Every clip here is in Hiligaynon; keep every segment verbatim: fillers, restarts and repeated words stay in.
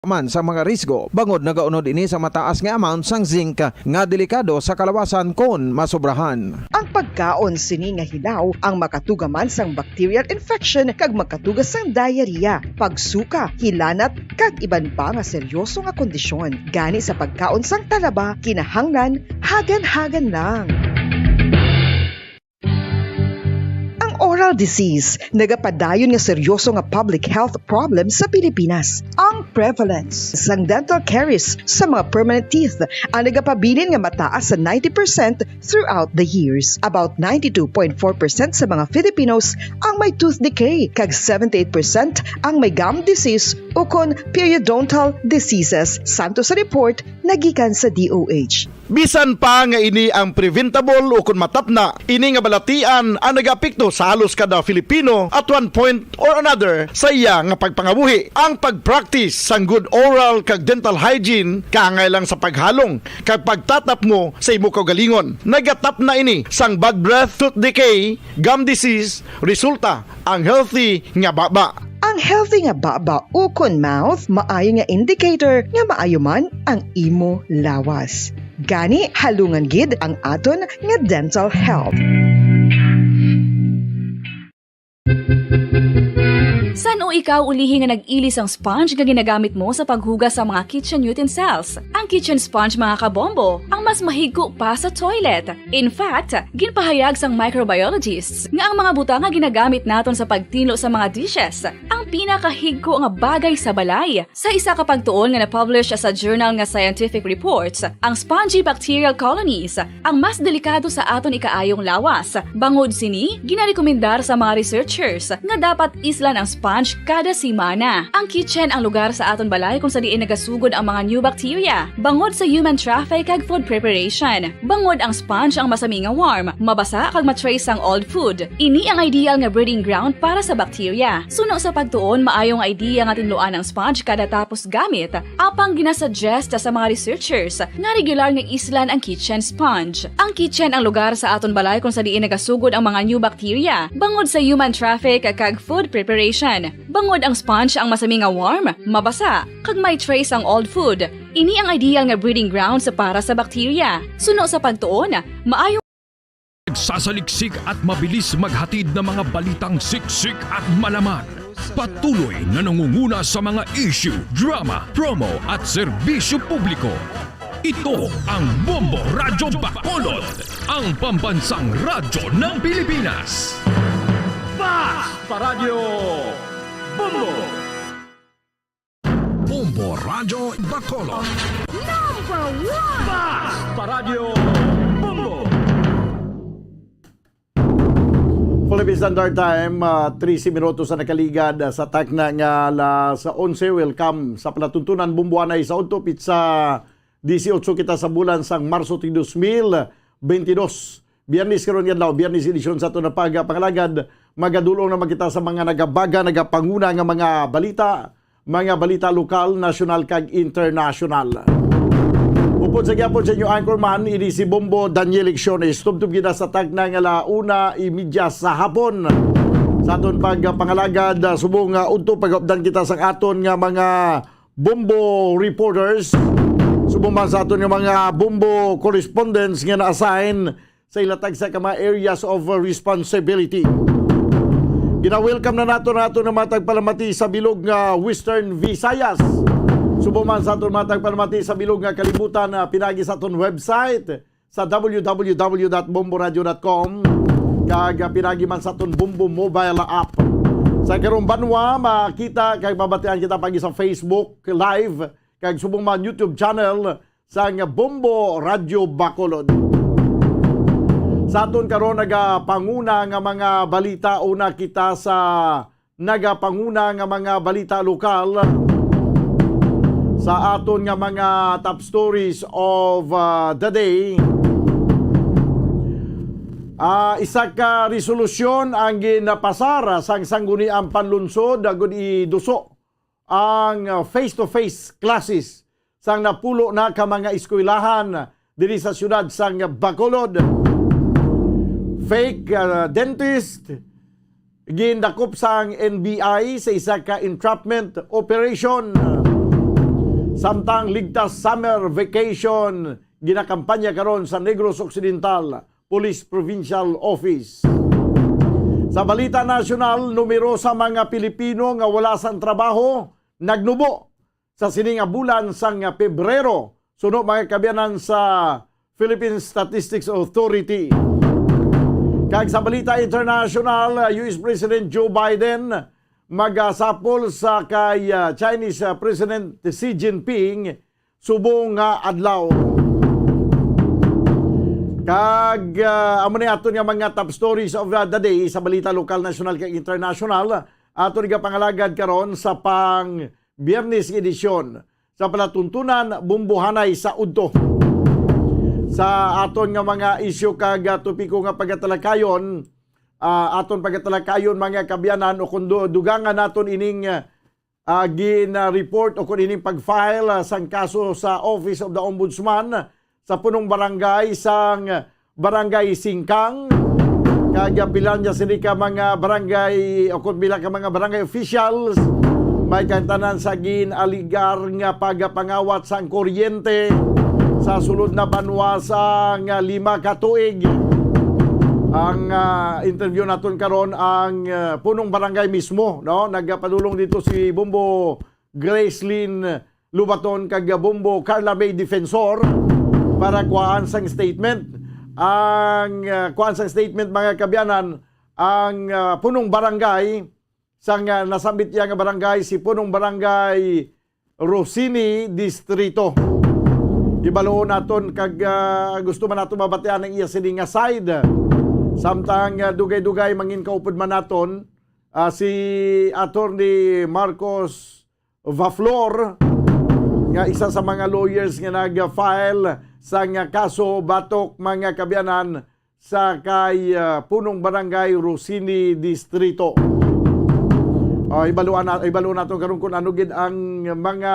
man sa mga risgo, bangod nagaunod ini sa mataas nga amount sang zinc nga delikado sa kalawasan kon masobrahan. Ang pagkaon sini nga hilaw ang makatuga man sang bacterial infection kag makatuga sang diarrhea, pagsuka, hilanat, kag iban pa nga seryoso nga kondisyon. Gani sa pagkaon sang talaba, kinahanglan hagan-hagan lang. Ang oral disease nagapadayon nga seryoso nga public health problem sa Pilipinas. Ang prevalence sang dental caries sa mga permanent teeth ang nagapabilin nga mataas sa ninety percent throughout the years. About ninety-two point four percent sa mga Filipinos ang may tooth decay, kag seventy-eight percent ang may gum disease ukon periodontal diseases, santo sa report nga gikan sa D O H. Bisan pa nga ini ang preventable ukon matapna, ini nga balatian ang nagaapekto sa halos kada Filipino at one point or another sa iya nga pagpangabuhi. Ang pag-practice sang good oral kag dental hygiene kaangay lang sa paghalong kag pagtatapmo sa imo kaugalingon. Nagatapna ini sang bad breath, tooth decay, gum disease, resulta ang healthy nga baba. Ang healthy nga baba ukon mouth maayo nga indicator nga maayo man ang imo lawas. Gani, halungan gid ang aton nga dental health. San-o ikaw ulihi nga nag-ili sang sponge nga ginagamit mo sa paghugas sa mga kitchen utensils? Ang kitchen sponge, mga kabombo, ang mas mahigko pa sa toilet. In fact, ginpahayag sang microbiologists nga ang mga butang nga ginagamit naton sa pagtinlo sa mga dishes ang pinakahigko nga bagay sa balay. Sa isa ka pagtuon nga na-publish sa journal nga Scientific Reports, ang spongy bacterial colonies ang mas delikado sa aton ikaayong lawas. Bangod sini, ginarekomendar sa mga researchers nga dapat islan ang sponge kada semana. Ang kitchen ang lugar sa aton balay kung sa diin nagasugod ang mga new bacteria, bangod sa human traffic kag food preparation. Bangod ang sponge ang masami nga warm, mabasa kag ma-trace sang old food. Ini ang ideal nga breeding ground para sa bacteria. Suno sa pagtuon, maayo nga idea nga tinluan ang sponge kada tapos gamit. Apang ginasuggest sa mga researchers nga regular nga islan ang kitchen sponge. Ang kitchen ang lugar sa aton balay kung sa diin nagasugod ang mga new bacteria, bangod sa human traffic kag food preparation. Bangod ang sponge ang masami nga warm, mabasa, kag may trace ang old food. Ini ang ideal nga breeding grounds para sa bacteria. Suno sa pagtuon, maayo Nagsasaliksik at mabilis maghatid ng mga balitang siksik at malaman. Patuloy na nangunguna sa mga issue, drama, promo at serbisyo publiko. Ito ang Bombo Radyo Bacolod, ang pambansang radyo ng Pilipinas. Basta Radyo Bombo! Bombo Radyo Bacolod. Number one! Basta Radyo Bombo! Philippine Standard Time, ah, trese minutos ang nakaligad, ah, sa takna nga alas onse. Welcome sa palatuntunan, Bombo Anay sa udto, pitsa disiotso kita sa bulan sang Marso ti dos mil beintidos. Biyernes karon nga adlaw, Biyernes edisyon sa aton nga pagpangalagad. Magadul-ong naman kita sa mga nagabaga, nagapanguna nga mga balita, mga balita lokal, nasyonal, kag internasyonal. Upod sa gihapon sa inyo anchorman, ini si Bombo Daniel Lecciones. Tubtob kita sa takna nga ala una imedya sa hapon sa aton pagpangalagad, ah, subong nga udto pagupdan kita sa aton nga mga Bombo reporters, subong man sa aton nga mga Bombo correspondents nga na-assign sa ila tagsa ka mga areas of responsibility. Gina-welcome na nato nato nga mga tagpalamati sa bilog nga Western Visayas. Subong man sa aton mga tagpalamati sa bilog nga kalibutan, ah, pinagi sa aton website sa w w w dot bombo radio dot com, kag, ah, pinagi man sa aton Bombo mobile app. Sa karong banwa, makita kag mabatian kita pagi sa Facebook Live kag subong man YouTube channel sang Bombo Radyo Bacolod. Sa aton karon nagapanguna nga mga balita, una kita sa nagapanguna nga mga balita lokal sa aton nga mga top stories of, ah, the day. Ah, isa ka resolusyon ang ginapasar sang Sangguniang Panlunsod agud iduso ang, ah, face-to-face classes sang napulo na ka mga eskwelahan diri sa siyudad sang Bacolod. Fake, ah, dentist gindakop sang N B I sa isa ka entrapment operation. Samtang Ligtas Summer Vacation ginakampanya karon sa Negros Occidental Police Provincial Office. Sa balita nasyonal, numero sa mga Pilipino nga wala sang trabaho nagnubo sa sini nga bulan sang Pebrero, suno, mga kaabyanan, sa Philippine Statistics Authority. Kag sa balita international, uh, U S President Joe Biden magasapol sa kay, uh, Chinese, uh, President Xi Jinping subong nga adlaw. Kag, uh, amo ni aton nga mga top stories of, uh, the day sa balita lokal, national, kag international. Aton igapangalagad karon sa pang Biyernes nga edisyon sa palatuntunan, Bumbohanay sa Udto. Sa aton nga mga isyu kag, ah, topiko nga pagatalakayon, ah, aton pagatalakayon, mga kaabyanan, o kung du-, dugangan naton ining, ah, gin-report o kung ining pag-file, ah, sang kaso sa Office of the Ombudsman sa punong barangay sang Barangay Singkang. Kag, ah, pila niya sini ka mga barangay o kung pila ka mga barangay officials may katanan sa gin-aligar nga pagpangawat sang kuryente sa sulod na banwa sang, ah, lima ka tuig. Ang, ah, interview naton karon ang, ah, punong barangay mismo, no? Nagpadulong dito si Bombo Gracelyn Lubaton kag Bombo Carla May Defensor para kuhaan sang statement. Ang, ah, kuhaan sang statement, mga kaabyanan, ang, ah, punong barangay sang, ah, nasambit iya nga barangay, si punong barangay Rosini Distrito. Ibaluon naton kag, ah, gusto man nato mabatian ang iya sini nga side. Samtang, ah, dugay-dugay mangin kaupod man naton, ah, si Attorney Marcos Vaflor, nga isa sa mga lawyers nga nag-file sang kaso batok, mga kaabyanan, sa kay, ah, punong barangay Rosini Distrito. Ah, ibaluan na, ibaluan nato karon kung ano gid ang mga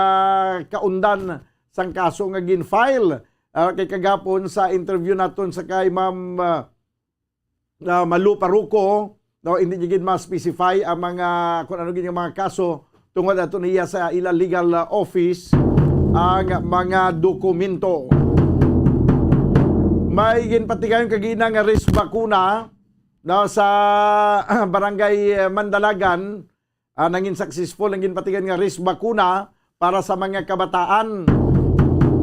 kaundan sang kaso nga gin-file. Ah, kay kagapon sa interview naton sa kay Ma'am, ah, ah, Malu Paruco, no, hindi niya gid ma-specify ang mga, kung ano gid yung mga kaso tungod ato niya sa ila legal, ah, office ang mga dokumento. May ginpatigayon kagina nga risk bakuna, no, sa Barangay Mandalagan, ah, nangin successful ang ginpatigan nga risk bakuna para sa mga kabataan.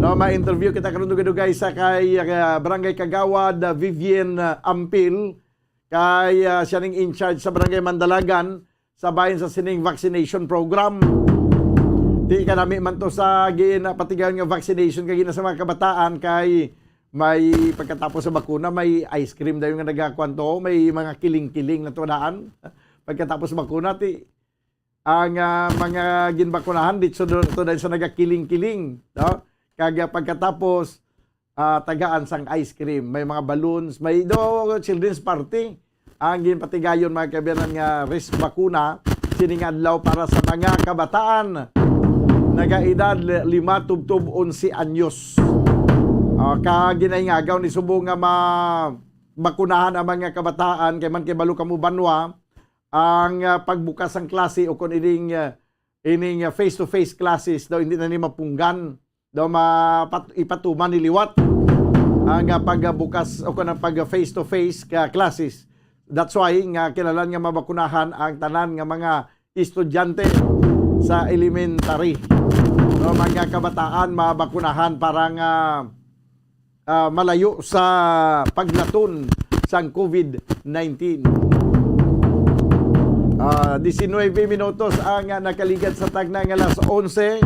No, ma-interview kita karon dugay-dugay sa kay, ah, Barangay Kagawad, ah, Vivian, ah, Ampil, kay, ah, siya ning in charge sa Barangay Mandalagan sa bahin sa sining vaccination program. Di kanami man to sa ginapatigayon nga vaccination kay gina sa mga kabataan kay may pagkatapos sa bakuna, may ice cream dayon nga nagakuan to, may mga kiling-kiling na to daan. Pagkatapos bakuna, ti, ang, ah, mga ginbakunahan, ditso do-, to dahil sa nagakiling-kiling, no? Kag, ah, pagkatapos, ah, tagaan sang ice cream, may mga balloons, may do children's party. Ang ginpatigayon, mga kaabyanan, nga risk bakuna sining adlaw para sa mga kabataan nagaedad li-, lima tubtob onse anyos. Ah, ka ginahingagaw ni subong nga mabakunahan ang mga kabataan kay man kay balo kamo banwa ang, ah, pagbukas sang klase o kon ining, ah, ining, ah, face-to-face classes daw hindi na ni mapunggan, daw mapat-, ipatuman ni liwat ang, ah, pagbukas o kon ang pag face-to-face ka classes. That's why nga kinahanglan nga mabakunahan ang tanan nga mga estudyante sa elementary. No, mga kabataan mabakunahan para nga ah, malayo sa paglaton sang COVID nineteen. Ah, diecinuebe minutos ang, ah, nakaligad sa tagna nga alas onse.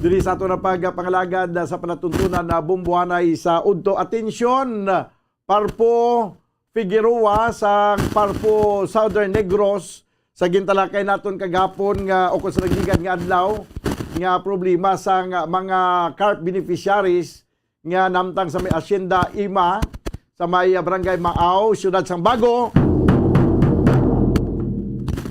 Diri sa ato na pagpangalagad, ah, sa palatuntunan na bumbuhanay sa udto. Atensyon, Parpo Figueroa sa Parpo Southern Negros, sa gintalakay naton kagapon nga, o kung sa nagligad nga adlaw, nga problema sa nga mga carp beneficiaries nga namtang sa may Hacienda Ima, sa may, ah, Barangay Maaw, Siyudad sang Bago.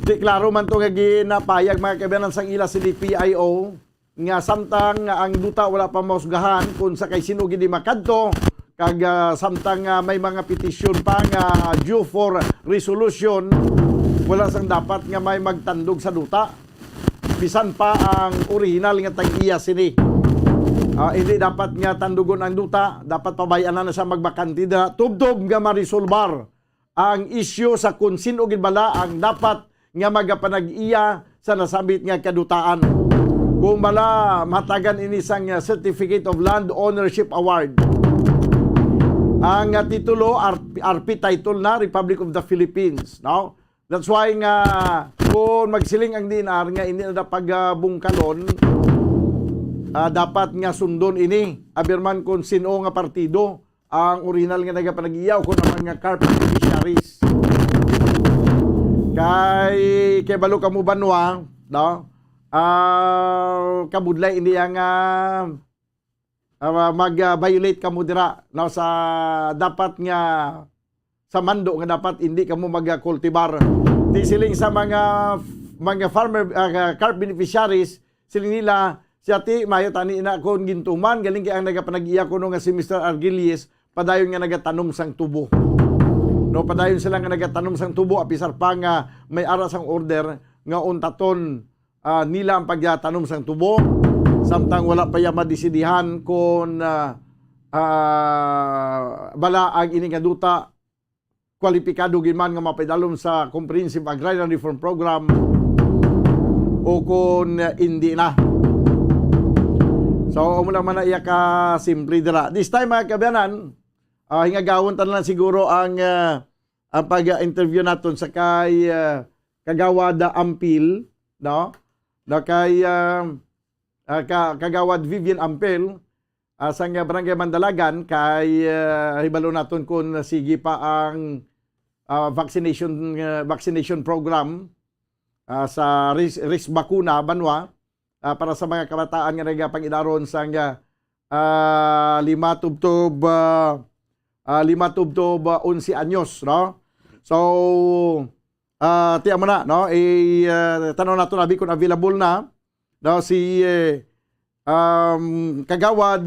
Di klaro man to nga ginapayag, mga kaabyanan, sang ila C D P I O nga samtang ang duta wala pa mahusgahan kung sa kay sino gid makadto, kag, ah, samtang, ah, may mga petisyon pa nga due for resolution, wala sang dapat nga may magtandog sa duta. Bisan pa ang orihinal nga tag-iya sini. Ah, hindi dapat nga tandugon ang duta, dapat pabay-an na siya magbakante dira. Tubtob nga marisolbar ang isyu sa kung sin-o gid bala ang dapat nga magapanag-iya sa nasambit nga kadutaan. Kung bala, mahatagan ini sang, ah, Certificate of Land Ownership Award. Ang, ah, titulo, R P, R P title na, Republic of the Philippines, no? That's why nga, kung magsiling ang D N R nga hindi na pagabungkalon, ah, dapat nga sundon ini. Abirman kung sino nga partido ang original nga nagapanag-iya o kung naman nga CARP beneficiaries. Kay, kay balo kamo banwa, no? Ah, kabudlay ini ang, ah, ah, mag, ah, violate kamo dira, no, sa dapat nga, sa mando nga dapat hindi kamo mag, ah, cultivar. Di siling sa mga, mga farmer, ah, CARP beneficiaries, siling nila, "Siya ti, mayo tani na kon gintuman, galing kay ang nagapanag-iya kuno nga si Mister Argilies, padayon nga nagatanom sang tubo." No, padayon sila nga nagatanom sang tubo, apisar pa nga may ara sang order nga untaton, ah, nila ang pagtanom sang tubo, samtang wala pa iya madesidihan kon, ah, ah, bala ang ini nga duta kwalipikado gid man nga mapaidalom sa Comprehensive Agrarian Reform Program o kon, ah, indi na. So, amo lang man na iya ka simple dira. This time, mga kaabyanan, ah, hingagawon ta na lang siguro ang, ah, ang pag-interview naton sa kay, ah, Kagawad, ah, Ampil, no? Na kay, ah, ah, ka-, Kagawad Vivian Ampil, ah, sang, ah, Barangay Mandalagan, kay, ah, hibalo naton kung sige pa ang, ah, vaccination, ah, vaccination program, ah, sa ris-, risk bakuna, banwa, ah, para sa mga kabataan nga nagapang-ilaron sang, ah, ah, lima tubtob, ah, ah, lima tubtob, ah, onse anyos, no? So, ah, tiyan mo na, no? I, ah, tanaw nato na kung available na, no? Si, eh, um, Kagawad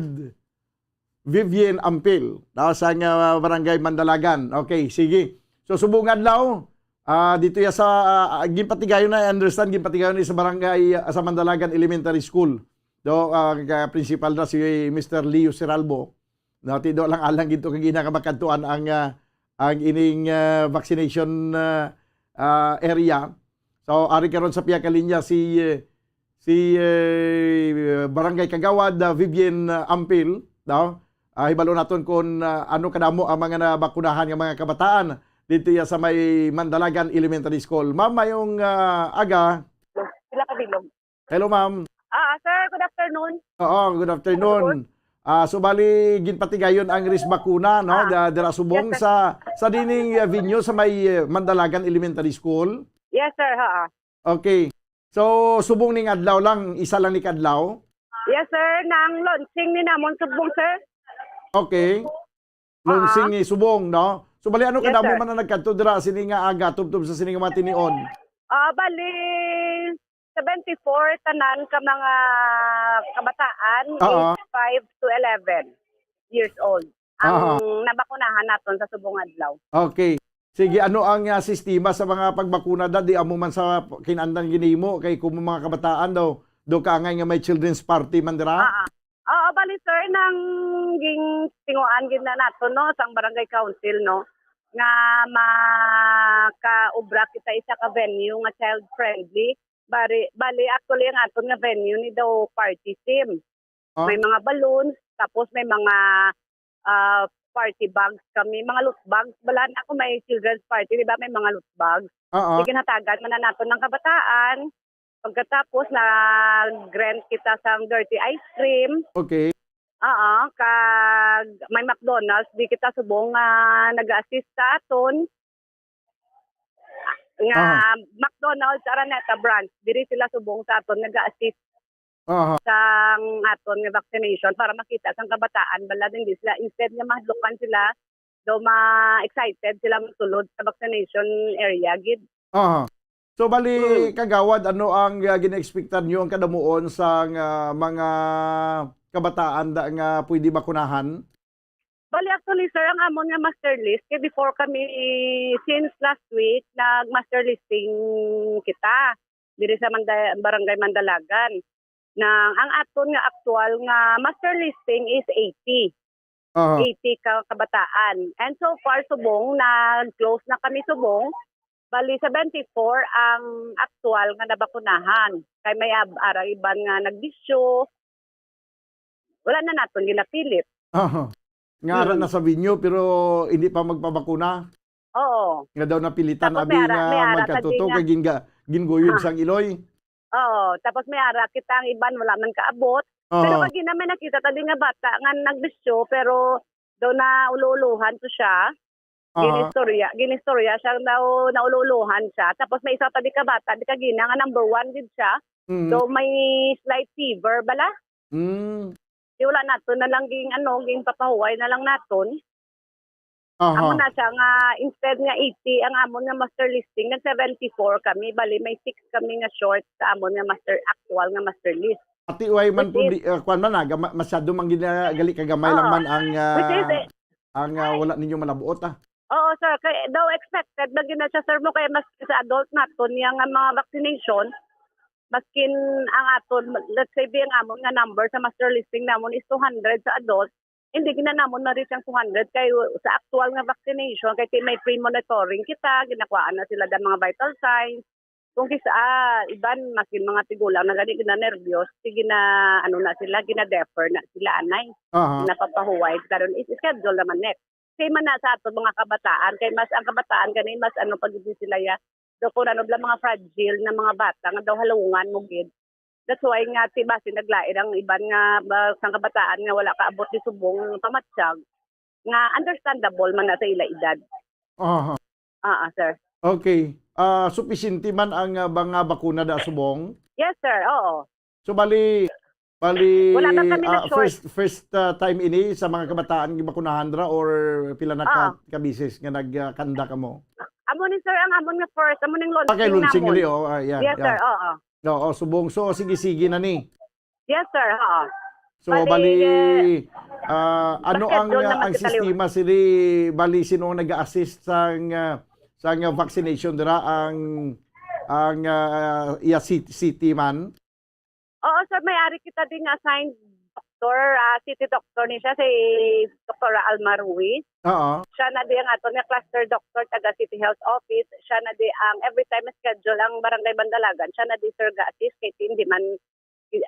Vivian Ampil, no? Sa nga Barangay Mandalagan. Okay, sige. So, subong adlaw, ah, dito ya sa, ah, ginpatigayon na, I understand, ginpatigayon na sa barangay, ah, sa Mandalagan Elementary School. Do, ah, ka-, principal na si Mister Leo Seralbo. No, tido lang alang gid to kag ina ka makadtuan ang, ah, ang ining, ah, vaccination, ah, ah, area. So, ari karon sa pihak ka linya si, eh, si, eh, Barangay Kagawad, ah, Vivian, ah, Ampil, no? Ah, hibalo naton kung, ah, ano kadamo ang mga nabakunahan nga mga kabataan dito ya sa may Mandalagan Elementary School. Ma'am, mayong, ah, aga. Sila kabilog. Hello, ma'am. Ah, sir, good afternoon. Oo, good afternoon. Ah, so bali, ginpatigayon ang risk bakuna, no? Ah. Da-, dira subong Yes, sir. sa, sa dining, uh, venue sa may, uh, Mandalagan Elementary School? Yes, sir, ha. Okay. So, subong ning adlaw lang, isa lang ni kadlaw? Yes, sir. Nang launching ni namon subong, sir. Okay. Launching Ah. ni subong, no? So, bali, ano Yes, kadamo sir. man ang nagkadto dira sini nga aga, tubtob sa sini nga mga tinion? Ah, bali, seventy-four tanan ka mga kabataan, Oo. age five to eleven years old, ang Aha. nabakunahan naton sa subong adlaw. Okay. Sige, ano ang, ah, sistema sa mga pagbakuna, da? Di amo man sa kinandan ginimo, kay kung mga kabataan daw, daw kaangay nga may children's party man dira? Ah, ah. Oo, bali, sir, nang ging-, tinguan gid na nato, no, sang barangay council, no, nga makaubra kita isa ka venue nga child friendly. Bali, bali, actually, ang aton nga venue ni daw party theme. Ah. May mga balloons, tapos may mga, ah, party bags kami, mga loot bags. Bala na ako may children's party, di ba? May mga loot bags. Oo. Sige, natagan man na nato ng kabataan. Pagkatapos, nag-rent kita sang dirty ice cream. Okay. Oo, kag may McDonald's, di kita subong nga nag-assist sa aton. Nga Aha. McDonald's Araneta branch, diri sila subong sa aton nag-assist Aha. sang aton nga vaccination para makita sang kabataan. Bala, hindi sila, instead nga mahadlukan sila, daw ma-excited sila mosulod sa vaccination area gid. Aha. So, bali, Mm. Kagawad, ano ang, ah, gina-expectan nyo ang kadamuon sa nga mga kabataan da, nga pwede bakunahan? Bali, actually, sir, ang amon nga master list, kay before kami, since last week, nag-master listing kita. diri sa Manda-, Barangay Mandalagan. Na ang aton nga aktual nga master listing is eighty. Aha. Eighty ka kabataan. And so far, subong, nag-close na kami subong. Bali, seventy-four ang aktual nga nabakunahan. Kay may ab-, ara iban nga nagbisyo. Wala na naton ginapilit. Aha. Nga ara Mm. na sa venue, pero hindi pa magpabakuna. Oo. Nga daw napilitan, Tapos abi may ara, nga may ara ka magkatuto, di nga. kay ginga-, ginguyod Ah. sang iloy. Oo. Tapos may ara kita, ang iban wala man kaabot. Aha. Pero kag ina, may nakita ta di nga bata nga nagbisyo, pero daw naulo-ulohan to siya. Aha. Ginistorya, ginistorya siya daw, naulo-ulohan siya. Tapos may isa pa di ka bata, di ka gina nga number one gid siya. Mm. So may slight fever bala. Mm. Di wala naton na lang ging, ano, ging papahuway na lang naton. Aha. Amo na siya nga instead nga eighty ang amon nga master listing, nag seventy-four kami. Bali may six kami nga short sa amon nga master, actual nga master list. Ati, way man Which po is di, ah, kwan man, ah, gama-, masyado man gina-, gali kagamay lang Oo. man ang, Which is, ah, eh, ang, ah, ay. wala ninyo malabuot, ah. Oo, sir. Kay daw expected na gina siya, sir, mo, kay mas sa adult naton yang nga mga vaccination, maskin ang aton, let's say, di ang amon nga number sa master listing namon is two hundred sa adult, hindi gina namon ma-reach ang two hundred kay sa actual nga vaccination, kay ti-, may pre-monitoring kita, ginakuhaan na sila da mga vital signs. Kung kis-, ah, iban, maskin mga tigulang na gani gina-nervyos, sige na, ano na sila, gina-defer na sila, anay. Aha. Ginapapahuway, karon is schedule naman next. Same man na sa aton mga kabataan, kay mas, ang kabataan gani mas ano pa gid sila ya. Do kung ano bala mga fragile na mga bata nga daw halungan mo gid. That's why nga ti basi naglain ang iban nga ba, sang kabataan nga wala kaabot ni subong pamatyag, nga understandable man na sa ila edad. Aha. Ah, ah, sir. Okay. Ah, supisyente man ang, ah, mga bakuna da subong? Yes, sir. Oo. So, bali, bali, Wala man kami ah, nag-short. first, first, ah, time ini sa mga kabataan gibakunahan dira, or pila na ka, Ah. ka beses nga nag, ah, kanda kamo? Amo ni, sir, ang amon nga first, amo ning launching Ah, kay launching namon. gali, oh, ah, yeah, Yes, yeah. sir, oo. Oo, subong. So, sige-sige na ni. Yes, sir, oo. So, Bali, bali, eh, ah, ano ang, schedule ah, naman ang kita liwat. sistema sini, bali, sino ang nag-a-assist sang, ah, sang, ah, vaccination dira? Ang, ang, ah, iya, city, city man? Oo, sir, may ari kita din nga assigned doctor, ah, city doctor ni siya, si Doktora Alma Ruiz. Oo. Siya na di ang aton nga cluster doctor taga City Health Office. Siya na di ang every time schedule ang Barangay Bandalagan, siya na di, sir, ga-assist kay hindi man,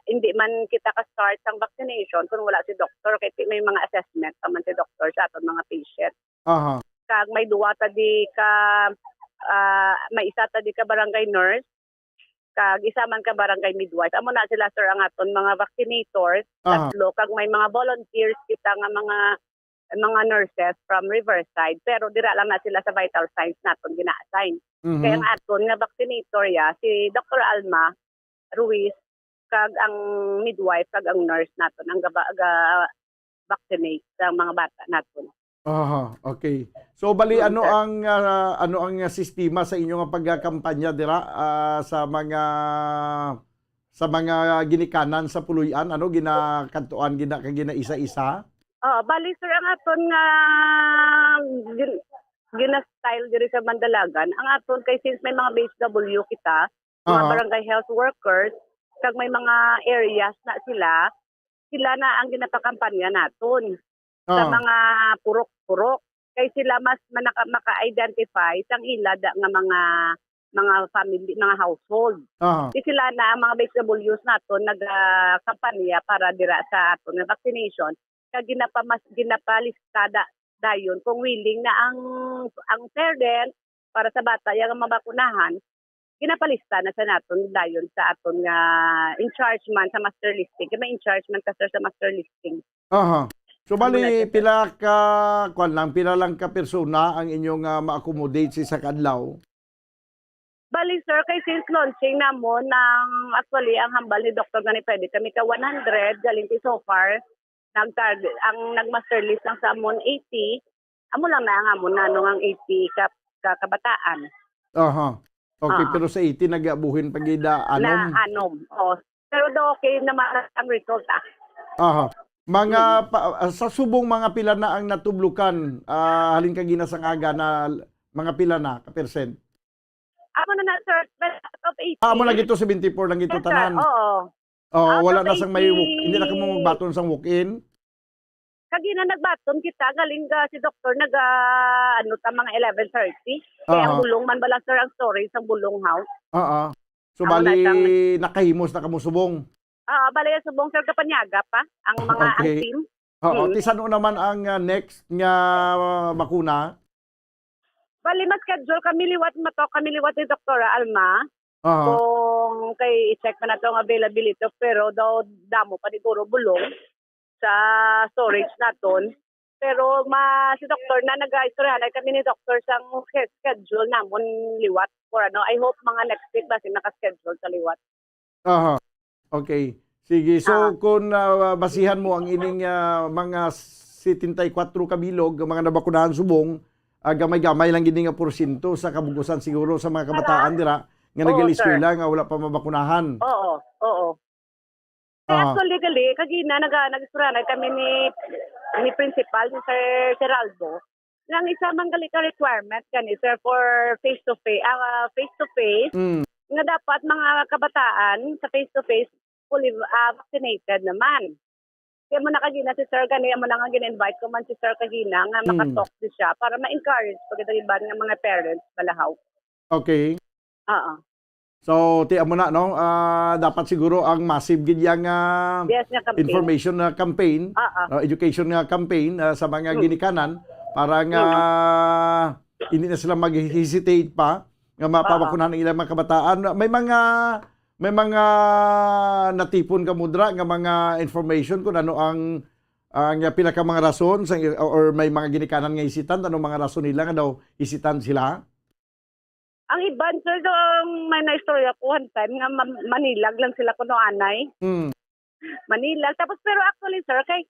hindi man kita ka-start sang vaccination kung wala si doktor, kay ti-, may mga assessment pa man si doktor sa aton mga patient. Aha. Kag may duwa ta di ka, ah, may isa ta di ka barangay nurse, kag isa man ka barangay midwife. Amo na sila, sir, ang aton mga vaccinators, Aha. tatlo, kag may mga volunteers kita nga mga, mga nurses from Riverside, pero dira lang na sila sa vital signs naton gina-assign. Mhm. Kaya ang aton nga vaccinator ya, si Doktor Alma Ruiz, kag ang midwife, kag ang nurse naton ang gaba-, ga-, vaccinate sa mga bata naton. Aha, okay. So, bali, Mm, ano sir. ang, ah, ano ang, ah, sistema sa inyo nga pagkakampanya dira, ah, sa mga, sa mga ginikanan sa Puloy-an? Ano, ginakadtuan, gina-, kag ginaisa-isa? Oo, bali, sir, ang aton nga gin-, gina-style diri sa Mandalagan, ang aton kay since may mga B H W kita, mga Aha. barangay health workers, kag may mga areas na sila, sila na ang ginapakampanya naton sa Ah. mga purok-purok. Kay sila mas manaka-, maka-identify sang ila da nga mga, mga family, mga household. Ah. Di sila na ang mga B H Ws naton nagakampanya para dira sa aton nga vaccination. Kag ginapamas-, ginapalista da-, dayon kung willing na ang, ang parent para sa bata yang mabakunahan, ginapalista na sa naton dayon sa aton nga in charge man sa master listing. Kay may in charge man ka, sir, sa master listing. Aha. So, Amo na bali, siya, sir. pila ka, kwan lang, pila lang ka persona ang inyong, ah, ma-accommodate sa isa ka adlaw? Bali, sir, kay since launching namon, ang, actually, ang hambal ni Doktor gani pwede kami ka one hundred, galing ti so far, nag-target, ang nag-master list lang sa amon, eighty. Amo lang na ang amon na, ano, ang eighty ka, ka, kabataan. Aha. Okay, Ah. pero sa eighty, nagabuhin pa gid, ah, Na anom. anom. Oh. Pero do okay naman ang result, ah. Aha. Mga Mm. pa, ah, sa subong, mga pila na ang natublukan, ah, halin ka ginasangaga na mga pila na ka percent? Amo na na, sir, twelve out of eighty. Ah, amo lang ito, seventy-four lang ito, Yes, sir. tanan. Oo. Oo, Ah, wala na sang may walk-, hindi na kamo magbaton sang walk-in? Kagina nagbaton kita, galing ga si doktor, naga, ano ta, mga eleven thirty. Kaya ang Aha. bulong man bala, sir, ang storage sang bulong, haw. Oo. So, Amo na bali, siyang nakahimos na kamo subong? Ah, bali, ang subong, sir, kapanyaga pa ang mga Okay. item. Oo, Mm. ti sano naman ang, ah, next nga, ah, bakuna? Bali, ma-schedule kami liwat, matok kami liwat ni Doktora Alma. Aha. Kung kay i-check pa nato ang availability, pero daw damo pa ni guro bulong sa storage naton. Pero ma-, si doktor na nag-istoryahanay kami ni doktor sang ske-, schedule namon liwat for ano. I hope mga next week basi naka-schedule sa liwat. Aha. Okay. Sige. So, Ah. kung, ah, basihan mo ang ining, ah, mga setenta y kuwatro ka bilog, ang mga nabakunahan subong, ah, gamay-gamay lang gid nga porsyento sa kabug-usan siguro sa mga kabataan Ano? dira nga Oo, nag-eskwela sir. nga wala pa mabakunahan. Oo, oo. Kaya Aha. actually, gali, kagina, naga-, nag-istoryahanay kami ni, ni principal, ni Sir Geraldo, nga ang isa man gali ka requirement gani, sir, for face-to-face, ah, face-to-face, Mm. nga dapat mga kabataan sa face-to-face fully, ah, vaccinated naman. Kaya mo na kagina si sir gani, amo na nga gin-invite ko man si sir kagina nga Mm. maka-talk di siya para ma-encourage pa gid ang iban nga mga parents balahaw. Okay. Oo. So, ti amo na, no? Ah, dapat siguro ang massive gid yang, ah, Yes, nga campaign. information na campaign, Ah, ah. ah, education nga campaign, ah, sa mga Mm. ginikanan para nga Mm. hindi na sila mag-hesitate pa nga Ah, ah. mapabakunahan ang ilang mga kabataan. May mga, may mga natipon ka, Mudra, nga mga information kung ano ang, ang pila ka mga rason sa, or may mga ginikanan nga hesitant, ano mga rason nila nga daw hesitant sila? Ang iban, sir, do, ang may naistorya ko one time nga ma-, manilag lang sila kuno anay. Hmm. Manilag. Tapos, pero actually, sir, kay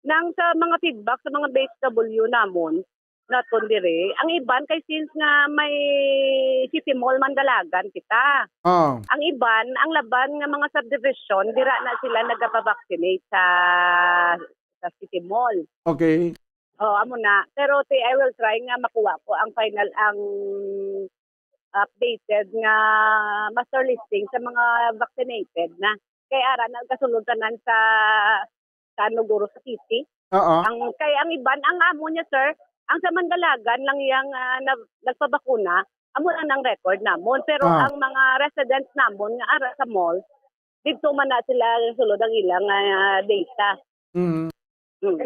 nang sa mga feedback sa mga B H W namon, naton dire, ang iban kay since nga may City Mall man dalagan kita. Ah. Ang iban, ang laban nga mga subdivision, dira na sila nagapa-vaccinate sa, sa City Mall. Okay. Oh, amo na. Pero ti, I will try nga makuha ko ang final, ang updated nga master listing sa mga vaccinated na. Kay ara na gasulod tanan sa, sa ano, guro sa city. Oo. Ang, kay ang iban, ang amo niya, sir, ang sa Mandalagan lang yang, ah, na, nagpabakuna, amo lang ang record namon. Pero Ah. ang mga residents namon nga ara sa mall, didto man na sila sulod ang ilang, ah, data. Mm. Mm.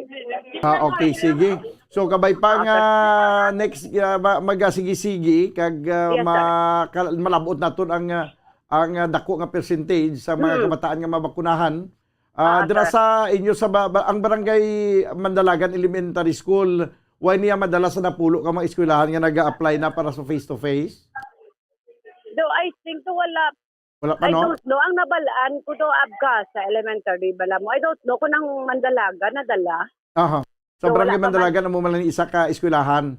Ah, okay, sige. So, kabay pa Ah, nga sir. next, ah, ma-, magasigi-sigi, kag, ah, Yes, sir. ma-, kal-, malab-ot naton ang, ah, ang, ah, dako nga percentage sa mga Mm. kabataan nga mabakunahan. Ah, Ah, dira sir. sa inyo sa ba-, ba-, ang barangay Mandalagan Elementary School, way niya madala sa napulo ka mga eskwelahan nga naga-apply na para sa face-to-face? Do, I think do wala. Wala pa, I no? don't know. Ang nabalaan ko do, Abcasa Elementary, bala mo. I don't know kung ang Mandalagan nadala. Aha. Sa So, wala Barangay pa man. Mandalagan, amo man lang isa ka eskwelahan.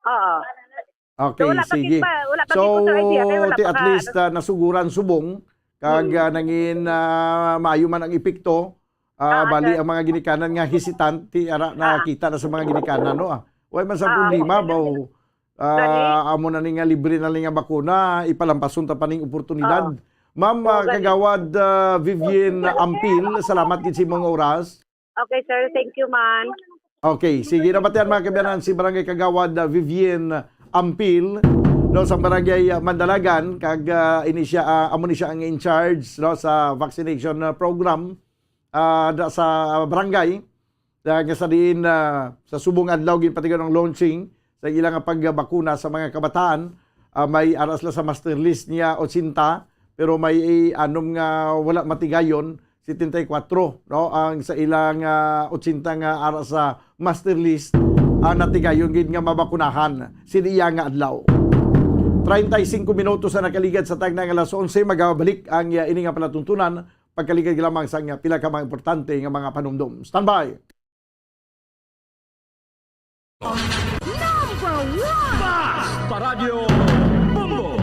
Oo. Okay, So, wala pa sige. kita, wala pa So, kita, sir, idea kay wala ti pa at ka, least, ano. ah, nasuguran subong, kag, Hmm. ah, nangin, ah, maayo man ang epekto, ah, Ah, bali sir. ang mga ginikanan nga hesitant, ti ara Ah. nakita na sa mga ginikanan, no? Ah, way man sa Ah, problema, okay. baw, ah, Gani? amo na ni nga libre na ni nga bakuna, ipalampason ta pa ning oportunidad. Oo. Ma'am, Oo, ah, gani. Kagawad, ah, Vivian Ampil, salamat gid sa imong oras. Okay, sir. Thank you, man. Okay, sige, nabatian, mga kababayan, si Barangay Kagawad, ah, Vivian Ampil, no, sa Barangay, ah, Mandalagan, kag, ah, ini siya, ah, amo ni siya ang in charge, no, sa vaccination, ah, program, ah, da, sa barangay, da, nga sa diin, ah, sa subong adlaw ginpatigayon ang launching sa ilang pagbakuna sa mga kabataan. Ah, may ara sila sa master list niya, ochenta, pero may anom nga wala matigayon, setenta y kuwatro, no? Ang sa ilang, ah, ochenta nga ara sa master list, ang natigayon gid nga mabakunahan sini iya nga adlaw. Treinta y cinco minutos ang nakaligad sa tagna nga alas onse. Magabalik ang, ah, ini nga palatuntunan pagkaligad lamang sa nga pila ka mga importante nga mga panumdom. Standby! Number one! Basta Radyo Bombo!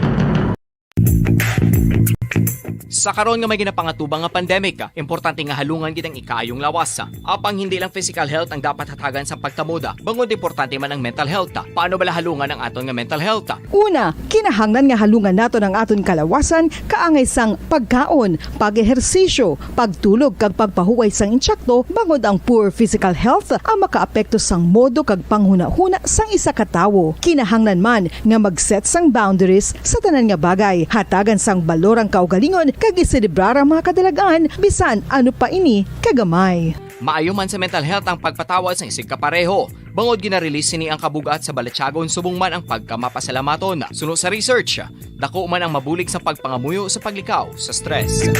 Sa karon nga may ginapangatubang nga pandemic, importante nga halungan gid ang ikaayong lawas. Apang hindi lang physical health ang dapat hatagan sa pagtamod, bangod importante man ang mental health. Paano bala halungan ang aton nga mental health? Una, kinahanglan nga halungan naton ang aton kalawasan kaangay sang pagkaon, pag-ehersisyo, pagtulog kag pagpahuway sang intsakto, bangod ang poor physical health ang makaapekto sang modo kag panghunahuna sang isa ka tawo. Kinahanglan man nga mag-set sang boundaries sa tanan nga bagay, hatagan sang balor ang kaugalingon, kag iselebrar ang mga kadalagan, bisan ano pa ini kagamay. Maayo man sa mental health ang pagpatawad sang isigkapareho, bangod gina-release sini ang kabug-at sa balatyagon subong man ang pagkamapasalamaton. Suno sa research, dako man ang mabulig sa pagpangamuyo sa paglikaw sa stress.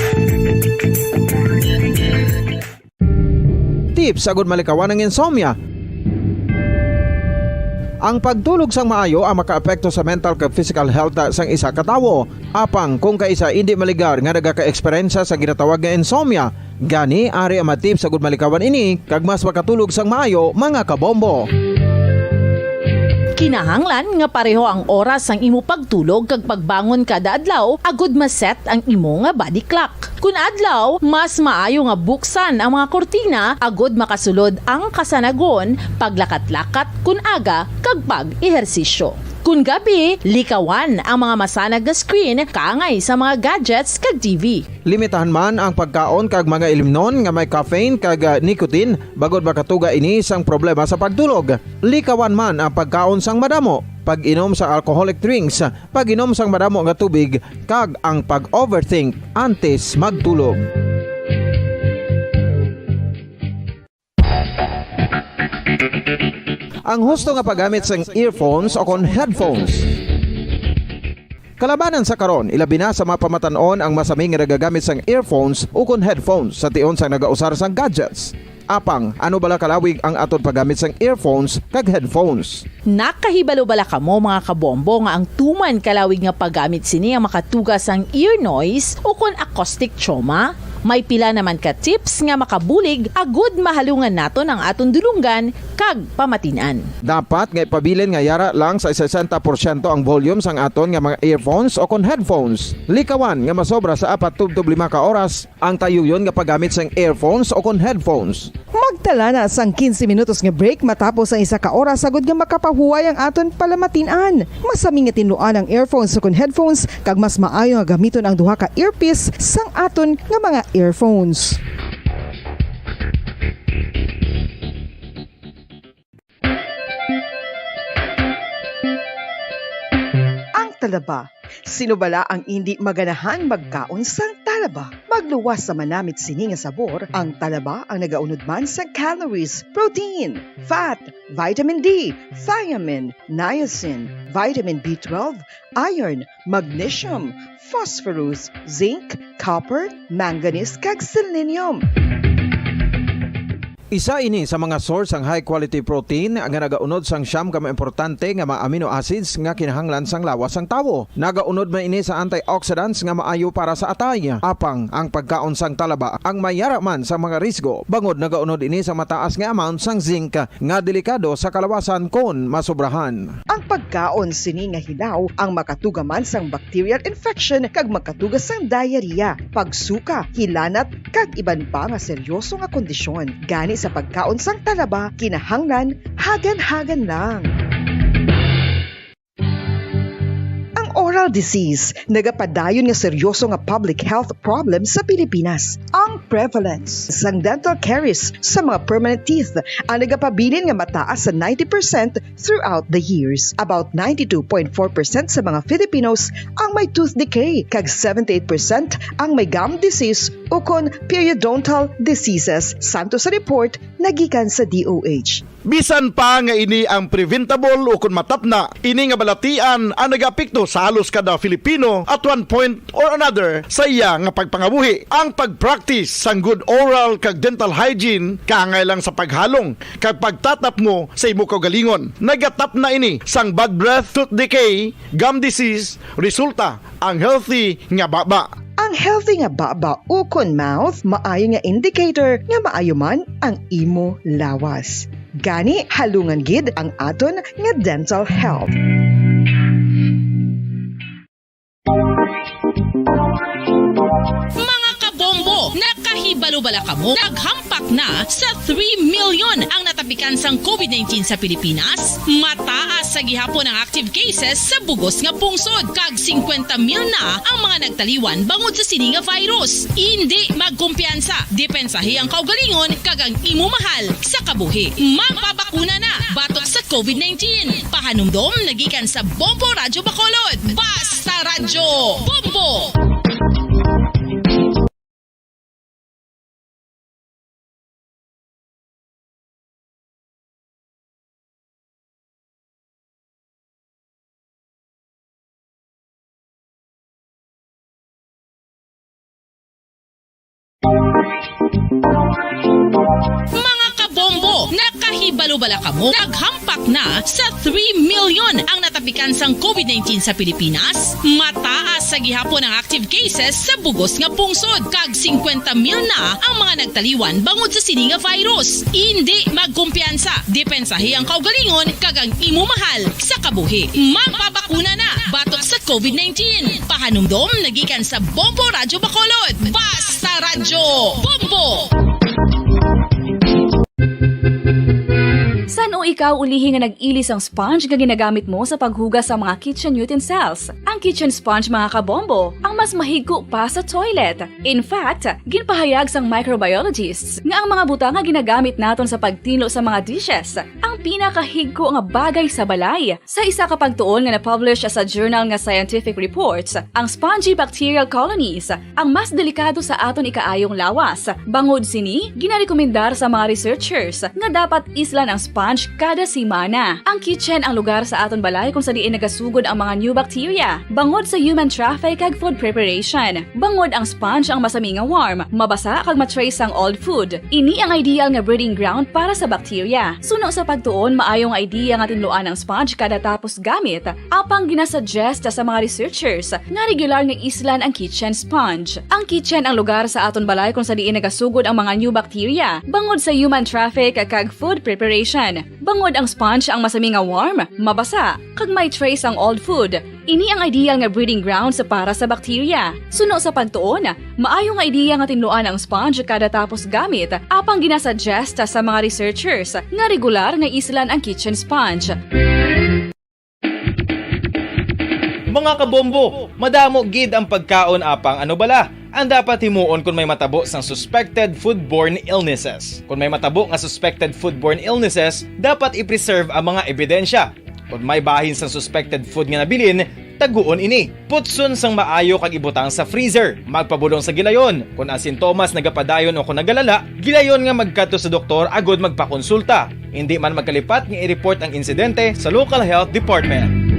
Tips agud malikawan ang insomnia. Ang pagtulog sang maayo ang makaapekto sa mental kag physical health sang isa ka tawo. Apang kung kaisa indi maligar nga nagaka-eksperyensya sa ginatawag nga insomnia, gani ari ang mga tips agud malikawan ini kag mas makatulog sang maayo, mga kabombo. Kinahanglan nga pareho ang oras sang imo pagtulog kag pagbangon kada adlaw agud ma-set ang imo nga body clock. Kun adlaw, mas maayo nga buksan ang mga kurtina agud makasulod ang kasanagon, paglakat-lakat kun aga, kag pag-ehersisyo. Kun gabi, likawan ang mga masanag nga screen kaangay sa mga gadgets kag T V. Limitahan man ang pagkaon kag mga ilimnon nga may caffeine kag, ah, nicotine, bangod makatuga ini sang problema sa pagtulog. Likawan man ang pagkaon sang madamo, pag-inom sa alcoholic drinks, pag-inom sang madamo nga tubig, kag ang pag-overthink antes magtulog. Ang husto nga paggamit sang earphones o kon headphones. Kalabanan sa karon, ilabi na sa mga pamatan-on ang masami nga nagagamit sang earphones o kon headphones sa tion sang nagausar sang gadgets. Apang, ano bala kalawig ang aton paggamit sang earphones kag headphones? Nakahibalo bala kamo, mga kabombo, nga ang tuman kalawig nga paggamit sini ang makatuga sang ear noise o kon acoustic trauma? May pila naman ka tips nga makabulig agud mahalungan naton ang aton dulonggan kag pamatin-an. Dapat nga ipabilin nga yara lang sa sesenta porsyento ang volume sang aton nga mga earphones o kon headphones. Likawan nga masobra sa apat tubtob lima ka oras ang tayuyon nga paggamit sang earphones o kon headphones. Magtala na sang quince minutos nga break matapos ang isa ka oras agud nga makapahuway ang aton palamatin-an. Masami nga tinluan ang earphones o kon headphones, kag mas maayo nga gamiton ang duha ka earpiece sang aton nga mga earphones. Ang talaba. Sino bala ang indi maganahan magkaon sang talaba? Magluwas sa manamit sini nga sabor, ang talaba ang nagaunod man sa calories, protein, fat, vitamin D, thiamine, niacin, vitamin B twelve, iron, magnesium, phosphorus, zinc, copper, manganese, kag selenium. Isa ini sa mga source sang high quality protein nga nagaunod sang siyam ka mga importante nga mga amino acids nga kinahanglan sang lawas sang tawo. Nagaunod man ini sa antioxidants nga maayo para sa atay. Apang ang pagkaon sang talaba ang may yara man sa mga risgo, bangod nagaunod ini sa mataas nga amount sang zinc nga delikado sa kalawasan kon masobrahan. Ang pagkaon sini nga hilaw ang makatuga man sang bacterial infection kag makatuga sang diarrhea, pagsuka, hilanat, kag iban pa nga seryoso nga kondisyon. Gani sa pagkaon sang talaba, kinahanglan hagan-hagan lang. Ang oral disease nagapadayon nga seryoso nga public health problem sa Pilipinas. Ang prevalence sang dental caries sa mga permanent teeth ang nagapabilin nga mataas sa ninety percent throughout the years. About ninety-two point four percent sa mga Filipinos ang may tooth decay, kag seventy-eight percent ang may gum disease ukon periodontal diseases, santo sa report nagikan sa D O H. Bisan pa nga ini ang preventable ukon matapna, ini nga balatian ang nagaapekto sa halos kada Filipino at one point or another sa iya nga pagpangabuhi. Ang pag-practice sang good oral kag dental hygiene kaangay lang sa paghalong kag pagtatapngo sa imo kaugalingon. Nagatapna ini sang bad breath, tooth decay, gum disease, resulta ang healthy nga baba. Ang healthy nga baba ukon mouth maayo nga indicator nga maayo man ang imo lawas. Gani, halungan gid ang aton nga dental health. Wala kamo. Naghampak na sa three million ang natapikan sang covid nineteen sa Pilipinas. Mataas sa gihapon ang active cases sa bugos nga pungsod, kag singkwenta mil na ang mga nagtaliwan bangod sa sini nga virus. Indi magkumpiyansa, depensahi ang kaugalingon kag ang imo mahal sa kabuhi. Magpabakuna na batok sa covid nineteen. Pahanumdom nagikan sa Bombo Radyo Bacolod. Basta Radyo Bombo! Mga kabombo, nakahibalo bala kamo? Naghampak na sa three million ang natapikan sang covid nineteen sa Pilipinas. Mataas sa gihapon ang active cases sa bugos nga pungsod, kag singkwenta mil na ang mga nagtaliwan bangod sa sini nga virus. Indi magkumpiyansa, depensahi ang kaugalingon kag ang imo mahal sa kabuhi. Magpabakuna na batok sa covid nineteen. Pahanumdom nagikan sa Bombo Radyo Bacolod. Basta Radyo Bombo! San-o ikaw ulihi nga nag-ili sang sponge nga ginagamit mo sa paghugas sa mga kitchen utensils? Ang kitchen sponge, mga kabombo, ang mas mahigko pa sa toilet. In fact, ginpahayag sang microbiologists nga ang mga butang nga ginagamit naton sa pagtinlo sa mga dishes ang pinakahigko nga bagay sa balay. Sa isa ka pagtuon nga na-publish sa journal nga Scientific Reports, ang spongy bacterial colonies ang mas delikado sa aton ikaayong lawas. Bangod sini, ginarekomendar sa mga researchers nga dapat islan ang sponge kada semana. Ang kitchen ang lugar sa aton balay kung sa diin nagasugod ang mga new bacteria, bangod sa human traffic kag food preparation. Bangod ang sponge ang masami nga warm, mabasa kag ma-trace ang old food. Ini ang ideal nga breeding ground para sa bacteria. Suno sa pagtuon, maayo nga idea nga tinluan ang sponge kada tapos gamit, apang ginasuggest sa mga researchers nga regular nga islan ang kitchen sponge. Ang kitchen ang lugar sa aton balay kung sa diin nagasugod ang mga new bacteria, bangod sa human traffic kag food preparation. Bangod ang sponge ang masami nga warm, mabasa, kag may trace ang old food, ini ang ideal nga breeding grounds para sa bacteria. Suno sa pagtuon, maayo nga idea nga tinluan ang sponge kada tapos gamit, apang ginasuggest sa mga researchers nga regular nga islan ang kitchen sponge. Mga kabombo, madamo gid ang pagkaon, apang ano bala ang dapat himuon kon may matabo sang suspected foodborne illnesses? Kon may matabo nga suspected foodborne illnesses, dapat i-preserve ang mga ebidensya. Kon may bahin sang suspected food nga nabilin, taguon ini. Putson sang maayo kag ibutang sa freezer. Magpabulong sa gilayon. Kon ang sintomas nagapadayon o kon nagalala, gilayon nga magkadto sa doktor agud magpakonsulta. Indi man magkalipat nga i-report ang insidente sa local health department.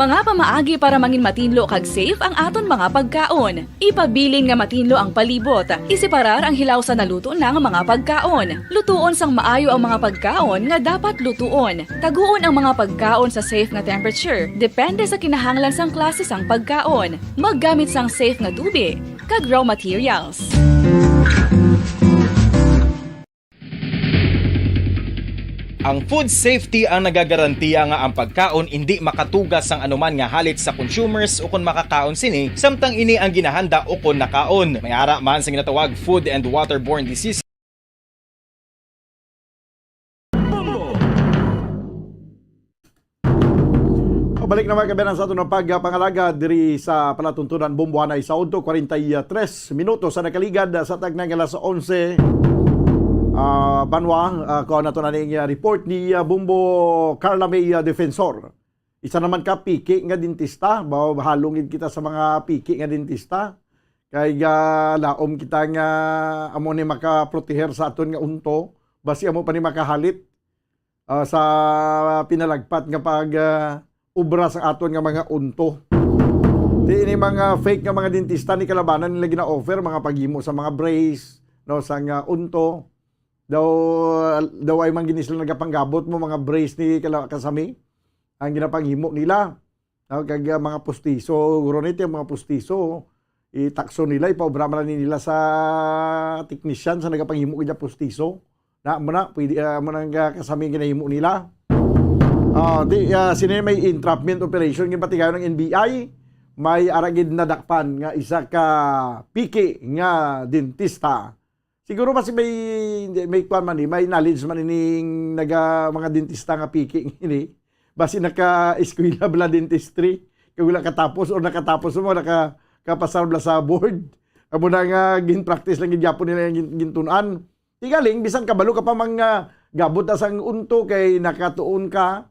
Mga pamaagi para mangin matinlo kag safe ang aton mga pagkaon. Ipabilin nga matinlo ang palibot. Iseparar ang hilaw sa naluto na nga mga pagkaon. Lutuon sang maayo ang mga pagkaon nga dapat lutuon. Taguon ang mga pagkaon sa safe nga temperature, depende sa kinahanglan sang klase sang pagkaon. Maggamit sang safe nga tubi kag raw materials. Ang food safety ang nagagarantiya nga ang pagkaon indi makatuga sang anuman nga halit sa consumers ukon makakaon sini, samtang ini ang ginahanda ukon nakaon. May ara man sa ginatawag food and waterborne disease. Pabalik na, mga kabayan, sa aton nga pagpangalaga diri sa palatuntunan Bombo Anay sa udto, kwarenta y tres minutos sa nakaligad sa tagna nga alas onse. Ah, banwa, ah, kuha nato na ning, ah, report ni, ah, Bombo Carla May, ah, Defensor. Isa naman ka piki nga dentista, ba, halong gid kita sa mga piki nga dentista. Kay, ah, laom kita nga amo ni makaproteher sa aton nga unto, basi amo pa ni makahalit, ah, sa pinalagpat nga pag, ah, obra sa aton nga mga unto. Di ini mga fake nga mga dentista ni kalabanan nila gina-offer, mga paghimo sa mga brace, no, sa nga unto. Daw, daw ay man gini sila nagapanggabot mo, mga brace ni kala-, kasami ang ginapanghimo nila. Ah, kag, ah, mga pustiso, guro ni ti, ang mga pustiso, itakso nila, ipaobra man ni nila sa teknisyan sa nagapanghimo gid pustiso. Na, mo na, pwede, ah, mo nang, ah, kasami ginahimo nila. Ah, di, ah, sini may entrapment operation, gibatigayon ng N B I. may ara gid nadakpan nga isa ka piki nga dentista. Siguro basi may, may kwan man ni, may knowledge man ining naga, mga dentista nga piki ini. Basi naka-eskwela bala dentistry, kag wala katapos or nakatapos mo, naka, kapasar bala sa board. Amo na nga gin-practice lang gid gyapon nila yung gin-, gintun-an. Ti galing, bisan kabalo ka pa mga gabot na sang unto kay nakatuon ka,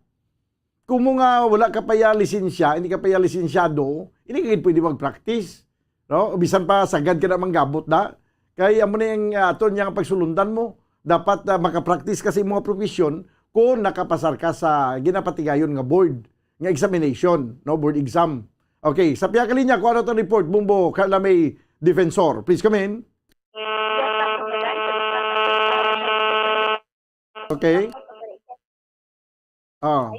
kumo nga wala ka pa ya lisensya, hindi ka pa ya lisensyado, hindi ka gid pwede mag-practice. No? Bisan pa sagad ka na manggabot da. Kay amo na yung, ah, aton yang pagsulundan mo. Dapat, ah, makapractice ka sa imong profesyon kung nakapasar ka sa ginapatigayon nga board, nga examination, no? Board exam. Okay, sa pihak linya, kung ano itong report, Bumbo Carla May Defensor. Please come in. Okay. Ah.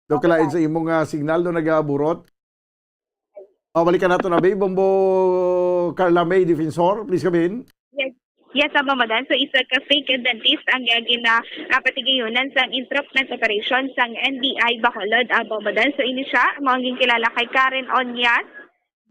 Daw kalain sa imong, ah, signal, daw nagaburot. Oh, balikan nato na, babe. Bombo Carla May Defensor, please come in. Yes. Yes, Abo Madan. So, isa ka fake dentist ang, ah, gina-, ah, patigayunan sang improvement operation sang N B I Bacolod, Abo Madan. So, ini siya, mao ang ginkilala kay Karen Onyas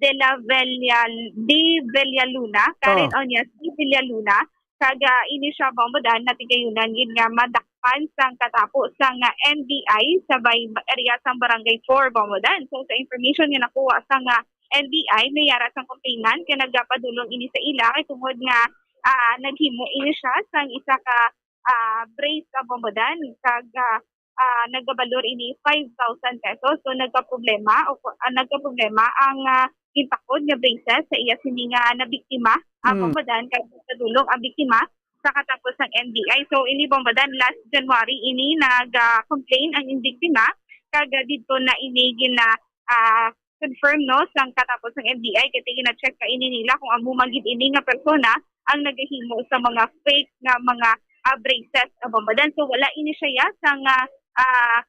de la Villa, de Villaluna. Karen Ah. Onyas de Villaluna. Kag, ah, ini siya, Bombo Dan, natigayunan gid nga madakpan sang katapo sang, ah, N B I sa bay-, area sang Barangay four, Bombo Dan. So, sa information nga nakuha sang, ah, N B I, may ara sang complainant nga nagapadulong ini sa ila kay tungod nga, ah, naghimo ini siya sang isa ka, ah, brace, ah, Bombo Dan, kag, ah, ah, nagabalor ini five thousand pesos. So, nagkaproblema o, ah, nagkaproblema ang, ah, gintakod nga braces sa iya sini nga nabiktima, ah, Mm. Bombo Dan, kag nagpadulong ang biktima sa katapo sang N B I. So, ini, Bombo Dan, last January ini nag, ah, complain ang biktima, kag, ah, didto na ini gina, ah, confirm, no, sang katapo sang N B I, kay gina-check na ini nila kung amo man gid ini nga persona ang nagahimo sa mga fake nga mga, ah, braces, ah, Bombo Dan. So, wala ini siya ya sang, ah,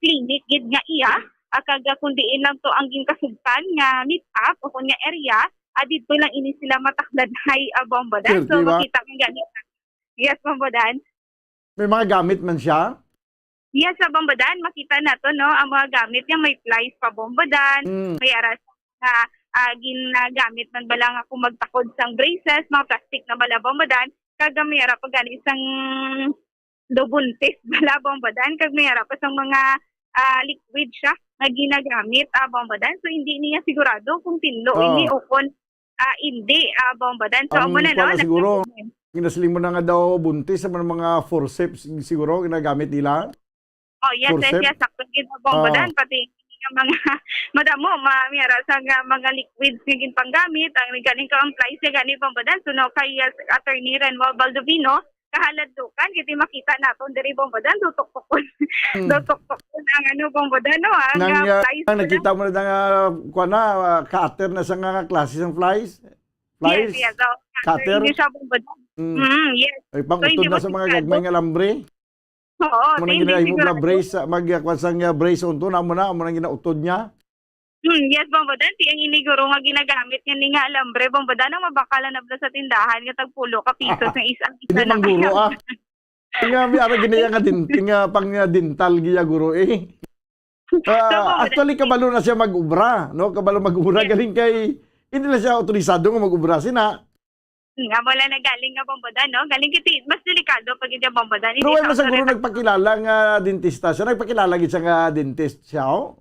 clinic gid nga iya, ah, kag, ah, kung diin lang to ang ginkasugtan nga meet up o kun nga area, ah, didto lang ini sila matakdanhay, ah, Bombo Dan. So, Pwerte ba? Makita man gani. Yes, Bombo Dan. May mga gamit man siya? Yes, sa Bombo Dan, makita nato, no, ang mga gamit niya, may pliers pa, Bombo Dan, Mm. may aras na, ah, ginagamit man bala nga kung magtakod sang braces, mga plastic na bala, Bombo Dan, kag may ara pa gani sang do buntis bala, Bombo Dan, kag may ara pa sang mga, ah, liquid siya nga ginagamit, ah, Bombo Dan. So, hindi niya sigurado kung tinlo Oo. ini o kung, ah, hindi, ah, Bombo Dan. So, Ang amo na, no, kuwan na siguro, nag- ginasiling mo na nga daw buntis sa mga, mga forceps siguro ginagamit nila. Oh, yes, yes, Forceps? yes, sakto gid, Bombo Oo. Dan, pati nga mga madamo, ma-, may ara sa nga mga liquids nga ginpanggamit, ang galing ka ang pliers nga gani, Bombo Dan. So, no, kay, uh, Attorney Renwal Baldovino, kahaladlukan, gid makita naton diri, Bombo Dan, do tuktukon. Hmm. Do tuktukon ang ano, Bombo Dan, no, ang, Nang, uh, uh, pliers ang na. Nakita mo na nga, kuwan na, uh, cutter na sa nga klase sang pliers? Yes, Pliers? yes, oh, Cutter? Hindi siya, Bombo Dan. Hmm. Mm, yes. Ay, pang So, hindi utod na mo sa mga sigurado. gagmay nga alambre? Oo, Amo na hindi gina-, imo sigurado. bla-, brace, sa, mag, kuwan sa nga brace unto, na mo na, amo na ginautod niya? Hmm, yes, Bombo Dan, ti ang ini guro nga ginagamit niya ni nga alambre, Bombo Dan, ang mabakal na bala sa tindahan nga tagpulo ka pisos nga isa, isa Hindi lang man guro, kaya. ah. Nga, may ara gini nga din, nga pang, ah, dental giya guro, eh. Ah, So, Bombo Dan, actually, kabalo na siya mag-ubra, no? Kabalo mag-ubra, Yes. galing kay, hindi na siya autorisado nga mag-ubra, sina. Hmm, amo lang nagaling nga, Bombo Dan, no? Galing kiti, mas delikado pag hindi, Bombo Dan, Pero hindi wala sa man sa siguro authority. nagpakilala nga dentista siya. Nagpakilala gid siya nga dentist siya, oh?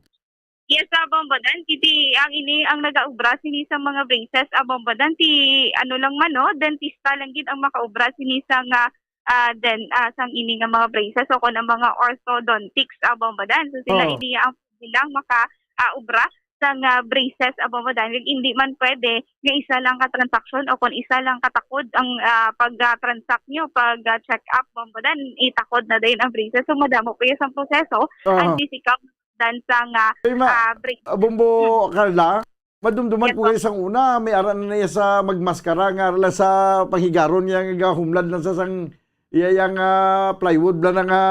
Yes, sa Bombo Dan, kiti ang ini, ang nagaubra sini sa mga braces, ah, Bombo Dan, ti ano lang man, no? Dentista lang gid ang makaubra sini sa nga, ah, den-, ah, sang ini nga mga braces o kon ang mga orthodontics, ah, Bombo Dan. So, sila Oo. ini ang bilang maka, ah, ubra sang, ah, braces, ah, Bombo Dan. Hindi man pwede nga isa lang ka transaksyon o kon isa lang katakod ang, ah, pag, ah, transact nyo, pag, ah, check up, Bombo Dan, itakod na din ang braces. So, madamo pa yung isang proseso, Aha. ang physical dan sa nga, Ay, ma-, ah, braces. ah, Bombo Carla, madumduman Yes, ko po. kayo sang una, may ara na niya sa magmaskara nga ara lang sa panghigaron niya nga humlad lang sa sang iya yang, ah, plywood bla na nga,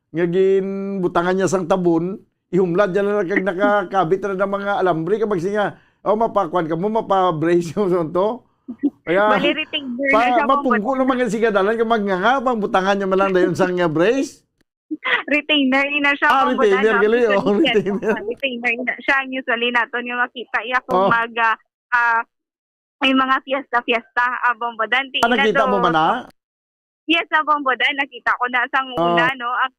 nga ginbutangan niya sang tabon, ihumlad niya na lang kag nakakabit na ng mga alambre, kag magsiya, "Oh, mapakuan ka mo, mapa-brace mo sa to." Kaya, Bali, retainer na pa-, siya, mapungko Bombo. naman nga siga dalan, kag magnganga, pang butangan niya man lang dayon sang, ah, brace. Retainer ina siya, Ah, Bombo Dan, retainer, no? Gali, oh, usually, retainer. Ah, retainer ina siya. Ang usually naton nga makita iya kung Oh. mag, ah, ah, may mga fiesta-fiesta, Bombo Dan. Ti Ah, ina nakita mo to. man na? Yes, ah, Bombo Dan. Nakita ko na sang Oh. una, no? Ang,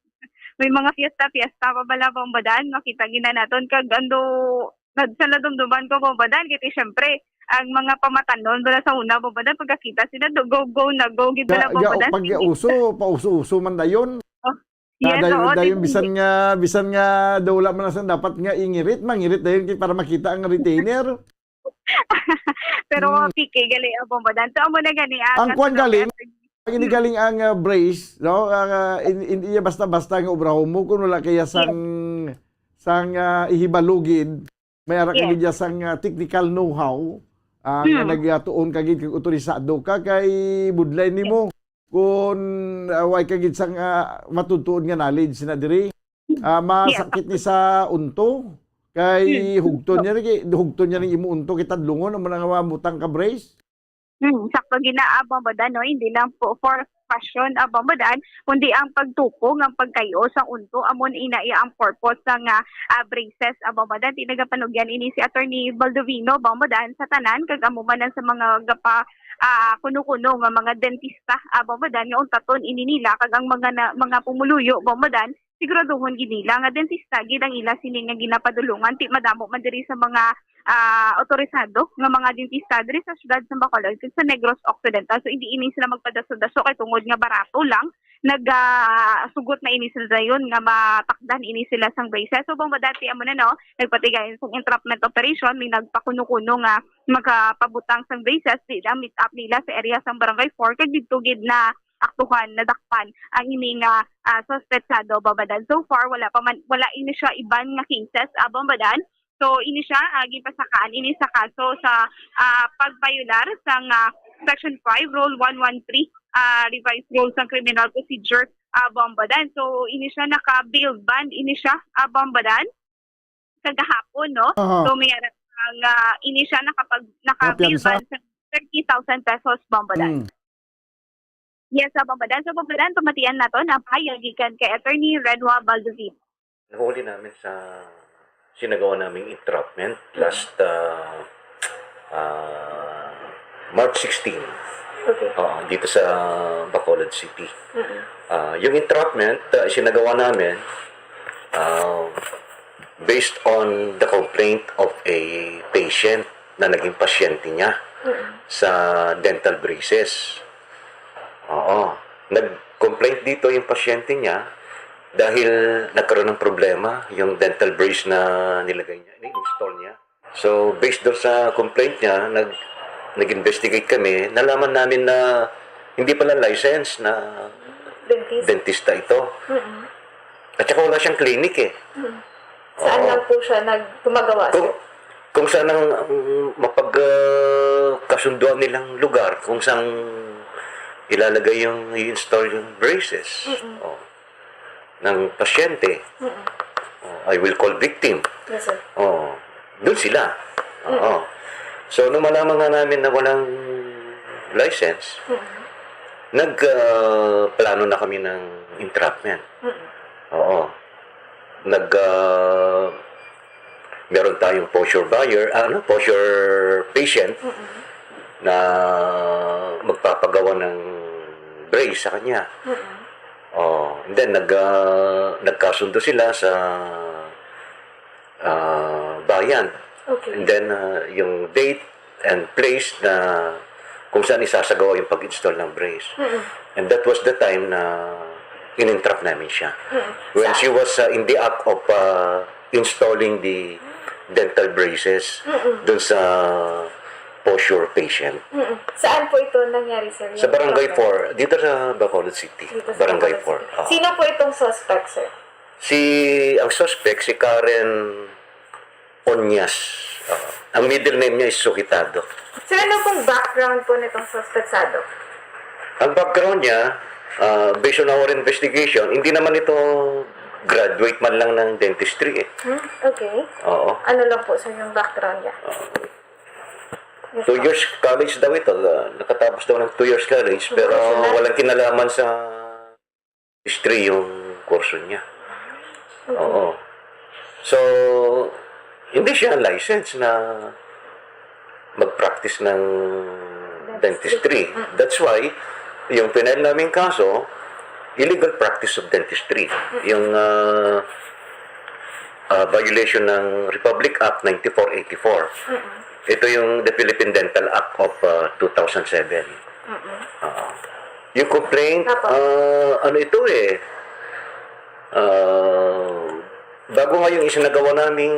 may mga fiesta-fiesta pa bala, Bombo Dan. Makita gina naton. Kag ando, nag-, sa nadumduman ko, Bombo Dan, kay ti, syempre, ang mga pamatanon bala sa una, Bombo Dan, pagkakita sila, do, go, go na go, gid Ga-, bala, ga-, Bombo Dan. pag Sige. uso, pauso-uso man dayon. Oh, Nga yes, dayon, oo, dayon, sige. bisan nga, bisan nga daw wala man na sa dapat nga ingirit, mangirit dayon kay para makita ang retainer. Pero Mm. P K, gali ang Bombo Dan. So, amo na gani, ah, Ang kwan customer galing, service. ang ini Mm. galing ang, ah, brace, no? Ang, ah, in-, in-, iya basta-basta nga obrahon mo kung wala kaya Yes. sang, sang, ah, ihibalugid. May ara ka Yes. gid ya sang, ah, technical know-how, ah, nga Hmm. nagatuon ka gid kag otorisado ka kay budlay Yes. nimo kung, ah, way ka gid sang, ah, matutuon nga knowledge na diri. Ah, Yes. masakit ni sa unto kay Hmm. hugton niya ni, hugton niya ning imo unto kay tadlungon amo na nga mabutang ka brace. Hmm, sakto gina, ah, Bombo Dan, no? Hindi lang po for fashion, ah, Bombo Dan, kundi ang pagtupong, ang pagkayo sa unto, amo na ina iya ang purpose sa nga, ah, braces, ah, Bombo Dan. Ti nagapanugyan ini si Attorney Baldovino, Bombo Dan, sa tanan, kag amo man lang sa mga gapa, ah, kuno-kuno nga mga dentista, ah, Bombo Dan, nga untaton ini nila, kag ang mga na, mga pumuluyo, Bombo Dan, siguraduhon gid nila nga dentista gid ang ila sini nga ginapadulungan. Ti madamo man diri sa mga, ah, otorisado nga mga dentista diri sa siyudad sa Bacolod kag sa Negros Occidental. So, hindi ini sila magpadaso-daso kay tungod nga barato lang, nag, ah, sugot na ini sila dayon nga matakdan ini sila sang braces. So, Bombo Dan, ti amo na, no, nagpatigayon sang entrapment operation, may nagpakuno-kuno nga magpabutang sang braces, di ang meet up nila sa area sang Barangay four, kag didto gid na aktuhan, nadakpan ang ini nga, ah, suspetsado, Bombo Dan. So far, wala pa man, wala ini siya iban nga cases, ah, Bombo Dan. So, ini siya, ah, ginpasakaan ini sa kaso sa, ah, pagbayolar sang, ah, Section five, Rule one one three, ah, Revised Rules sang Criminal Procedure, ah, Bombo Dan. So, ini siya naka-bail bond, ini siya, ah, Bombo Dan. Kagahapon, no? Aha. So, may ara-, ang, ah, ini siya nakapag-, naka-bail Mapiyansa. bond sa thirty thousand pesos, Bombo Dan. Mm. Yes, sa Bombo Dan. So, Bombo Dan, pamatian naton ang pahayag gikan kay Attorney Renwa Baldovino. Nahuli namin sa sinagawa naming entrapment last, ah, ah, March sixteen. Okay. Oo, dito sa Bacolod City. Mm-mm. Ah, yung entrapment, ah, sinagawa namin, ah, based on the complaint of a patient na naging pasyente niya Mm-mm. sa dental braces. Oo. Nag-complaint dito yung pasyente niya dahil nagkaroon ng problema yung dental brace na nilagay niya, na-install niya. So, based doon sa complaint niya, nag-, nag-investigate kami, nalaman namin na hindi pala license na Dentist. dentista ito. Mm-mm. At saka wala siyang clinic eh. Mm. Saan Oo. lang po siya nag-, gumagawa, Kung, sir? kung saan ang, ang mapag, ah, kasunduan nilang lugar, kung saan ilalagay yung, i-install yung braces. Mm-mm. Oh. Ng pasyente. Mm-mm. Oh, I will call victim. Yes, sir. Oh, doon sila. Mm. Oo. So, nung malaman nga namin na walang license, Mm-mm. nag, ah, plano na kami ng entrapment. Mm-mm. Oo. Nag, ah, meron tayong poseur buyer, ah, ano, poseur patient Mm-mm. na magpapagawa ng brace sa kanya. Mm-mm. Oh, and then nag, ah, nagkasundo sila sa, ah, bayan. Okay. And then, ah, yung date and place na kung saan isasagawa yung pag-install ng brace. Mm-mm. And that was the time na in-entrap namin siya. Mm. When Saan? she was, uh, in the act of, uh, installing the dental braces Mm-mm. dun sa poseur patient. Mm-mm. Saan po ito nangyari, sir, Sa yung Barangay entrapment? four, dito sa Bacolod City. Dito sa Barangay Bacolod four, City. oo. Sino po itong suspect, sir? Si, ang suspect, si Karen Onyas. Oo. Ang middle name niya is Sukitado. Sir, ano pong background po nitong suspetsado? Ang background niya, ah, based on our investigation, hindi naman ito graduate man lang ng dentistry eh. Hmm, okay. Oo. Ano lang po, sir, yung background niya? Oo. Yes, Two po. years college daw ito. Ah, nakatapos daw ng two years college, pero Professional. walang kinalaman sa history yung kurso niya. Oo. So, hindi siya licensed na mag-practice ng dentistry. That's why, yung final naming kaso, illegal practice of dentistry. Yung ah, ah, violation ng Republic Act ninety-four eighty-four. Ito yung the Philippine Dental Act of ah, two thousand seven. Oo. Yung complaint, ah, ano ito eh, ah, bago nga yung isinagawa naming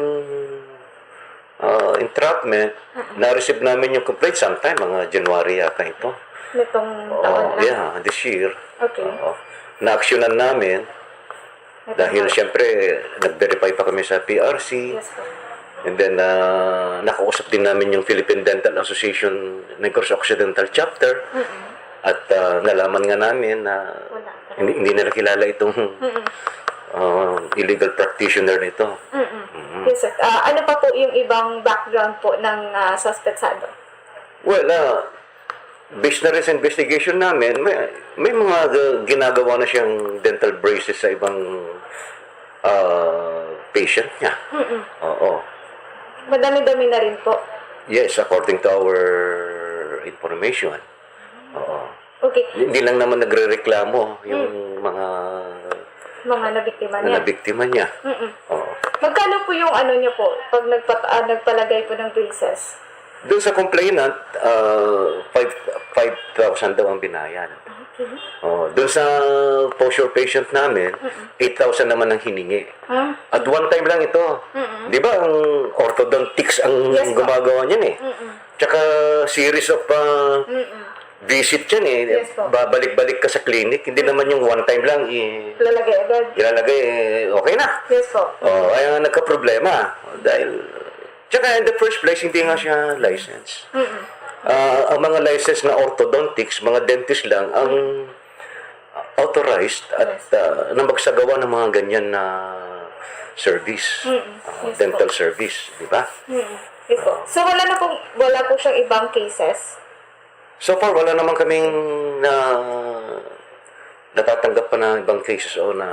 ah, entrapment, na-receive namin yung complaint sometime, mga January yata ito. Nitong Oo, taon lang. Yeah, this year. Okay. Oo. Na-actionan namin Nitong dahil March. Siyempre, nag-verify pa kami sa P R C. Yes po. And then, ah, nakausap din namin yung Philippine Dental Association Negros Occidental Chapter. At ah, nalaman nga namin na Wala. Hindi, hindi nila kilala itong ah, illegal practitioner na ito. Mm-mm. Yes, sir. Ah, ano pa po yung ibang background po ng ah, suspetsado? Well, ah, based na rin sa investigation namin, may, may mga g- ginagawa na siyang dental braces sa ibang ah, patient niya. Oo. Madami-dami na rin po. Yes, according to our information. Oo. Okay. Hindi lang naman nagrereklamo yung mga Mga nabiktima na niya. Nabiktima niya. Mm-mm. Oo. Magkano po yung ano niya po pag nagpat ah, nagpalagay po ng braces? Doon sa complainant, ah, five five thousand daw ang binayad. Okay. Oh, doon sa posture patient namin, eight thousand naman ang hiningi. Ah. At one time lang ito. Mm-mm. Di ba ang orthodontics ang Yes po. Gumagawa niyan eh? Mm-mm. Tsaka series of ah, Mm-mm. Visit yan eh. Yes po. Babalik-balik ka sa clinic. Hindi naman yung one time lang, i- Lalagay agad. Ilalagay, eh, okay na. Yes po. Oh, kaya nga nagka-problema. Dahil, tsaka in the first place, hindi nga siya license. Mm-mm. Ah, ang mga license na orthodontics, mga dentist lang, ang authorized at Yes. ah, na magsagawa ng mga ganyan na service. Mm-mm. Ah, Yes dental po. Service, di ba? Mm-mm. Yes po. So wala na pong, wala po siyang ibang cases? So far, wala naman kaming na, natatanggap pa na ibang cases o na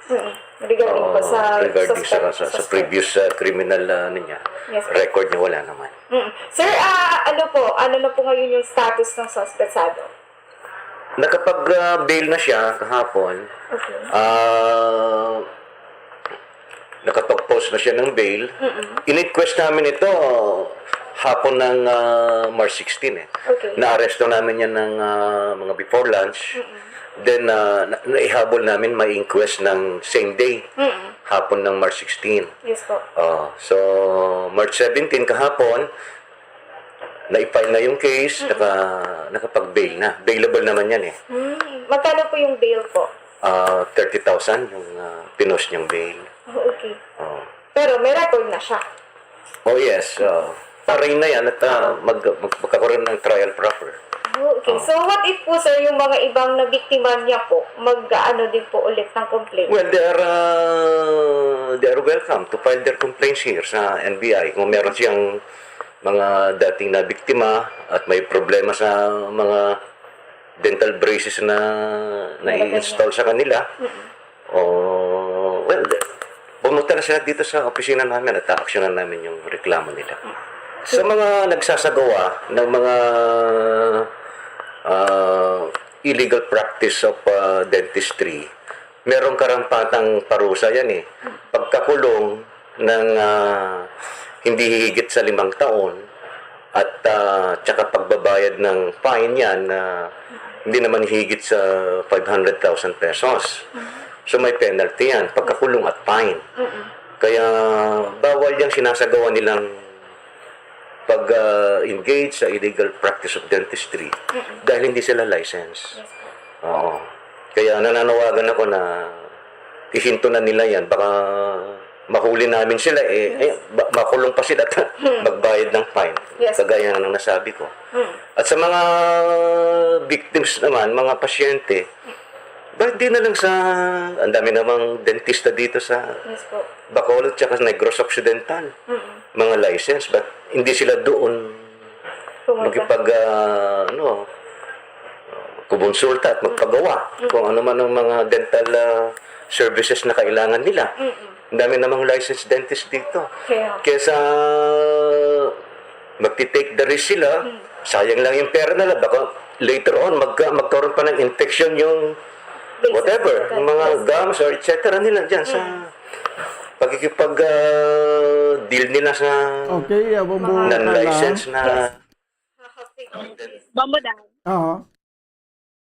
Mm. Regarding po Oo, sa regarding sa, suspect, sa, sa suspect. Previous uh, criminal uh, ano niya, Yes, sir. Record niya, wala naman. Mm. Sir, ah, ano po, ano na po ngayon yung status ng suspetsado? Nakapag-bail na siya kahapon. Okay. Ah, nakapag-post na siya ng bail. In-inquest namin ito hapon ng ah, March sixteen eh. Okay. Naaresto namin yan ng ah, mga before lunch. Then, ah, na- naihabol namin may inquest ng same day, hapon ng March sixteen. Yes po. Oh, so, March seventeen kahapon, na-file na yung case, naka, nakapag-bail na. Bailable naman yan eh. Hmm. Magkano po yung bail po? Ah, thirty thousand yung ah, pinost niyang bail. Oh, okay. Oh. Pero may record na siya. Oh yes, oh. Parein na yan at ah, mag, mag, magkakaroon ng trial proper. Oh, okay. Oh. So what if po, sir, yung mga ibang nabiktima niya po, mag-ano din po ulit ng complaint? Well, they are uh, they are welcome to file their complaints here sa N B I kung meron siyang mga dating na biktima at may problema sa mga dental braces na nai-install sa kanila. O, well, pumunta na sila dito sa opisina namin at aaksyonan namin yung reklamo nila. Sa mga nagsasagawa ng mga ah, illegal practice of ah, dentistry, merong karampatang parusa yan eh. Pagkakulong ng ah, hindi hihigit sa limang taon at ah, tsaka pagbabayad ng fine yan na hindi naman higit sa five hundred thousand pesos. So may penalty yan, pagkakulong at fine. Kaya bawal yung sinasagawa nilang pag-engage sa illegal practice of dentistry dahil hindi sila licensed. Oo. Kaya nananawagan ako na ihinto na nila yan. Baka mahuli namin sila eh, eh ba- makulong pa sila at magbayad ng fine. Yes. Kagaya ng nasabi ko. At sa mga victims naman, mga pasyente, bakit di na lang sa, ang dami namang dentista dito sa Yes po. Bacolod tsaka sa Negros Occidental. Mga license, but hindi sila doon Pumunta. Makipag, ah, ano, Bumonsulta at magpagawa kung ano man ang mga dental, ah, services na kailangan nila. Ang dami namang licensed dentist dito. Kaya kesa magti-take the risk sila, sayang lang yung pera nila. Baka later on, magka, magkaroon pa ng infection yung whatever, yung mga gums or et cetera nila dyan sa pagkikipag, ah, deal nila sa Okay, uh, Bumbo Carla. Non-licensed na Bombo Dan. Oo.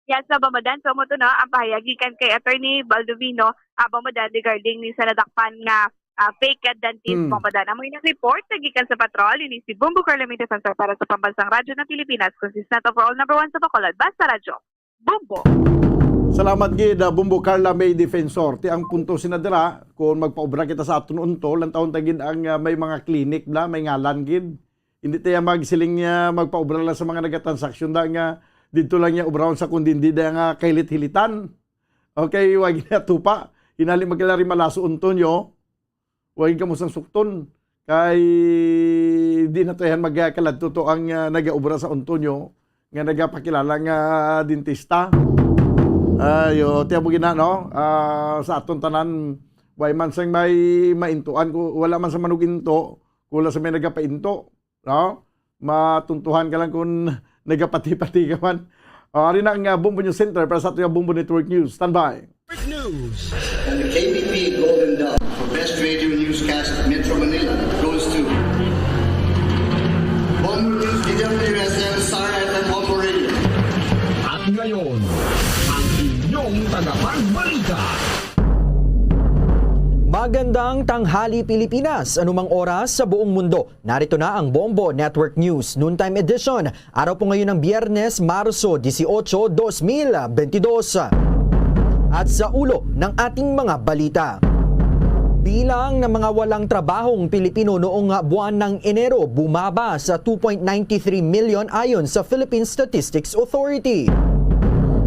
Yes, sa Bombo Dan, so mo to, no, ang pahayag gikan kay Attorney Baldovino, ah, Bombo Dan, regarding ni sa nadakpan nga, ah, fake dentist. Hmm. Bombo Dan, amo yung report na gikan sa patrol, ini si Bombo Carla May Defensor para sa Pambansang Radyo ng Pilipinas, consistent overall number one sa Bacolod, Basta Radyo, Bombo. Salamat gid, uh, Bombo Carla May Defensor. Ti ang punto sina dira, kung magpaobra kita sa aton unto, lantawon ta gid ang, uh, may mga clinic bla, may ngalan gid. Hindi tayo magsiling niya magpaubra lang sa mga nagatransaksyon da nga dito lang niya ubrahon sa kundi hindi da nga kahilit-hilitan. Okay, wag niya tupa. Hinali magkalari malaso unto nyo. Wag kamo sang sukton. Kay di na tayo magkaladto to ang, ah, nagaubra sa unto nyo nga nagapakilala nga dentista. Ayo, tiyan mo gina, no? Ah, sa aton tanan, way man sang may maintuan, ku-, wala man sa manuginto, kula sa may nagapainto, no? Matuntuhan ka lang kung nagapati-pati ka man. O, ari na ang, ah, Bombo News Center para sa ating Bombo Network News. Standby. News. And the K B P Golden Dove for Best Radio Newscast Metro Manila goes to Bombo News, D W S L, Star F M, Bombo Radio. At ngayon, ang inyong tagapagbalita. Magandang tanghali, Pilipinas. Anumang oras sa buong mundo, narito na ang Bombo Network News Noontime Edition. Araw po ngayon ng Biyernes, Marso dieciocho, dos mil veintidós. At sa ulo ng ating mga balita. Bilang ng mga walang trabahong Pilipino noong buwan ng Enero bumaba sa two point nine three million ayon sa Philippine Statistics Authority.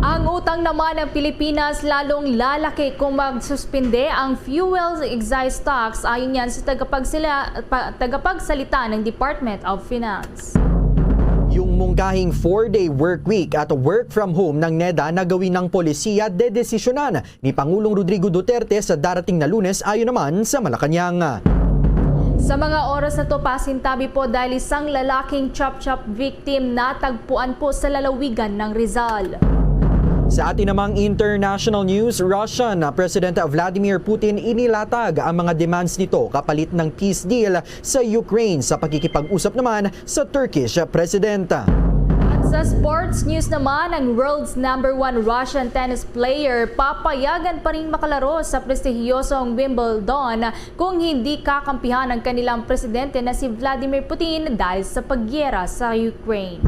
Ang utang naman ng Pilipinas lalong lalaki kung magsuspinde ang fuel excise tax, ayon yan sa tagapagsila, pa, tagapagsalita ng Department of Finance. Yung mungkahing four-day work week at work from home ng NEDA na gawin ng polisiya, dedesisyonan ni Pangulong Rodrigo Duterte sa darating na Lunes, ayon naman sa Malacañang. Sa mga oras na to, pasintabi po dahil isang lalaking chop-chop victim natagpuan po sa lalawigan ng Rizal. Sa atin namang international news, Russian President Vladimir Putin inilatag ang mga demands nito kapalit ng peace deal sa Ukraine sa pakikipag-usap naman sa Turkish President. At sa sports news naman, ang world's number one Russian tennis player papayagan pa rin makalaro sa prestihiyosong Wimbledon kung hindi kakampihan ang kanilang presidente na si Vladimir Putin dahil sa pagyera sa Ukraine.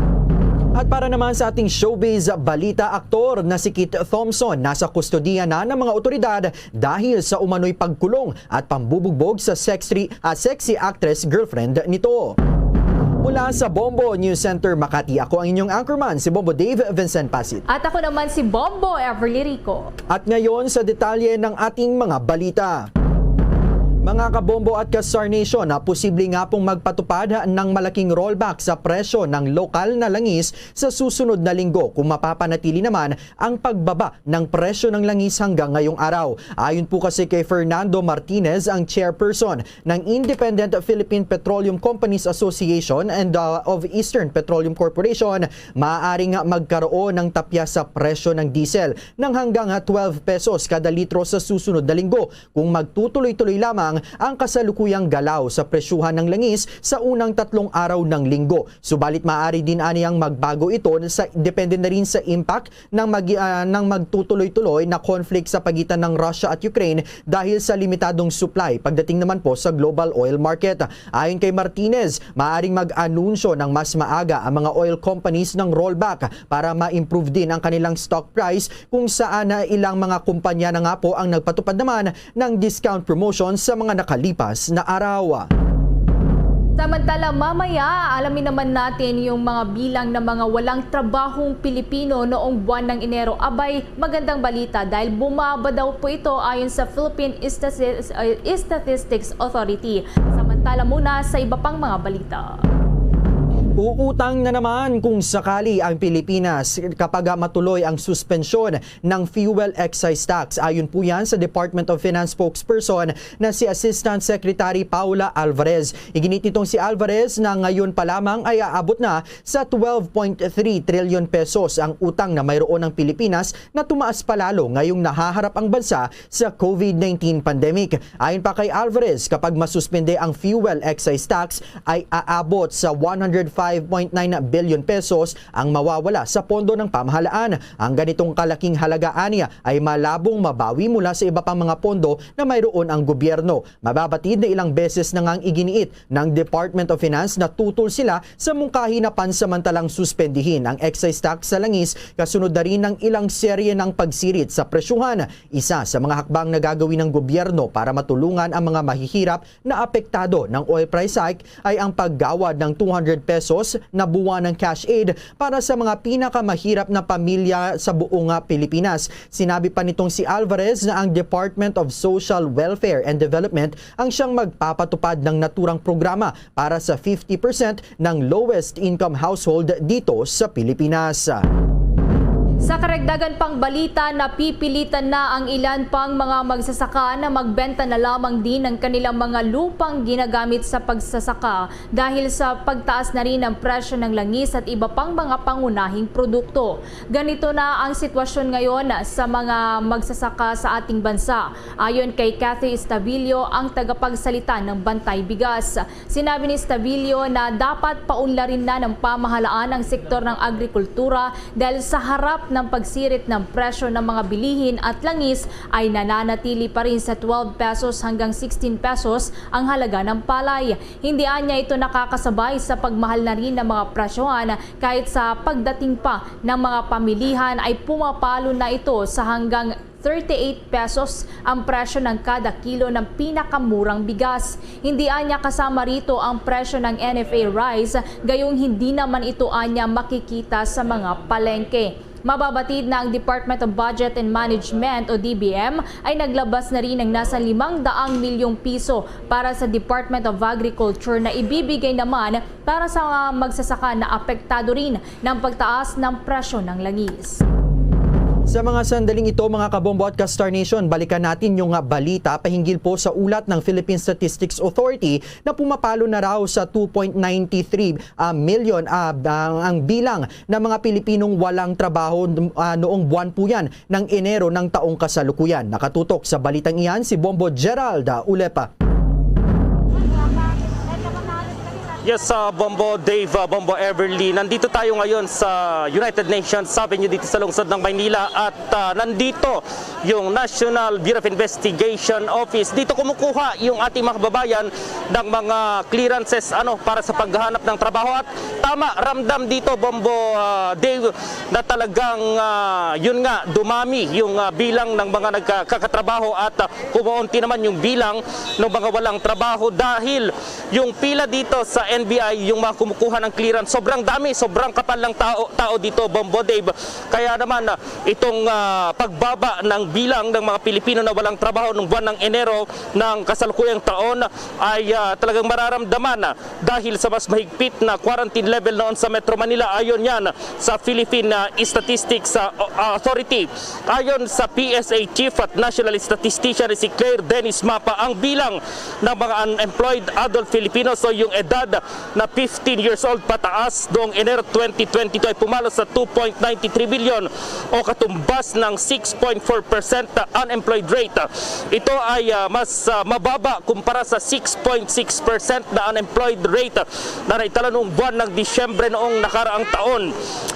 At para naman sa ating showbiz balita, aktor na si Keith Thompson nasa kustodiya na ng mga otoridad dahil sa umano'y pagkulong at pambubugbog sa sexy, ah, sexy actress girlfriend nito. Mula sa Bombo News Center Makati, ako ang inyong anchorman, si Bombo Dave Vincent Pasit. At ako naman si Bombo Everly Rico. At ngayon sa detalye ng ating mga balita. Mga kabombo at ka-Star Nation, na posible nga pong magpatupad ng malaking rollback sa presyo ng lokal na langis sa susunod na linggo kung mapapanatili naman ang pagbaba ng presyo ng langis hanggang ngayong araw. Ayon po kasi kay Fernando Martinez, ang chairperson ng Independent Philippine Petroleum Companies Association and, uh, of Eastern Petroleum Corporation, maaaring magkaroon ng tapya sa presyo ng diesel ng hanggang twelve pesos kada litro sa susunod na linggo kung magtutuloy-tuloy lamang ang kasalukuyang galaw sa presyuhan ng langis sa unang tatlong araw ng linggo. Subalit maaari din aniyang magbago ito sa, depende na rin sa impact ng mag-, ah, ng magtutuloy-tuloy na conflict sa pagitan ng Russia at Ukraine dahil sa limitadong supply pagdating naman po sa global oil market. Ayon kay Martinez, maaring mag-anunsyo ng mas maaga ang mga oil companies ng rollback para ma-improve din ang kanilang stock price, kung saan na ilang mga kumpanya na nga po ang nagpatupad naman ng discount promotion sa mga nakalipas na araw. Samantala, mamaya, alamin naman natin yung mga bilang ng mga walang trabahong Pilipino noong buwan ng Enero. Abay, magandang balita dahil bumaba daw po ito ayon sa Philippine Statis-, uh, Statistics Authority. Samantala muna sa iba pang mga balita. Uutang na naman kung sakali ang Pilipinas kapag matuloy ang suspensyon ng fuel excise tax. Ayon po yan sa Department of Finance spokesperson na si Assistant Secretary Paula Alvarez. Iginit nitong si Alvarez na ngayon pa lamang ay aabot na sa twelve point three trillion pesos ang utang na mayroon ng Pilipinas na tumaas pa lalo ngayong nahaharap ang bansa sa COVID nineteen pandemic. Ayon pa kay Alvarez, kapag masuspende ang fuel excise tax, ay aabot sa one hundred five point nine billion pesos ang mawawala sa pondo ng pamahalaan. Ang ganitong kalaking halaga, anya, ay malabong mabawi mula sa iba pang mga pondo na mayroon ang gobyerno. Mababatid na ilang beses na ngang iginiit ng Department of Finance na tutol sila sa mungkahi na pansamantalang suspendihin ang excise tax sa langis, kasunod na rin ng ilang serye ng pagsirit sa presyuhan. Isa sa mga hakbang na gagawin ng gobyerno para matulungan ang mga mahihirap na apektado ng oil price hike ay ang paggawad ng two hundred pesos na buwan ng cash aid para sa mga pinakamahirap na pamilya sa buong, ah, Pilipinas. Sinabi pa nitong si Alvarez na ang Department of Social Welfare and Development ang siyang magpapatupad ng naturang programa para sa fifty percent ng lowest income household dito sa Pilipinas. Sa karagdagan pang balita, napipilitan na ang ilan pang mga magsasaka na magbenta na lamang din ng kanilang mga lupang ginagamit sa pagsasaka dahil sa pagtaas na rin ng presyo ng langis at iba pang mga pangunahing produkto. Ganito na ang sitwasyon ngayon sa mga magsasaka sa ating bansa. Ayon kay Cathy Estavillo, ang tagapagsalita ng Bantay Bigas, sinabi ni Estavillo na dapat paunlarin na ng pamahalaan ang sektor ng agrikultura dahil sa harap ng pagsirit ng presyo ng mga bilihin at langis ay nananatili pa rin sa twelve pesos hanggang sixteen pesos ang halaga ng palay. Hindi anya ito nakakasabay sa pagmahal na rin ng mga presyohan, kahit sa pagdating pa ng mga pamilihan ay pumapalo na ito sa hanggang thirty-eight pesos ang presyo ng kada kilo ng pinakamurang bigas. Hindi anya kasama rito ang presyo ng N F A rice, gayong hindi naman ito anya makikita sa mga palengke. Mababatid na ang Department of Budget and Management o D B M ay naglabas na rin ng nasa limang daang milyong piso para sa Department of Agriculture na ibibigay naman para sa mga magsasaka na apektado rin ng pagtaas ng presyo ng langis. Sa mga sandaling ito, mga kabombo at ka-Star Nation, balikan natin yung, ah, balita pahinggil po sa ulat ng Philippine Statistics Authority na pumapalo na raw sa two point nine three, ah, million, ah, ang, ang bilang ng mga Pilipinong walang trabaho, ah, noong buwan po yan ng Enero ng taong kasalukuyan. Nakatutok sa balitang iyan si Bombo Gerald, ah, Ulepa. Yes, ah, Bombo Dave, ah, Bombo Everly. Nandito tayo ngayon sa United Nations Avenue dito sa lungsod ng Maynila at, ah, nandito yung National Bureau of Investigation Office. Dito kumukuha yung ating mga kababayan ng mga clearances, ano, para sa paghahanap ng trabaho. At tama, ramdam dito, Bombo, ah, Dave, na talagang, ah, yun nga, dumami yung, ah, bilang ng mga nagkakatrabaho at, ah, kumuunti naman yung bilang ng mga walang trabaho dahil yung pila dito sa N B I, yung mga kumukuha ng clearance, sobrang dami, sobrang kapal ng tao, tao dito, Bombo Dave. Kaya naman, ah, itong, ah, pagbaba ng bilang ng mga Pilipino na walang trabaho nung buwan ng Enero ng kasalukuyang taon ay, ah, talagang mararamdaman, ah, dahil sa mas mahigpit na quarantine level noon sa Metro Manila, ayon yan sa Philippine, ah, Statistics, ah, Authority. Ayon sa P S A Chief at National Statistician si Claire Dennis Mapa, ang bilang ng mga unemployed adult Filipinos o yung edad na fifteen years old pataas noong Enero twenty twenty-two ay pumalo sa two point nine three billion o katumbas ng six point four percent unemployed rate. Ito ay, ah, mas, ah, mababa kumpara sa six point six percent na unemployed rate na naitala noong buwan ng Disyembre noong nakaraang taon.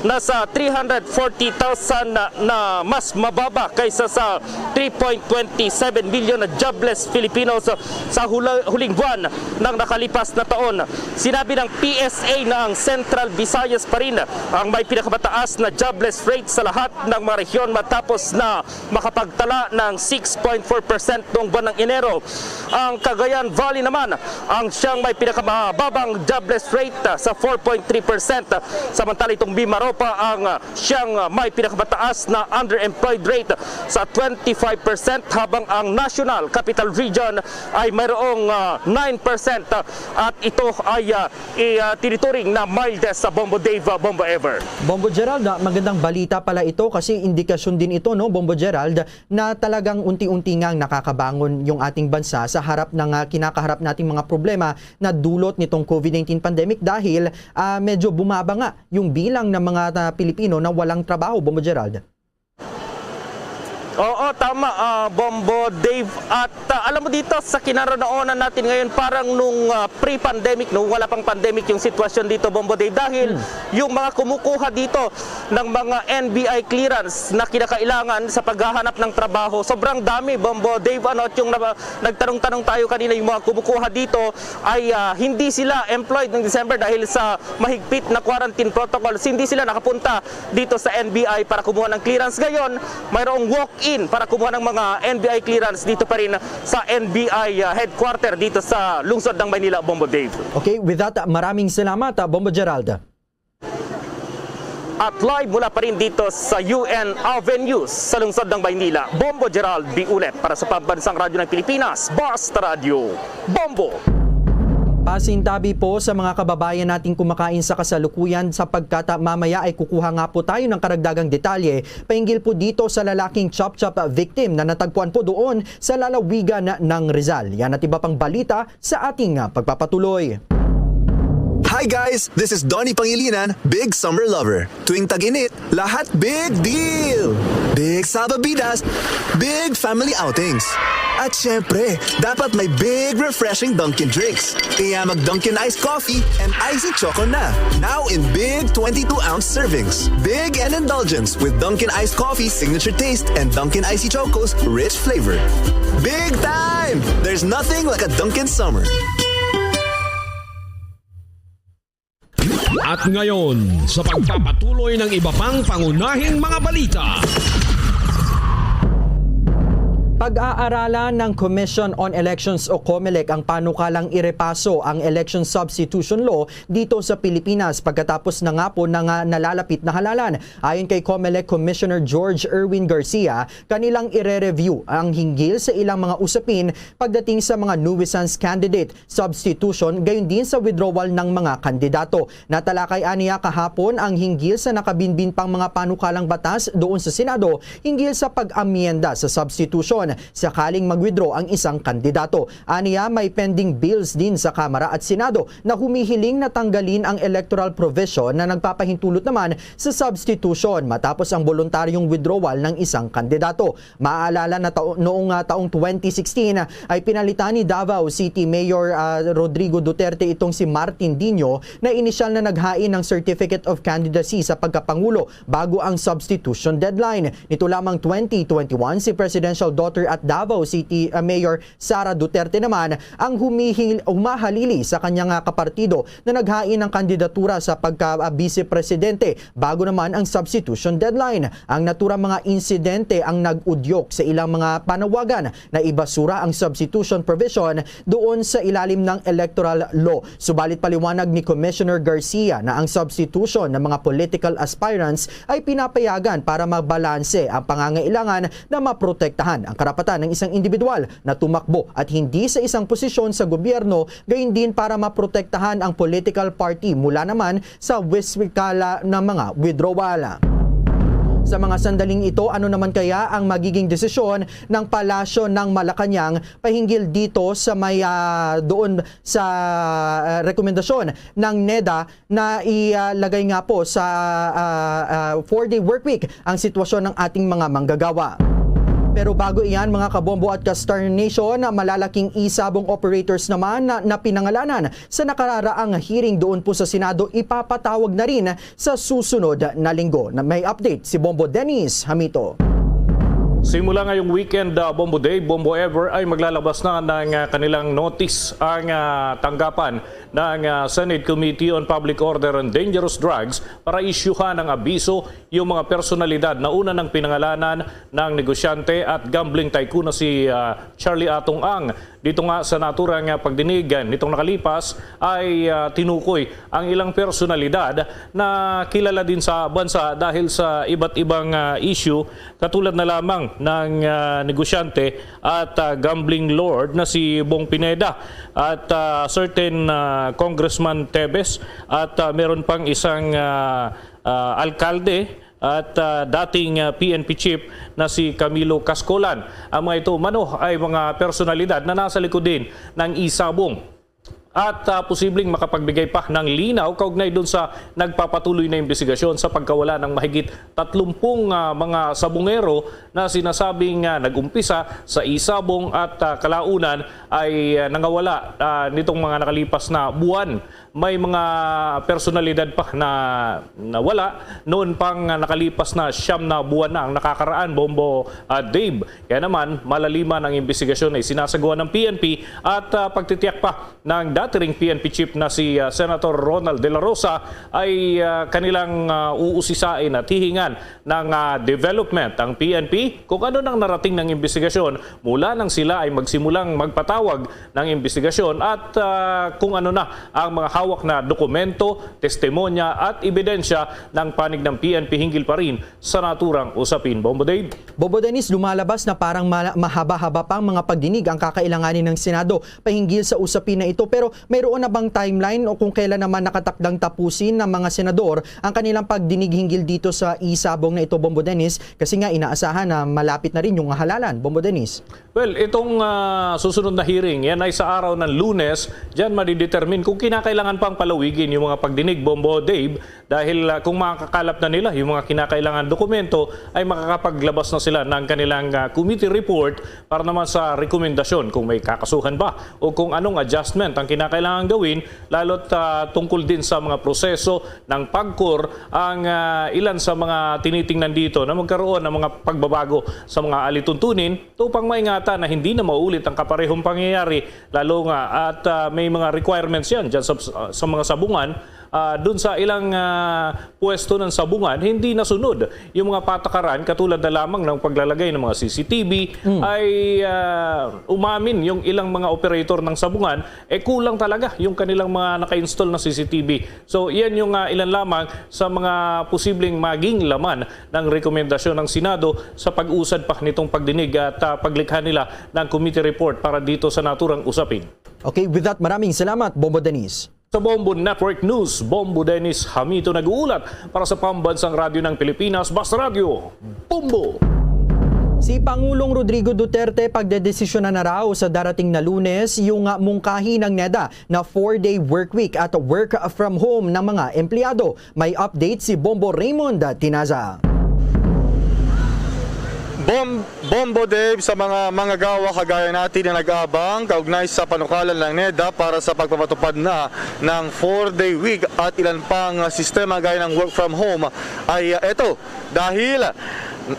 Nasa three hundred forty thousand na, na mas mababa kaysa sa three point twenty seven million na jobless Filipinos sa hula-, huling buwan ng nakalipas na taon. Sinabi ng P S A na ang Central Visayas pa rin ang may pinakamataas na jobless rate sa lahat ng mga rehiyon matapos na makapagtala ng six point four percent noong buwan ng Enero. Ang Cagayan Valley naman ang siyang may pinakamababang jobless rate, ah, sa four point three percent. Samantala, itong Mimaropa ang, ah, siyang, ah, may pinakamataas na underemployed rate sa twenty-five percent, habang ang National Capital Region ay mayroong, ah, nine percent, ah, at ito ay uh, i, uh, tinituring na mildest sa Bombo Dave, uh, Bombo Ever. Bombo Gerald, ah, magandang balita pala ito kasi indikasyon din ito, no, Bombo Gerald, na talagang unti-unti nga nakakabangon yung ating bansa sa harap ng, ah, kinakaharap nating mga problema na dulot nitong covid nineteen pandemic dahil, ah, medyo bumaba nga yung bilang ng mga, ah, Pilipino na walang trabaho, Bombo Gerald. Oo, tama, ah, Bombo Dave. At, ah, alam mo, dito sa kinaranaonan natin ngayon, parang nung, ah, pre-pandemic, nung wala pang pandemic yung sitwasyon dito, Bombo Dave, dahil Hmm. yung mga kumukuha dito ng mga N B I clearance na kinakailangan sa paghahanap ng trabaho, sobrang dami, Bombo Dave. Ano, at yung na-, nagtanong-tanong tayo kanina, yung mga kumukuha dito ay, ah, hindi sila employed ng December dahil sa mahigpit na quarantine protocols. Hindi sila nakapunta dito sa N B I para kumuha ng clearance. Ngayon, mayroong walk-in para kumuha ng mga N B I clearance dito pa rin sa N B I, ah, headquarter dito sa lungsod ng Maynila, Bombo Dave. Okay, with that, maraming salamat, ah, Bombo Gerald. At live mula pa rin dito sa U N Avenue sa lungsod ng Maynila, Bombo Gerald Biulet para sa Pambansang Radyo ng Pilipinas, Basta Radyo. Bombo! Pasintabi po sa mga kababayan nating kumakain sa kasalukuyan, sapagkat, ah, mamaya ay kukuha nga po tayo ng karagdagang detalye pahinggil po dito sa lalaking chop-chop victim na natagpuan po doon sa lalawigan ng Rizal. Yan at iba pang balita sa ating, ah, pagpapatuloy. Hi guys! This is Donnie Pangilinan, big summer lover. Tuwing tag-init, lahat big deal! Big salbabidas, big family outings. At syempre, dapat may big refreshing Dunkin' drinks. Kaya mag Dunkin' Ice Coffee and Icy Choco na. Now in big twenty-two ounce servings. Big and indulgence with Dunkin' Ice Coffee's signature taste and Dunkin' Icy Choco's rich flavor. Big time! There's nothing like a Dunkin' Summer. At ngayon, sa pagpapatuloy ng iba pang pangunahing mga balita. Pag-aaralan ng Commission on Elections o COMELEC ang panukalang irepaso ang election substitution law dito sa Pilipinas pagkatapos na nga po ng, ah, nalalapit na halalan. Ayon kay COMELEC Commissioner George Erwin Garcia, kanilang ire-review ang hinggil sa ilang mga usapin pagdating sa mga nuisance candidate substitution, gayon din sa withdrawal ng mga kandidato. Natalakay aniya kahapon ang hinggil sa nakabinbin pang mga panukalang batas doon sa Senado hinggil sa pag-amyenda sa substitution sakaling mag-withdraw ang isang kandidato. Aniya, may pending bills din sa Kamara at Senado na humihiling na tanggalin ang electoral provision na nagpapahintulot naman sa substitution matapos ang boluntaryong withdrawal ng isang kandidato. Maaalala na tao-, noong, ah, taong twenty sixteen, ah, ay pinalitan ni Davao City Mayor, ah, Rodrigo Duterte itong si Martin Dino na inisyal na naghain ng Certificate of Candidacy sa pagkapangulo bago ang substitution deadline. Nito lamang twenty twenty-one, si Presidential Daughter at Davao City, ah, Mayor Sara Duterte naman ang humihil-, humahalili sa kanyang, ah, kapartido na naghain ng kandidatura sa pagka, ah, Vice Presidente bago naman ang substitution deadline. Ang naturang mga insidente ang nag-udyok sa ilang mga panawagan na ibasura ang substitution provision doon sa ilalim ng electoral law. Subalit paliwanag ni Commissioner Garcia na ang substitution ng mga political aspirants ay pinapayagan para mabalanse ang pangangailangan na maprotektahan ang karapatan ng isang individual na tumakbo at hindi sa isang posisyon sa gobyerno, gayon din para maprotektahan ang political party mula naman sa wiswikala ng mga withdrawal. Sa mga sandaling ito, ano naman kaya ang magiging desisyon ng Palasyo ng Malacañang pahinggil dito sa may, ah, doon sa, ah, rekomendasyon ng NEDA na ilagay nga po sa, ah, ah, four-day workweek ang sitwasyon ng ating mga manggagawa? Pero bago iyan, mga kabombo at ka-Star Nation, malalaking e-sabong operators naman na, na pinangalanan sa nakaraang hearing doon po sa Senado ipapatawag na rin sa susunod na linggo. Na may update si Bombo Dennis Hamito. Simula ngayong weekend, ah, Bombo Day, Bombo Ever ay maglalabas na ng, ah, kanilang notice ang, ah, tanggapan ng, ah, Senate Committee on Public Order and Dangerous Drugs para isyuhan ng abiso yung mga personalidad na una ng pinangalanan ng negosyante at gambling tycoon na si, ah, Charlie Atong Ang. Dito nga sa naturang, ah, pagdinig, ah, nitong nakalipas ay, ah, tinukoy ang ilang personalidad na kilala din sa bansa dahil sa iba't ibang, ah, issue, katulad na lamang ng, ah, negosyante at, ah, gambling lord na si Bong Pineda at, ah, certain, ah, Congressman Tebes at, ah, meron pang isang, ah, ah, alkalde at, ah, dating, ah, P N P chief na si Camilo Cascolan. Ang mga ito umano ay mga personalidad na nasa likod din ng isabong at, ah, posibleng makapagbigay pa ng linaw kaugnay dun sa nagpapatuloy na imbestigasyon sa pagkawala ng mahigit tatlumpung, ah, mga sabungero na sinasabing, ah, nag-umpisa sa isabong at, ah, kalaunan ay, ah, nangawala, ah, nitong mga nakalipas na buwan. May mga personalidad pa na nawala noon pang nakalipas na siyam na buwan na ang nakakaraan, Bombo, ah, Dave. Kaya naman, malaliman ang imbestigasyon na isinasagawa ng P N P at, ah, pagtitiyak pa ng dati ring P N P chief na si, ah, Senator Ronald De La Rosa ay, ah, kanilang, ah, uusisain at hihingan ng, ah, development ang P N P kung ano nang narating ng imbestigasyon mula nang sila ay magsimulang magpatawag ng imbestigasyon at, ah, kung ano na ang mga hawak na dokumento, testimonya at ebidensya ng panig ng P N P hinggil pa rin sa naturang usapin. Bombo Dave. Bobo Dennis, lumalabas na parang ma-, mahaba-haba pang mga pagdinig ang kakailanganin ng Senado pahinggil sa usapin na ito. Pero mayroon na bang timeline o kung kailan naman nakatakdang tapusin ng mga senador ang kanilang pagdinig hinggil dito sa isabong na ito, Bombo Dennis? Kasi nga inaasahan na malapit na rin yung halalan, Bombo Dennis. Well, itong, ah, susunod na hearing, yan ay sa araw ng Lunes. Diyan madidetermine kung kinakailangan pang palawigin yung mga pagdinig, Bombo Dave, dahil, ah, kung makakalap na nila yung mga kinakailangan dokumento, ay makakapaglabas na sila ng kanilang, ah, committee report para naman sa rekomendasyon kung may kakasuhan ba o kung anong adjustment ang kinakailangan gawin, lalo't, ah, tungkol din sa mga proseso ng pagkor ang, ah, ilan sa mga tinitingnan dito na magkaroon ng mga pagbabago sa mga alituntunin upang maingatan na hindi na maulit ang kaparehong pangyayari, lalo nga at, ah, may mga requirements yan dyan sa, sa mga sabungan, ah, dun sa ilang, ah, pwesto ng sabungan, hindi nasunod yung mga patakaran katulad na lamang ng paglalagay ng mga C C T V Mm. ay, ah, umamin yung ilang mga operator ng sabungan, eh kulang talaga yung kanilang mga naka-install na C C T V. So, yan yung, ah, ilan lamang sa mga posibleng maging laman ng rekomendasyon ng Senado sa pag-usad pa nitong pagdinig at, ah, paglikha nila ng committee report para dito sa naturang usapin. Okay, with that, maraming salamat, Bombo Dennis. Sa Bombo Network News, Bombo Dennis Hamito nag-uulat para sa Pambansang Radyo ng Pilipinas, Basta Radyo, Bombo! Si Pangulong Rodrigo Duterte pagdedesisyonan na raw sa darating na Lunes yung, ah, mungkahi ng NEDA na four-day work week at work from home ng mga empleyado. May update si Bombo Raymond Tinaza. Bom-, Bombo Dave, sa mga manggagawa kagaya natin na nag-aabang kaugnay sa panukalan ng NEDA para sa pagpapatupad na ng four-day week at ilan pang sistema gaya ng work from home, ay, ah, eto, dahil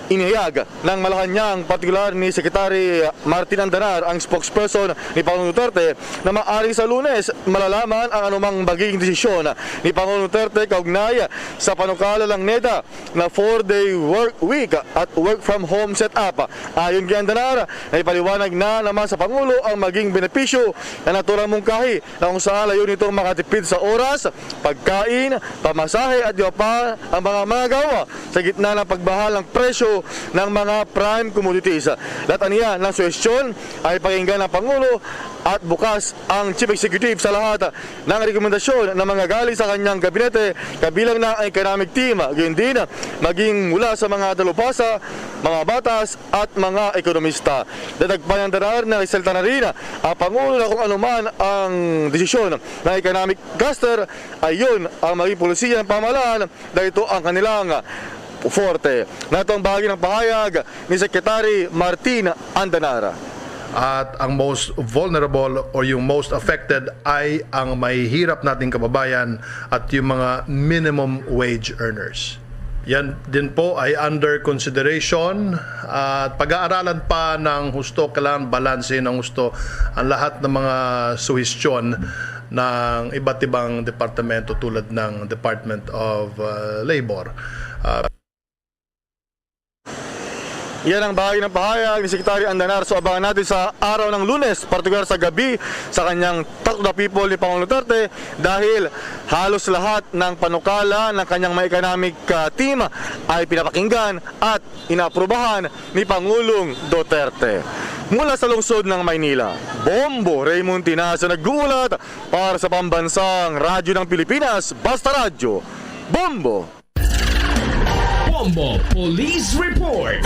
inihayag ng Malacañang, partikular ni Secretary Martin Andanar, ang spokesperson ni Pangulong Duterte, na maaring sa Lunes malalaman ang anumang magiging desisyon ni Pangulong Duterte kaugnay sa panukala ng NEDA na four-day work week at work from home setup. Ayon kay Andanar, naipaliwanag na naman sa Pangulo ang maging benepisyo na naturang mungkahi na kung saan layunin nitong makatipid sa oras, pagkain, pamasahe at iba pa ang mga manggagawa sa gitna ng pagmahal ng presyo ng mga prime commodities. Lahat aniya ng suhestyon ay pakinggan ng Pangulo at bukas ang Chief Executive sa lahat ng rekomendasyon na manggagaling sa kanyang gabinete, kabilang na ang economic team, gayon din maging mula sa mga dalubhasa, mga batas at mga ekonomista. Dagdag pa ni Andanar na resulta na rin ang Pangulo na kung anuman ang desisyon ng economic cluster, ay yun ang maging polisiya ng pamahalaan dahil ito ang kanilang forte. Nato ang bahagi ng pahayag ni Secretary Martin Andanar. At ang most vulnerable or yung most affected ay ang mahihirap nating kababayan at yung mga minimum wage earners. Yan din po ay under consideration at pag-aaralan pa ng husto. Kailangan balanse ng husto ang lahat ng mga suhestyon ng iba't ibang departamento tulad ng Department of, uh, Labor. Uh, Yan ang bahagi ng pahayag ni Secretary Andanar. So, abangan natin sa araw ng Lunes, partikular sa gabi, sa kanyang Talk to the People ni Pangulong Duterte, dahil halos lahat ng panukala ng kanyang mga economic, ah, team ay pinapakinggan at inaaprubahan ni Pangulong Duterte. Mula sa lungsod ng Maynila, Bombo Raymond Tinazo nag-uulat para sa Pambansang Radyo ng Pilipinas, Basta Radyo, Bombo! Bombo Police Report.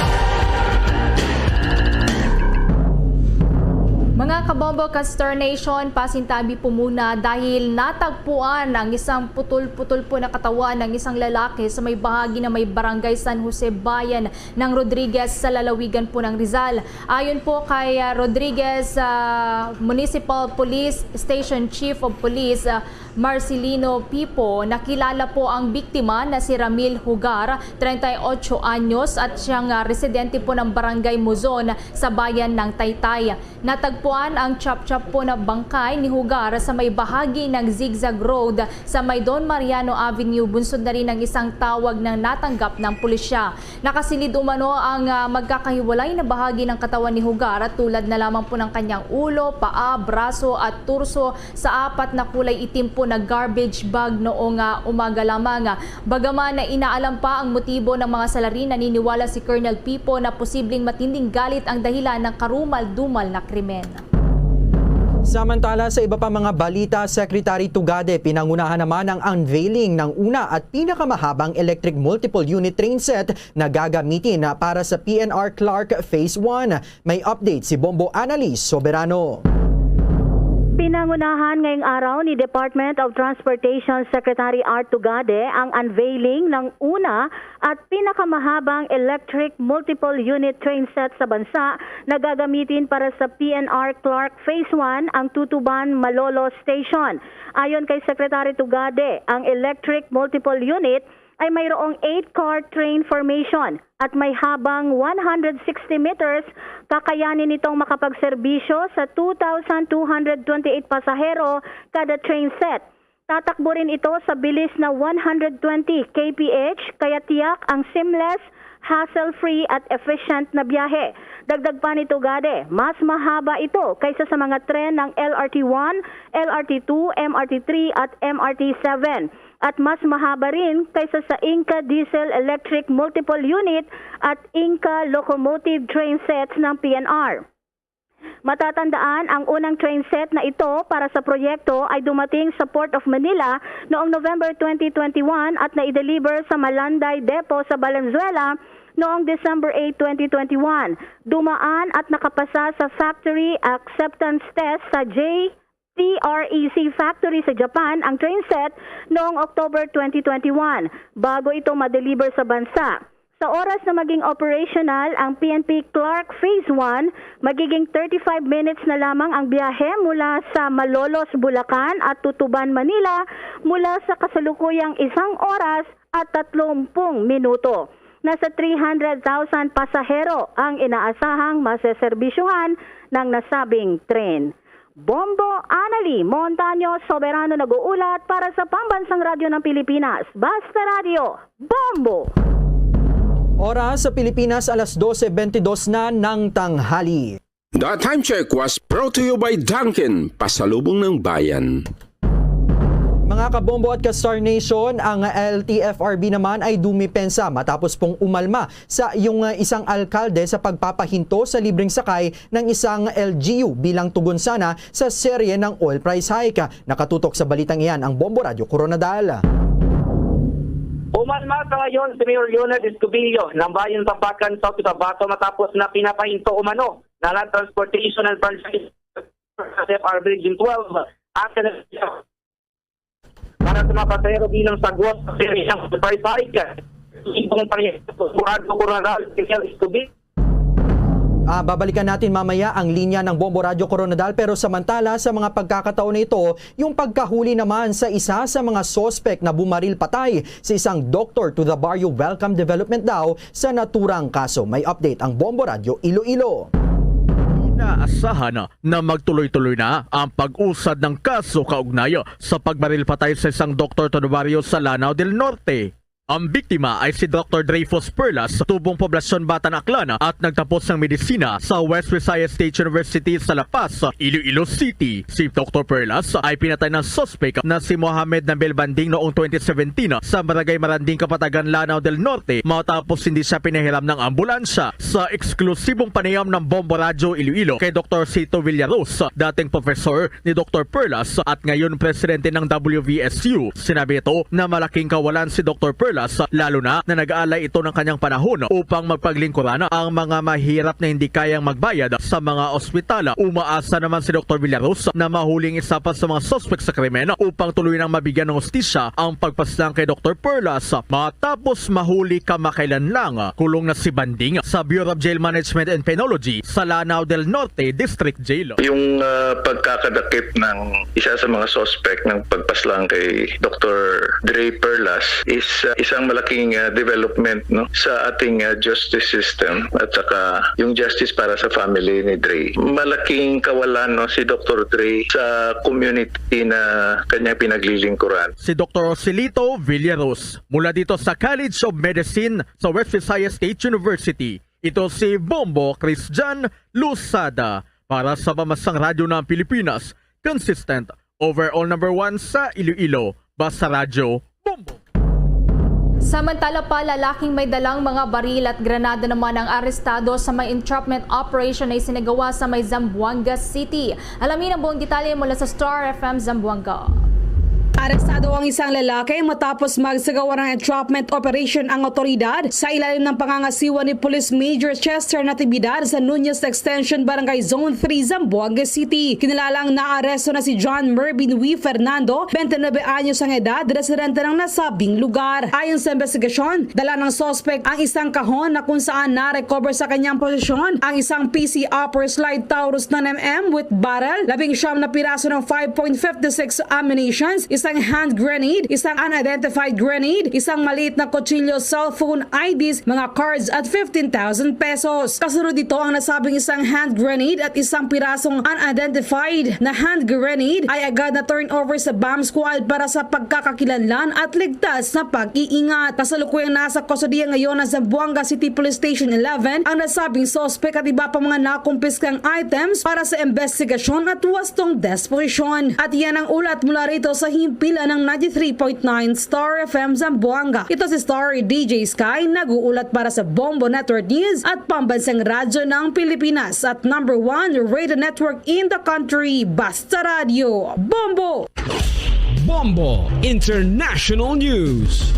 Mga kabombo, Castor Nation, pasintabi po muna dahil natagpuan ang isang putol-putol po na katawan ng isang lalaki sa may bahagi na may barangay San Jose, bayan ng Rodriguez sa lalawigan po ng Rizal. Ayon po kay, ah, Rodriguez, ah, Municipal Police Station Chief of Police, ah, Marcelino Pipo, nakilala po ang biktima na si Ramil Hugar, treinta y ocho anyos, at siyang, ah, residente po ng Barangay Muzon sa bayan ng Taytay. Natagpuan ang chop-chop po na bangkay ni Hugar sa may bahagi ng Zigzag Road sa may Don Mariano Avenue, bunsod na rin ng isang tawag na natanggap ng pulisya. Nakasilid umano ang, ah, magkakahiwalay na bahagi ng katawan ni Hugar, tulad na lamang po ng kanyang ulo, paa, braso at torso sa apat na kulay itim po na garbage bag noong, ah, umaga lamang. Bagaman na inaalam pa ang motibo ng mga salarin, naniniwala si Colonel Pipo na posibleng matinding galit ang dahilan ng karumal-dumal na krimen. Samantala, sa iba pa mga balita, Secretary Tugade, pinangunahan naman ang unveiling ng una at pinakamahabang electric multiple unit train set na gagamitin para sa P N R Clark Phase one. May update si Bombo Annalise Soberano. Pinangunahan ngayong araw ni Department of Transportation Secretary Art Tugade ang unveiling ng una at pinakamahabang electric multiple unit train set sa bansa na gagamitin para sa P N R Clark Phase one, ang Tutuban Malolos Station. Ayon kay Secretary Tugade, ang electric multiple unit ay mayroong eight-car train formation at may habang one hundred sixty meters, kakayanin nitong makapagserbisyo sa two thousand two hundred twenty-eight pasahero kada train set. Tatakbo rin ito sa bilis na one hundred twenty K P H, kaya tiyak ang seamless, hassle-free at efficient na biyahe. Dagdag pa ni Tugade, mas mahaba ito kaysa sa mga tren ng L R T one, L R T two, M R T three at M R T seven. At mas mahaba rin kaysa sa Inca Diesel Electric Multiple Unit at Inca Locomotive Train Sets ng P N R. Matatandaan, ang unang train set na ito para sa proyekto ay dumating sa Port of Manila noong November twenty twenty-one at naideliver sa Malanday Depot sa Valenzuela noong December eight, twenty twenty-one. Dumaan at nakapasa sa factory acceptance test sa J T R E C factory sa Japan ang train set noong October twenty twenty-one, bago ito ma-deliver sa bansa. Sa oras na maging operational ang P N P Clark Phase one, magiging thirty-five minutes na lamang ang biyahe mula sa Malolos, Bulacan at Tutuban, Manila, mula sa kasalukuyang isang oras at tatlumpung minuto. Nasa three hundred thousand pasahero ang inaasahang maseserbisyuhan ng nasabing tren. Bombo Anali Montaño Soberano nag-uulat para sa Pambansang Radyo ng Pilipinas, Basta Radyo, Bombo! Oras sa Pilipinas, alas dose bentidós na ng tanghali. The Time Check was brought to you by Dunkin, pasalubong ng bayan. Mga kabombo at ka-Star Nation, ang L T F R B naman ay dumipensa matapos pong umalma sa yung, uh, isang alkalde sa pagpapahinto sa libreng sakay ng isang L G U bilang tugon sana sa serye ng oil price hike. Nakatutok sa balitang iyan ang Bombo Radyo Koronadal. Umalma sa ngayon si Mayor Leonard Escobillo ng Bayan Pampakan, South Cotabato, matapos na pinapahinto umano ng Land Transportation and Franchise F R B Region twelve at para sa mga pasahero bilang sagot sa seryeng price hike. Ibang pangyayaran sa Radyo Koronadal, Daniel Escobillo. Ah, babalikan natin mamaya ang linya ng Bombo Radyo Koronadal, pero samantala sa mga pagkakataon na ito, yung pagkahuli naman sa isa sa mga suspect na bumaril patay sa isang doktor to the barrio, welcome development daw sa naturang kaso. May update ang Bombo Radyo Iloilo. Inaasahan na magtuloy-tuloy na ang pag-usad ng kaso kaugnay sa pagbaril patay sa isang doktor to the barrio sa Lanao del Norte. Ang biktima ay si Doktor Dreyfus Perlas, tubong Poblasyon Batan, Aklan, at nagtapos ng medisina sa West Visayas State University sa La Paz, Iloilo City. Si Doktor Perlas ay pinatay ng suspek na si Mohamed Nabil Banding noong twenty seventeen sa Barangay Maranding, Kapatagan, Lanao del Norte, matapos hindi siya pinahiram ng ambulansya. Sa eksklusibong panayam ng Bombo Radyo Iloilo kay Doktor Sito Villarus, dating profesor ni Doktor Perlas at ngayon presidente ng W V S U. Sinabi nito na malaking kawalan si Doktor Perlas, lalo na na nag-aalay ito ng kanyang panahon upang magpaglingkuran ang mga mahirap na hindi kayang magbayad sa mga ospital. Umaasa naman si Doktor Villarus na mahuling isa pa sa mga suspek sa krimen upang tuluyan ang mabigyan ng hustisya ang pagpaslang kay Doktor Perlas matapos mahuli kamakailan lang. Kulong na si Banding sa Bureau of Jail Management and Penology sa Lanao del Norte District Jail. Yung, ah, pagkakadakip ng isa sa mga suspect ng pagpaslang kay Doktor Dre Perlas is, ah, isang malaking, ah, development, no, sa ating, ah, justice system at saka yung justice para sa family ni Dre. Malaking kawalan, no, si Doktor Dre sa community na kanyang pinaglilingkuran. Si Doktor Rosilito Villaros mula dito sa College of Medicine sa West Visayas State University. Ito si Bombo Christian Losada para sa Pambansang Radyo ng Pilipinas, consistent overall number one sa Iloilo. Basta Radyo, Bombo! Samantala pa, lalaking may dalang mga baril at granada naman ang arestado sa may entrapment operation na isinagawa sa may Zamboanga City. Alamin ang buong detalye mula sa Star F M Zamboanga. Arestado ang isang lalaki matapos magsagawa ng entrapment operation ang otoridad sa ilalim ng pangangasiwa ni Police Major Chester Natividad sa Nunez Extension, Barangay Zone three, Zamboanga City. Kinalalang naaresto na si John Mervin V. Fernando, twenty-nine anyos ang edad, residente ng nasabing lugar. Ayon sa investigasyon, dala ng suspect ang isang kahon na kung saan na-recover sa kanyang posisyon ang isang P C Upper Slide Taurus nine M M with barrel, labing siyam na piraso ng five point fifty-six ammunitions, isang hand grenade, isang unidentified grenade, isang maliit na kutsilyo, cellphone, I Ds, mga cards at fifteen thousand pesos. Kasunod dito, ang nasabing isang hand grenade at isang pirasong unidentified na hand grenade ay agad na turn over sa bomb squad para sa pagkakakilanlan at ligtas na pag-iingat. Kasalukuyang nasa kustodiya ngayon ng Zamboanga City Police Station eleven ang nasabing suspek at iba pa mga nakumpiskang items para sa investigasyon at wastong disposisyon. At yan ang ulat mula rito sa himpilan ng ninety-three point nine Star F M Zamboanga. Ito si Star D J Sky, nag-uulat para sa Bombo Network News at Pambansang Radyo ng Pilipinas at number one radio network in the country, Basta Radyo. Bombo! Bombo International News.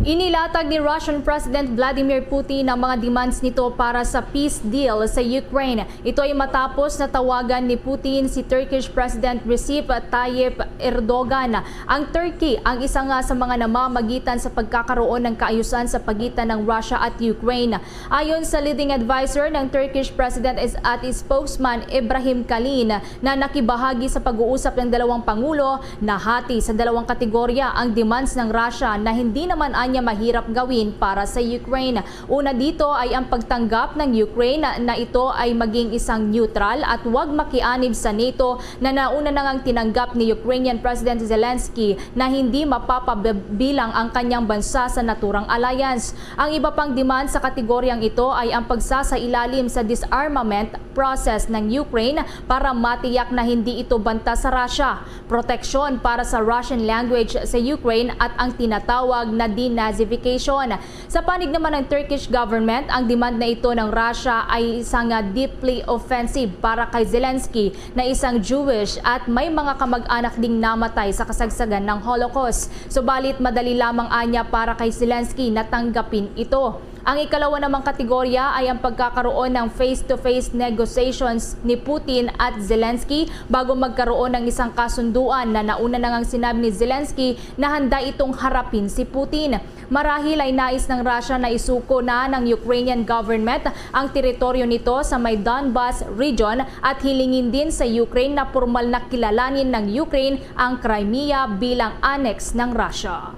Inilatag ni Russian President Vladimir Putin ang mga demands nito para sa peace deal sa Ukraine. Ito ay matapos na tawagan ni Putin si Turkish President Recep Tayyip Erdogan. Ang Turkey ang isa nga sa mga namamagitan sa pagkakaroon ng kaayusan sa pagitan ng Russia at Ukraine. Ayon sa leading advisor ng Turkish President is-, at spokesman Ibrahim Kalin, na nakibahagi sa pag-uusap ng dalawang pangulo, nahati sa dalawang kategorya ang demands ng Russia na hindi naman anya mahirap gawin para sa Ukraine. Una dito ay ang pagtanggap ng Ukraine na ito ay maging isang neutral at huwag makianib sa NATO na nauna na ngang tinanggap ni Ukrainian President Zelensky na hindi mapapabilang ang kanyang bansa sa naturang alliance. Ang iba pang demand sa kategoryang ito ay ang pagsasailalim sa disarmament process ng Ukraine para matiyak na hindi ito banta sa Russia, proteksyon para sa Russian language sa Ukraine at ang tinatawag na denazification. Sa panig naman ng Turkish government, ang demand na ito ng Russia ay isang, ah, deeply offensive para kay Zelensky na isang Jewish at may mga kamag-anak ding namatay sa kasagsagan ng Holocaust. Subalit madali lamang anya para kay Zelensky na tanggapin ito. Ang ikalawa namang kategorya ay ang pagkakaroon ng face-to-face negotiations ni Putin at Zelensky bago magkaroon ng isang kasunduan na nauna na ngang sinabi ni Zelensky na handa itong harapin si Putin. Marahil ay nais ng Russia na isuko na ng Ukrainian government ang teritoryo nito sa may Donbas region at hilingin din sa Ukraine na pormal na kilalanin ng Ukraine ang Crimea bilang annex ng Russia.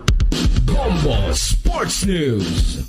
Bombo Sports News.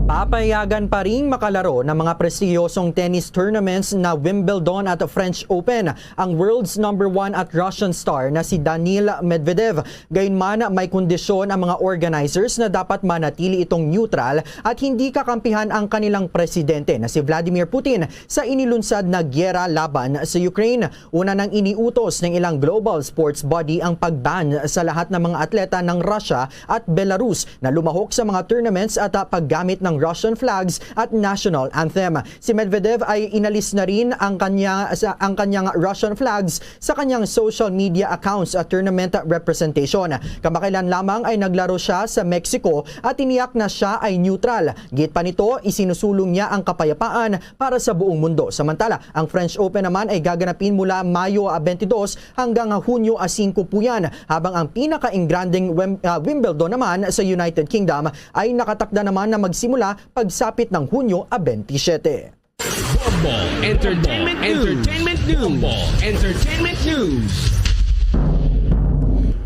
Papayagan pa ring makalaro ng mga prestihiyosong tennis tournaments na Wimbledon at French Open ang world's number one at Russian star na si Daniil Medvedev. Gayunman, may kondisyon ang mga organizers na dapat manatili itong neutral at hindi kakampihan ang kanilang presidente na si Vladimir Putin sa inilunsad na giyera laban sa Ukraine. Una nang iniutos ng ilang global sports body ang pag-ban sa lahat ng mga atleta ng Russia at Belarus na lumahok sa mga tournaments at, ah, paggamit ng Russian flags at national anthem. Si Medvedev ay inalis na rin ang kanya, sa, ang kanyang Russian flags sa kanyang social media accounts at tournament representation. Kamakailan lamang ay naglaro siya sa Mexico at tiniyak na siya ay neutral. Git pa nito, isinusulong niya ang kapayapaan para sa buong mundo. Samantala, ang French Open naman ay gaganapin mula Mayo, ah, twenty-two hanggang, ah, Hunyo, ah, singko po yan, habang ang pinaka-ingranding Wim-, ah, Wimbledon naman sa United Kingdom ay nakatakda naman na magsimula pagsapit ng Hunyo, ah, twenty-seven. Bombo Entertainment News. Entertainment News. Bombo Entertainment News.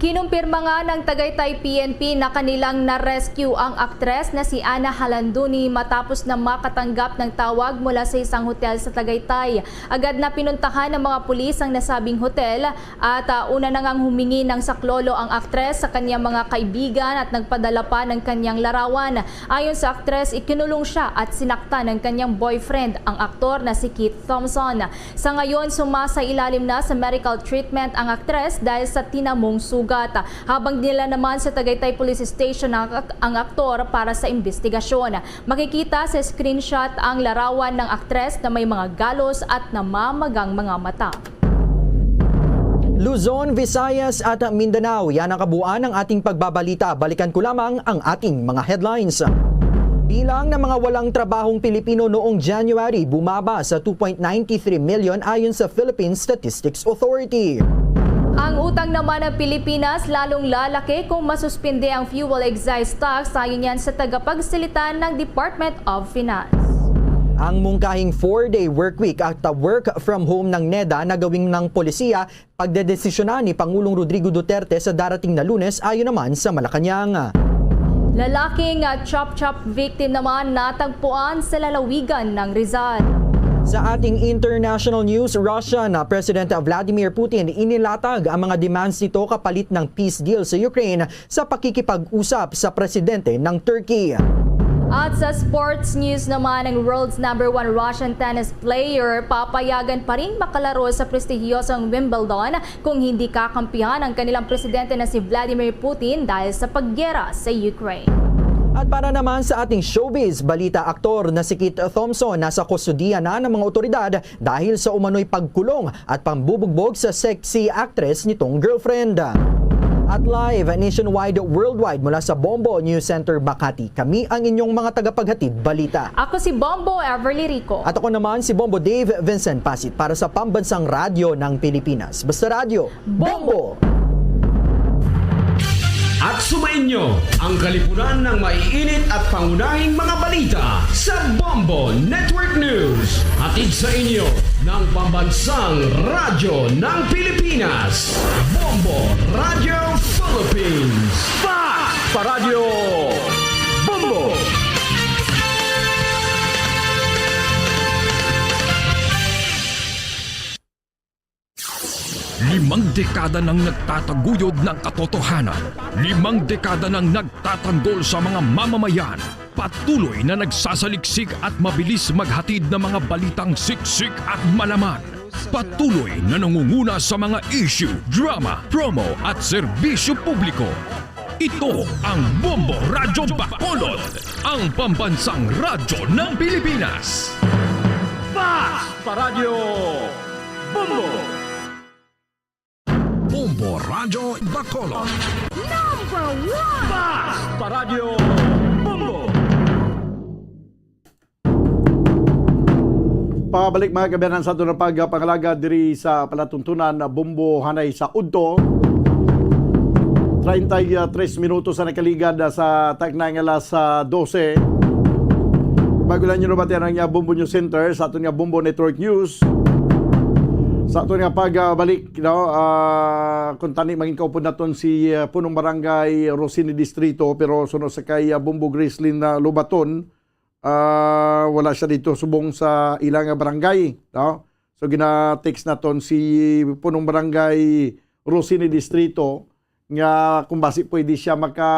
Kinumpirma nga ng Tagaytay P N P na kanilang na-rescue ang aktres na si Ana Halanduni matapos na makatanggap ng tawag mula sa isang hotel sa Tagaytay. Agad na pinuntahan ng mga pulis ang nasabing hotel at, ah, una na ngang humingi ng saklolo ang aktres sa kanyang mga kaibigan at nagpadala pa ng kanyang larawan. Ayon sa aktres, ikinulong siya at sinaktan ng kanyang boyfriend, ang aktor na si Keith Thompson. Sa ngayon, sumasailalim na sa medical treatment ang aktres dahil sa tinamong sugat. Habang dinala naman sa Tagaytay Police Station ang, ang aktor para sa investigasyon. Makikita sa screenshot ang larawan ng aktres na may mga galos at namamagang mga mata. Luzon, Visayas at Mindanao, yan ang kabuuan ng ating pagbabalita. Balikan ko lamang ang ating mga headlines. Bilang ng mga walang trabahong Pilipino noong January bumaba sa two point nine three million ayon sa Philippine Statistics Authority. Ang utang naman ng Pilipinas lalong lalaki kung masuspindi ang fuel excise tax, ayon yan sa tagapagsalita ng Department of Finance. Ang mungkahing four-day workweek at work from home ng NEDA na gawing ng polisiya, pagdedesisyonan ni Pangulong Rodrigo Duterte sa darating na Lunes, ayon naman sa Malacañang. Lalaking, ah, chop-chop victim naman natagpuan sa lalawigan ng Rizal. Sa ating international news, Russian, ah, President Vladimir Putin inilatag ang mga demands nito kapalit ng peace deal sa Ukraine sa pakikipag-usap sa presidente ng Turkey. At sa sports news naman, ang world's number one Russian tennis player papayagan pa rin makalaro sa prestihiyosong Wimbledon kung hindi kakampihan ang kanilang presidente na si Vladimir Putin dahil sa paggera sa Ukraine. At para naman sa ating showbiz balita, aktor na si Keith Thompson nasa kustodiya na ng mga otoridad dahil sa umano'y pagkulong at pambubugbog sa sexy actress nitong girlfriend. At live nationwide, worldwide mula sa Bombo News Center, Makati, kami ang inyong mga tagapaghatid balita. Ako si Bombo Everly Rico. At ako naman si Bombo Dave Vincent Pasit para sa Pambansang Radyo ng Pilipinas. Basta Radyo, Bombo! At sumainyo ang kalipunan ng maiinit at pangunahing mga balita sa Bombo Network News. Hatid sa inyo ng Pambansang Radyo ng Pilipinas, Bombo Radyo Philippines. Fact Paradyo Bombo! Limang dekada nang nagtataguyod ng katotohanan. Limang dekada nang nagtatanggol sa mga mamamayan. Patuloy na nagsasaliksik at mabilis maghatid ng mga balitang siksik at malaman. Patuloy na nangunguna sa mga issue, drama, promo at serbisyo publiko. Ito ang Bombo Radyo Bacolod, ang pambansang radyo ng Pilipinas. Fast Paradyo Bombo! Bombo Radyo Bacolod. Number one! Fast Paradyo Bombo! Pabalik, mga kaabyanan, sa aton nga pagpangalaga diri sa palatuntunan na Bombo hanay sa udto. Treinta y tres minutos ang nakaligad sa takna nga alas, ah, dose. Bago lang nyo nabatian ang, ah, Bombo News Center sa aton nga Bombo Network News. Sa aton nga pagbalik, no, ah, kung tani mangin kaupod naton si, ah, Punong Barangay Rosini Distrito, pero suno sa kay, ah, Bombo Gracelyn, ah, Lobaton, ah, wala siya dito subong sa ila nga barangay, no? So, gina-text naton si Punong Barangay Rosini Distrito nga kung basi pwede siya maka,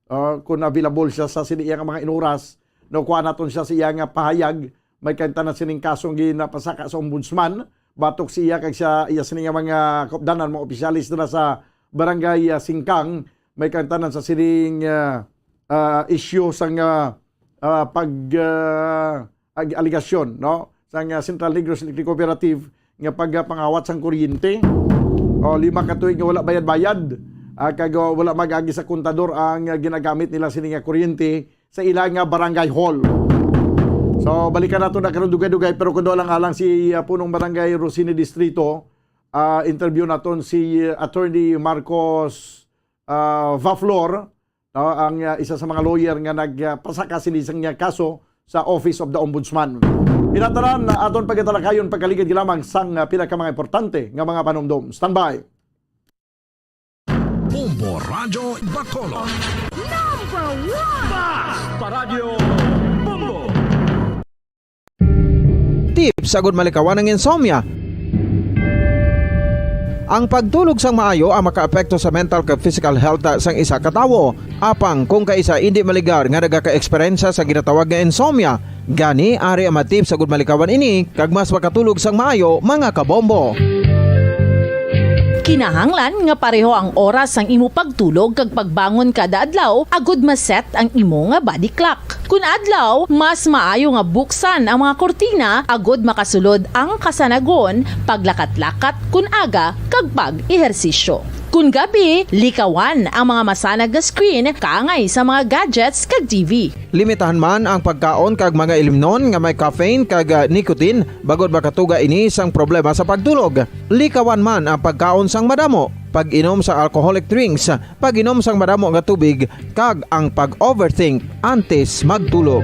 ah, kung available siya sa sini iya nga mga inuras, no, kuha naton siya sa iya nga pahayag. May kaintanan sining kasong ginapasaka sa ombudsman, batok siya kag sa iya sini nga mga kaupdanan, mga opisyalis dira sa Barangay, ah, Singkang, may kaintanan sa sining, ah, ah, issue sang, ah, ah, pag, ah, ag-, aligasyon, no, sang, ah, Central Negros Electric Cooperative nga pagpangawat sang kuryente. O, lima ka tuig nga wala bayad-bayad, ah, kag, ah, wala mag-agi sa kontador ang, ah, ginagamit nila sini nga kuryente sa ila nga barangay hall. So, balikan nato na karon dugay-dugay, pero kuno lang alang si, ah, Punong Barangay Rosini Distrito, ah, interview naton si, ah, Attorney Marcos, ah, Vaflor, no, ang, ah, isa sa mga lawyer nga nagpasaka sini sang iya kaso sa Office of the Ombudsman. Ina tanan, aton pagatalakayon pagkaligid lamang sang, ah, pila ka mga importante nga mga panumdom. Standby. Bombo Radyo Bacolod. Number one! Bas pa Radyo Bombo. Tips agud malikawan ang insomnia. Ang pagtulog sang maayo ang makaapekto sa mental kag physical health sang isa ka tawo. Apang kung kaisa indi maligar nga nagaka-eksperyensya sa ginatawag nga insomnia, gani ari ang mga tips agud malikawan ini kag mas makatulog sang maayo, mga kabombo. Kinahanglan nga pareho ang oras sang imo pagtulog kag pagbangon kada adlaw agud ma-set ang imo nga body clock. Kun adlaw, mas maayo nga buksan ang mga kurtina agud makasulod ang kasanagon, paglakat-lakat kun aga, kag pag-ehersisyo. Kun gabi, likawan ang mga masanag nga screen kaangay sa mga gadgets kag T V. Limitahan man ang pagkaon kag mga ilimnon nga may caffeine kag, ah, nicotine, bangod makatuga ini sang problema sa pagtulog. Likawan man ang pagkaon sang madamo, pag-inom sa alcoholic drinks, pag-inom sang madamo nga tubig, kag ang pag-overthink antes magtulog.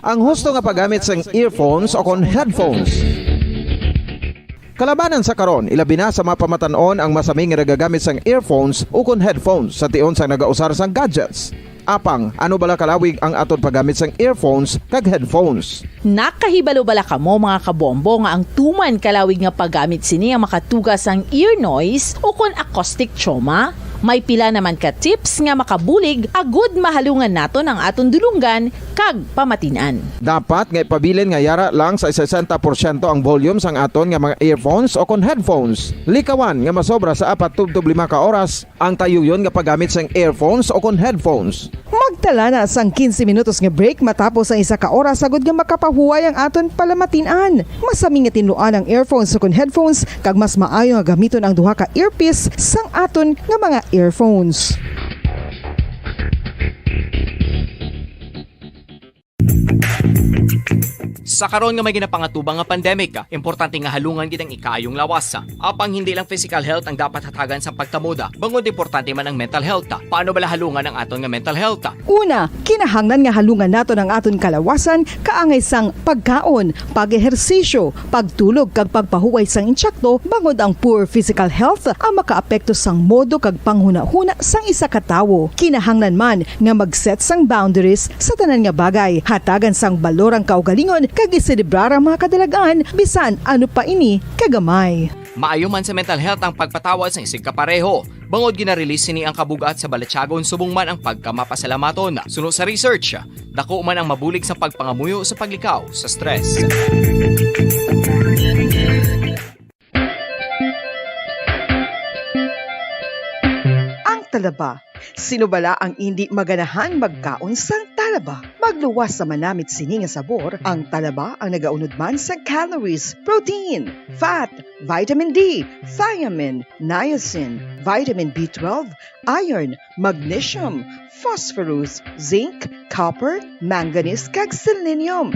Ang husto nga paggamit sang earphones o kon headphones. Kalabanan sa karon, ilabi na sa mga pamatan-on ang masami nga nagagamit sang earphones o kon headphones sa tion sang nagausar sang gadgets. Apang, ano bala kalawig ang aton paggamit sang earphones kag headphones? Nakahibalo bala kamo, mga kabombo, nga ang tuman kalawig nga paggamit sini ang makatuga sang ear noise o kon acoustic trauma? May pila naman ka tips nga makabulig agud mahalungan naton ang aton dulonggan kag pamatin-an. Dapat nga ipabilin nga yara lang sa sesenta porsyento ang volume sang aton nga mga earphones o kon headphones. Likawan nga masobra sa apat tubtob lima ka oras ang tayuyon nga paggamit sang earphones o kon headphones. Magtala na sang quince minutos nga break matapos ang isa ka oras agud nga makapahuway ang aton palamatin-an. Masami nga tinluan ang earphones o kon headphones, kag mas maayo nga gamiton ang duha ka earpiece sang aton nga mga earphones. Sa karon nga may ginapangatubang nga pandemic, importante nga halungan gid ang ikaayong lawas. Apang hindi lang physical health ang dapat hatagan sa pagtamod, bangod importante man ang mental health. Paano bala halungan ang aton nga mental health? Una, kinahanglan nga halungan naton ang aton kalawasan kaangay sang pagkaon, pag-ehersisyo, pagtulog kag pagpahuway sang intsakto, bangod ang poor physical health ang makaapekto sang modo kag panghunahuna sang isa ka tawo. Kinahanglan man nga mag-set sang boundaries sa tanan nga bagay, hatagan sang balor ang kaugalingon kag iselebrar ang mga kadalag-an bisan ano pa ini kagamay. Maayo man sa mental health ang pagpatawad sang isigkapareho, bangod gina-release sini ang kabug-at sa balatyagon subong man ang pagkamapasalamaton. Suno sa research, dako man ang mabulig sa pagpangamuyo sa paglikaw sa stress. Ang talaba. Sino bala ang indi maganahan magkaon sang talaba? Magluwas sa manamit sini nga sabor, ang talaba ang nagaunod man sa calories, protein, fat, vitamin D, thiamine, niacin, vitamin B twelve, iron, magnesium, phosphorus, zinc, copper, manganese, kag selenium.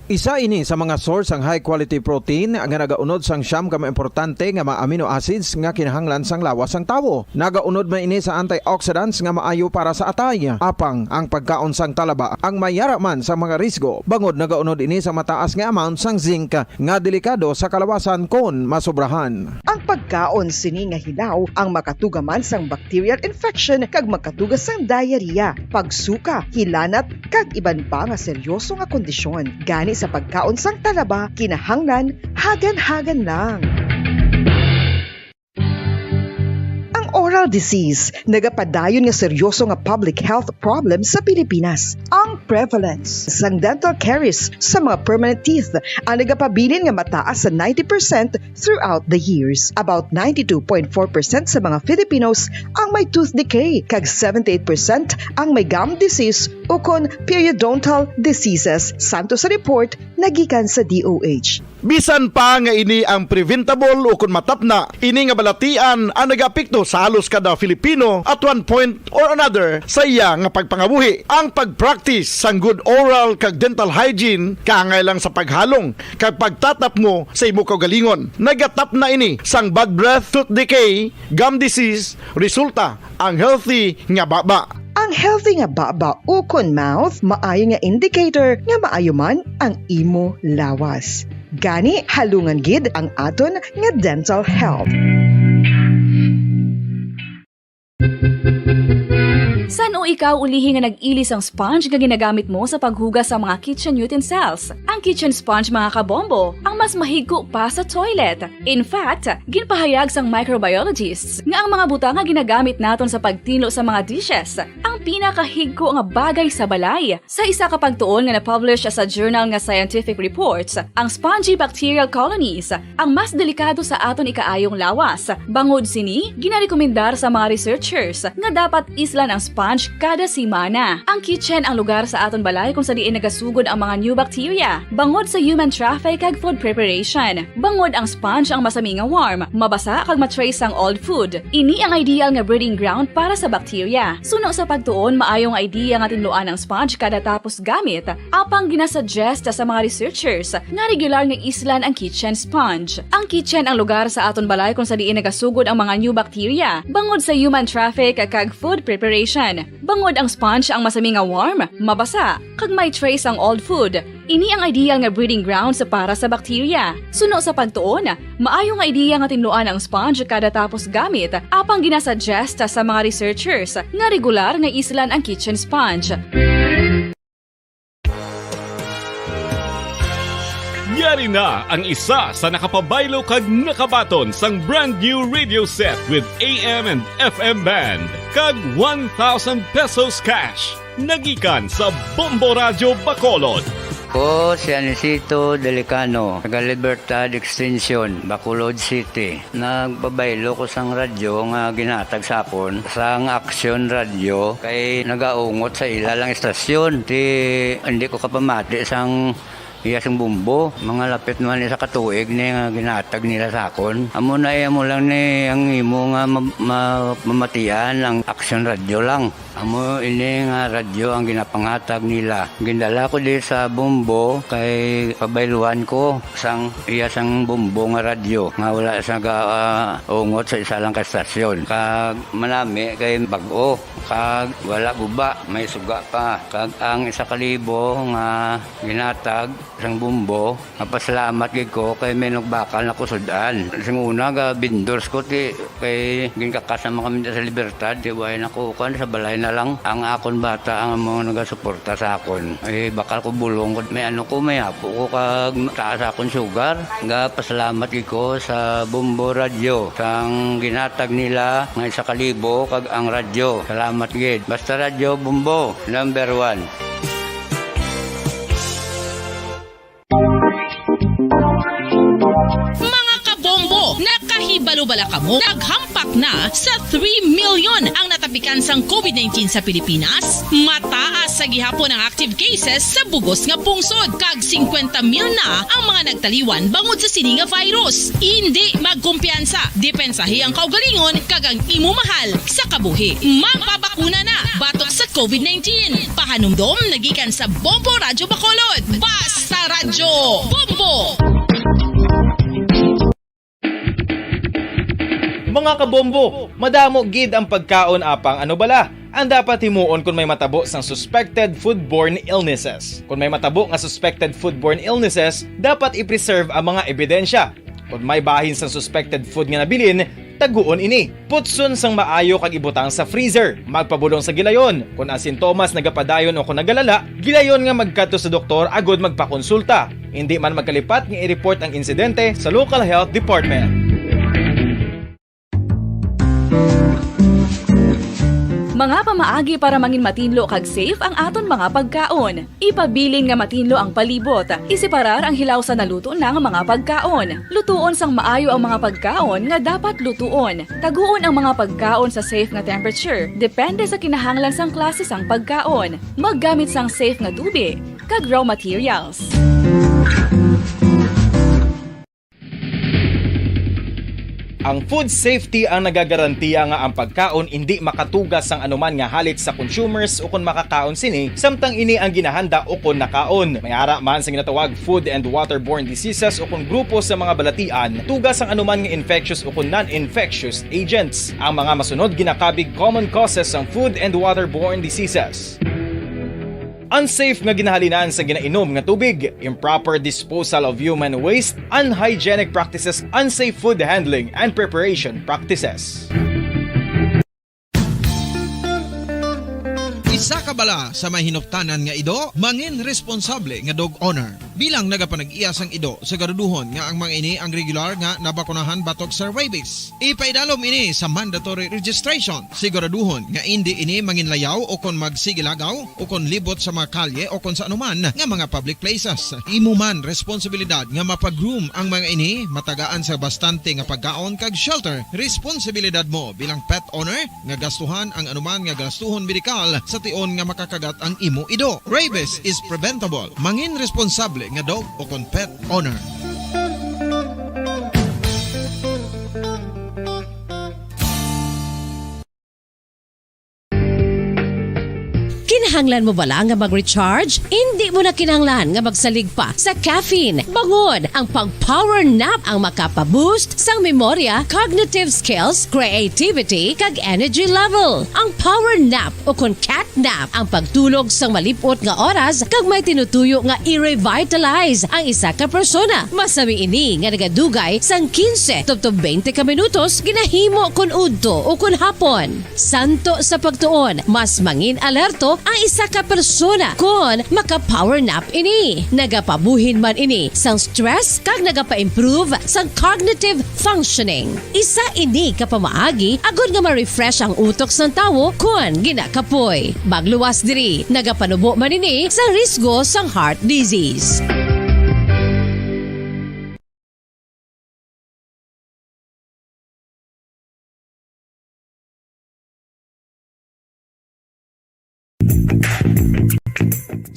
Isa ini sa mga source sang high quality protein nga nagaunod sang siyam ka mga importante nga mga amino acids nga kinahanglan sang lawas sang tawo. Nagaunod man ini sa antioxidants nga maayo para sa atay. Apang ang pagkaon sang talaba ang mayara man sa mga risgo, bangod nagaunod ini sa mataas nga amount sang zinc nga delikado sa kalawasan kon masobrahan. Ang pagkaon sini nga hilaw ang makatuga man sang bacterial infection kag makatuga sang diarrhea, pagsuka, hilanat, kag iban pa nga seryoso nga kondisyon. Gani sa pagkaon sang talaba, kinahanglan hagan-hagan lang. Ang oral disease nagapadayon nga seryoso nga public health problem sa Pilipinas. Ang prevalence sang dental caries sa mga permanent teeth ang nagapabilin nga mataas sa ninety percent throughout the years. About ninety-two point four percent sa mga Filipinos ang may tooth decay, kag seventy-eight percent ang may gum disease ukon periodontal diseases, santo sa report nagikan sa D O H. Bisan pa nga ini ang preventable ukon matapna, ini nga balatian ang nagaapekto sa halos kada Filipino at one point or another sa iya nga pagpangabuhi. Ang pag-practice sang good oral kag dental hygiene kaangay lang sa paghalong kag pagtatapngo sa imo kaugalingon. Nagatapna ini sang bad breath, tooth decay, gum disease, resulta ang healthy nga baba. Ang healthy nga baba ukon mouth maayo nga indicator nga maayo man ang imo lawas. Gani, halungan gid ang aton nga dental health. San-o ikaw ulihi nga nag-ili sang sponge nga ginagamit mo sa paghugas sa mga kitchen utensils? Ang kitchen sponge, mga kabombo, ang mas mahigko pa sa toilet. In fact, ginpahayag sang microbiologists nga ang mga butang nga ginagamit naton sa pagtinlo sa mga dishes ang pinakahigko nga bagay sa balay. Sa isa ka pagtuon nga na-publish sa journal nga Scientific Reports, ang spongy bacterial colonies ang mas delikado sa aton ikaayong lawas. Bangod sini, ginarekomendar sa mga researchers nga dapat islan ang sponge kada semana. Ang kitchen ang lugar sa aton balay kung sa diin nagasugod ang mga new bacteria bangod sa human traffic kag food preparation. Bangod ang sponge ang masami nga warm, mabasa kag ma-trace ang old food. Ini ang ideal nga breeding ground para sa bacteria. Suno sa pagtuon, maayo nga idea nga tinluan ang sponge kada tapos gamit, apang ginasuggest sa mga researchers nga regular nga islan ang kitchen sponge. Ang kitchen ang lugar sa aton balay kung sa diin nagasugod ang mga new bacteria bangod sa human traffic kag food preparation. Bangod ang sponge ang masami nga warm, mabasa, kag may trace ang old food, ini ang ideal nga breeding grounds para sa bacteria. Suno sa pagtuon, maayo nga ideya nga tinluan ang sponge kada tapos gamit, apang ginasuggest sa mga researchers nga regular nga islan ang kitchen sponge. Yari na ang isa sa nakapabaylo kag nakabaton sang brand new radio set with A M and F M band kag one thousand pesos cash. Nagikan sa Bombo Radyo Bacolod. Ko si Anisito Delicano, taga Libertad Extension, Bacolod City. Nagpabaylo ko sang radyo nga ginhatag sa akon sang Action Radio kay nagaungot sa ila lang istasyon. Ti, hindi ko kapamati sang iya sang Bombo. Mga lapit naman isa ka tuig ni nga ginhatag nila sa akon. Amo na, eh, amo lang ni ang imo nga ma-, ma-, mamatian ang Action Radio lang. Amo ini nga radyo ang ginapanghatag nila. Gindala ko di sa Bombo kay pabayluhan ko sang iya sang Bombo nga radyo nga wala sa ga-, ah, ungot sa isa lang ka estasyon. Kag manami kay bag-o, kag wala guba, may suga pa. Kag ang isa ka libo nga ginhatag sang Bombo, mapasalamat gid ko kay may nagbakal na ko sud-an. Sing una, ga vendors ko, ti, kay ginkakas naman kami sa Libertad, ti, way na ko, kuwan, sa balay na lang. Ang akon bata ang mga nagasuporta sa akon. Eh, bakal ko bulong ko, may ano ko, may apo ko, kag taas akon sugar. Ga pasalamat gid ko sa Bombo Radyo, sang ginhatag nila nga isa ka libo, kag ang radyo. Salamat gid. Basta Radyo Bombo, number one. Mga kabombo, naka- Ibalo bala kamo, naghampak na sa three million ang natapikan sang covid nineteen sa Pilipinas. Mataas sa gihapon ang active cases sa bugos nga pungsod, kag singkwenta mil na ang mga nagtaliwan bangod sa sini nga virus. Indi magkumpiyansa, depensahi ang kaugalingon kag ang imo mahal sa kabuhi. Magpabakuna na batok sa covid nineteen. Pahanumdom nagikan sa Bombo Radyo Bacolod. Basta Radyo Bombo! Mga kabombo, madamo gid ang pagkaon, apang ano bala ang dapat himuon kon may matabo sang suspected foodborne illnesses? Kon may matabo nga suspected foodborne illnesses, dapat i-preserve ang mga ebidensya. Kon may bahin sang suspected food nga nabilin, taguon ini. Putson sang maayo kag ibutang sa freezer. Magpabulong sa gilayon. Kon ang sintomas nagapadayon o kon nagalala, gilayon nga magkadto sa doktor agud magpakonsulta. Indi man magkalipat nga i-report ang insidente sa local health department. Mga pamaagi para mangin matinlo kag safe ang aton mga pagkaon. Ipabilin nga matinlo ang palibot. Iseparar ang hilaw sa naluto na nga mga pagkaon. Lutuon sang maayo ang mga pagkaon nga dapat lutuon. Taguon ang mga pagkaon sa safe nga temperature, depende sa kinahanglan sang klase sang pagkaon. Maggamit sang safe nga tubi kag raw materials. Ang food safety ang nagagarantiya nga ang pagkaon indi makatuga sang anuman nga halit sa consumers ukon makakaon sini, samtang ini ang ginahanda ukon nakaon. May ara man sa ginatawag food and waterborne diseases ukon grupo sa mga balatian, tuga sang anuman nga infectious ukon non-infectious agents. Ang mga masunod ginakabig common causes sang food and waterborne diseases. Unsafe nga ginahalinan sa ginainom nga tubig, improper disposal of human waste, unhygienic practices, unsafe food handling and preparation practices. Isa ka bala sa may hinuptanan nga ido, mangin responsable nga dog owner. Bilang nagapanag-iya sang ido, siguraduhon nga ang mga ini ang regular nga nabakunahan batok sa rabies. Ipaidalom ini sa mandatory registration. Siguraduhon nga indi ini manginlayaw o kon magsigilagaw o kon libot sa mga kalye o kon sa anuman nga mga public places. Imo man responsibilidad nga mapag-groom ang mga ini, matagaan sa bastante nga pagkaon kag shelter. Responsibilidad mo bilang pet owner nga gastuhan ang anuman nga gastuhon medikal sa tion nga makakagat ang imo ido. Rabies is preventable. Mangin responsable nga dog o kon pet owner. Kinahanglan mo bala nga mag-recharge? Indi mo na kinahanglan nga magsalig pa sa caffeine. Bangod ang pag-power nap ang makapa-boost sang memorya, cognitive skills, creativity, kag energy level. Ang power nap o kon cat nap ang pagtulog sang malip-ot nga oras kag may tinutuyo nga i-revitalize ang isa ka persona. Masami ini nga nagadugay sang quince tubtob twenty ka minutos ginahimo kon udto o kon hapon. Santo sa pagtuon, mas mangin alerto ang isa ka persona kon maka-power nap ini. Nagapabuhin man ini sang stress kag nagapa-improve sang cognitive functioning. Isa ini ka pamaagi agod nga ma-refresh ang utok sang tawo kon ginakapoy. Magluwas diri, nagapanubo man ini sa risgo sang heart disease.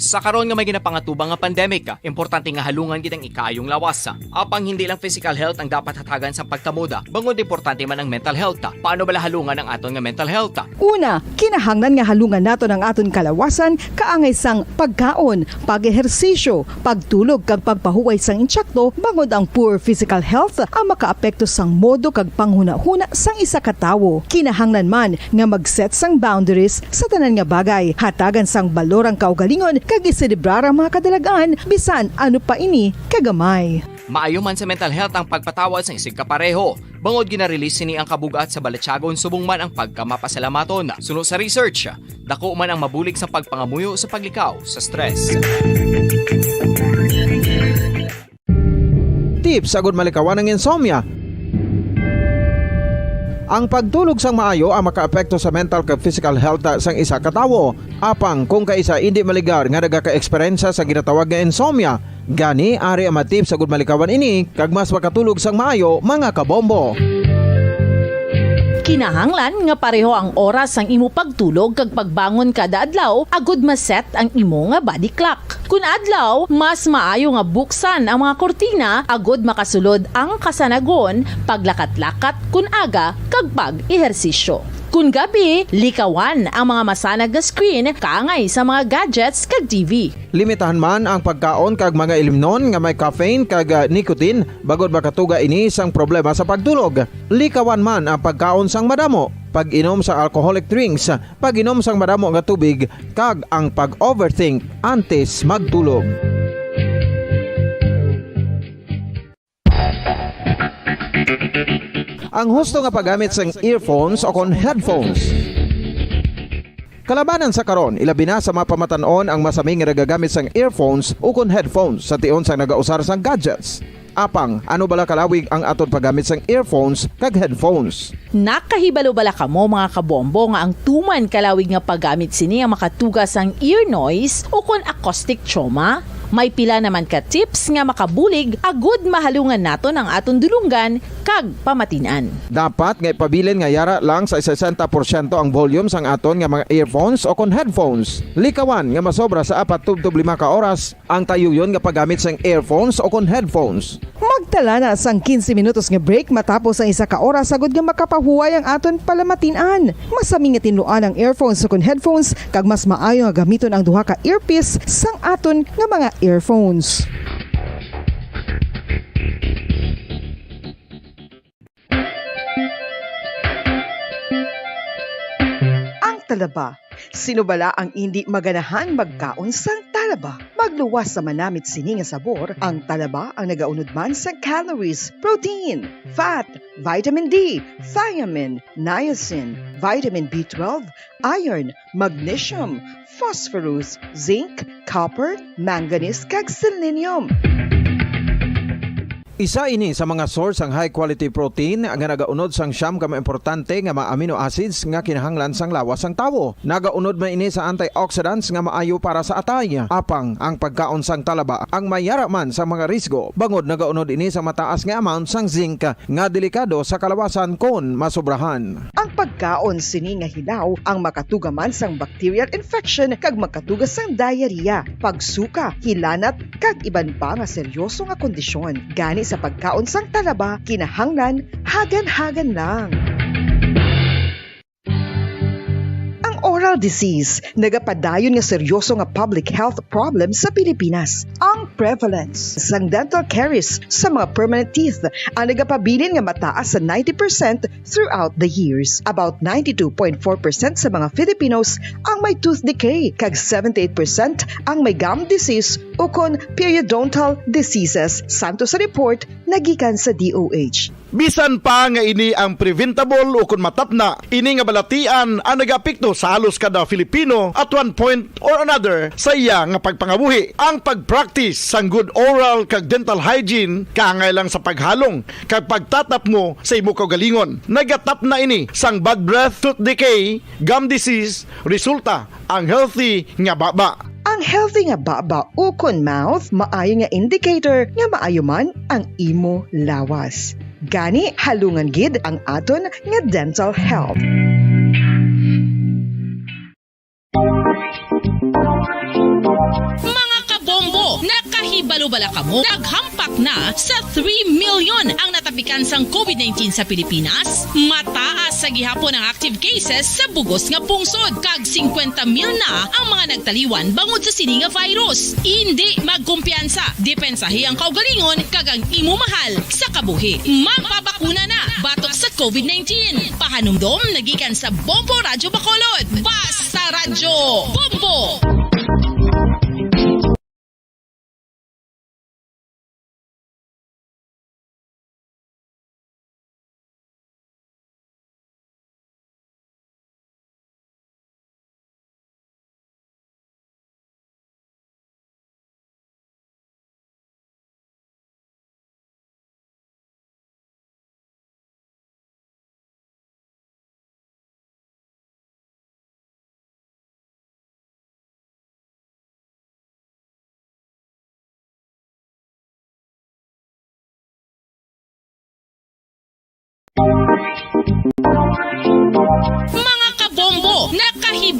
Sa karon nga may ginapangatubang nga pandemic, importante nga halungan gid ang ikaayong lawas. Apang hindi lang physical health ang dapat hatagan sang pagkamoda, bangod importante man ang mental health. Paano bala halungan ang aton nga mental health? Una, kinahanglan nga halungan naton ang aton kalawasan kaangay sang pagkaon, pag-ehersisyo, pagtulog kag pagpahuway sang insakto, bangod ang poor physical health ang makaapekto sang modo kag panghunahuna sang isa ka tawo. Kinahanglan man nga mag-set sang boundaries sa tanan nga bagay, hatagan sang balor ang kaugalingon kag iselebrar ang mga kadalag-an bisan ano pa ini kagamay. Maayo man sa mental health ang pagpatawad sang isigkapareho, bangod gina-release sini ang kabug-at sa balatyagon subong man ang pagkamapasalamaton. Suno sa research, dako man ang mabulig sa pagpangamuyo sa paglikaw sa stress. Tips agud malikawan ang insomnia. Ang pagtulog sang maayo ang makaapekto sa mental kag physical health sang isa ka tawo. Apang kung kaisa indi maligar nga nagaka-eksperyensya sa ginatawag nga insomnia, gani ari ang mga tips agud malikawan ini kag mas makatulog sang maayo, mga kabombo. Kinahanglan nga pareho ang oras sang imo pagtulog kag pagbangon kada adlaw agud ma-set ang imo nga body clock. Kun adlaw, mas maayo nga buksan ang mga kurtina agud makasulod ang kasanagon, paglakat-lakat kun aga, kag pag-ehersisyo. Kun gabi, likawan ang mga masanag nga screen kaangay sa mga gadgets kag T V. Limitahan man ang pagkaon kag mga ilimnon nga may caffeine kag, ah, nicotine, bangod makatuga ini sang problema sa pagtulog. Likawan man ang pagkaon sang madamo, pag-inom sang alcoholic drinks, pag-inom sang madamo nga tubig, kag ang pag-overthink antes magtulog. Ang husto nga paggamit sang earphones o kon headphones. Kalabanan sa karon, ilabi na sa mga pamatan-on ang masami nga nagagamit sang earphones ukon headphones sa tion sang nagausar sang gadgets. Apang, ano bala kalawig ang aton paggamit sang earphones kag headphones? Nakahibalo bala kamo, mga kabombo, nga ang tuman kalawig nga paggamit sini ang makatuga sang ear noise ukon acoustic trauma? May pila naman ka tips nga makabulig agud mahalungan naton ang aton dulonggan kag pamatin-an. Dapat nga ipabilin nga yara lang sa sesenta porsyento ang volume sang aton nga mga earphones o kon headphones. Likawan nga masobra sa apat tubtob lima ka oras ang tayuyon nga paggamit sang earphones o kon headphones. Magtala na sang quince minutos nga break matapos ang isa ka oras, agud nga makapahuway ang aton palamatin-an. Masami nga tinluan ang earphones ukon headphones, kag mas maayo nga gamiton ang duha ka earpiece sang aton nga mga earphones. Ang talaba. Sino bala ang indi maganahan magkaon sang talaba? Magluwas sa manamit sini nga sabor, ang talaba ang nagaunod man sa calories, protein, fat, vitamin D, thiamine, niacin, vitamin B twelve, iron, magnesium, phosphorus, zinc, copper, manganese, kag selenium. Isa ini sa mga source sang high quality protein nga nagaunod sang siyam ka mga importante nga mga amino acids nga kinahanglan sang lawas sang tawo. Nagaunod man ini sa antioxidants nga maayo para sa atay. Apang ang pagkaon sang talaba ang may yara man sa mga risgo, bangod nagaunod ini sa mataas nga amount sang zinc nga delikado sa kalawasan kon masobrahan. Ang pagkaon sini nga hilaw ang makatuga man sang bacterial infection kag makatuga sang diarrhea, pagsuka, hilanat, kag iban pa nga seryoso nga kondisyon. Gani sa pagkaon sang talaba, kinahanglan hagan-hagan lang. Ang oral disease nagapadayon nga seryoso nga public health problem sa Pilipinas. Ang prevalence sang dental caries sa mga permanent teeth ang nagapabilin nga mataas sa ninety percent throughout the years. About ninety-two point four percent sa mga Filipinos ang may tooth decay, kag seventy-eight percent ang may gum disease ukon periodontal diseases, santo sa report nagikan sa D O H. Bisan pa nga ini ang preventable ukon matapna, ini nga balatian ang nagaapekto sa halos kada Filipino at one point or another sa iya nga pagpangabuhi. Ang pag-practice sang good oral kag dental hygiene kaangay lang sa paghalong kag pagtatapmo sa imo kaugalingon. Nagatapna ini sang bad breath, tooth decay, gum disease, resulta ang healthy nga baba. Ang healthy nga baba ukon mouth maayo nga indicator nga maayo man ang imo lawas. Gani, halungan gid ang aton nga dental health. Mga kabombo, nakahibalo bala kamo? Naghampak na sa three million ang natapikan sang COVID nineteen sa Pilipinas. Mataas sa gihapon ang active cases sa bug-os nga pungsod, kag singkwenta mil na ang mga nagtaliwan bangod sa sini nga virus. Indi magkumpiyansa, depensahi ang kaugalingon kag ang imo mahal sa kabuhi. Magpabakuna na batok sa COVID nineteen. Pahanumdom nagikan sa Bombo Radyo Bacolod. Basta Radyo Bombo!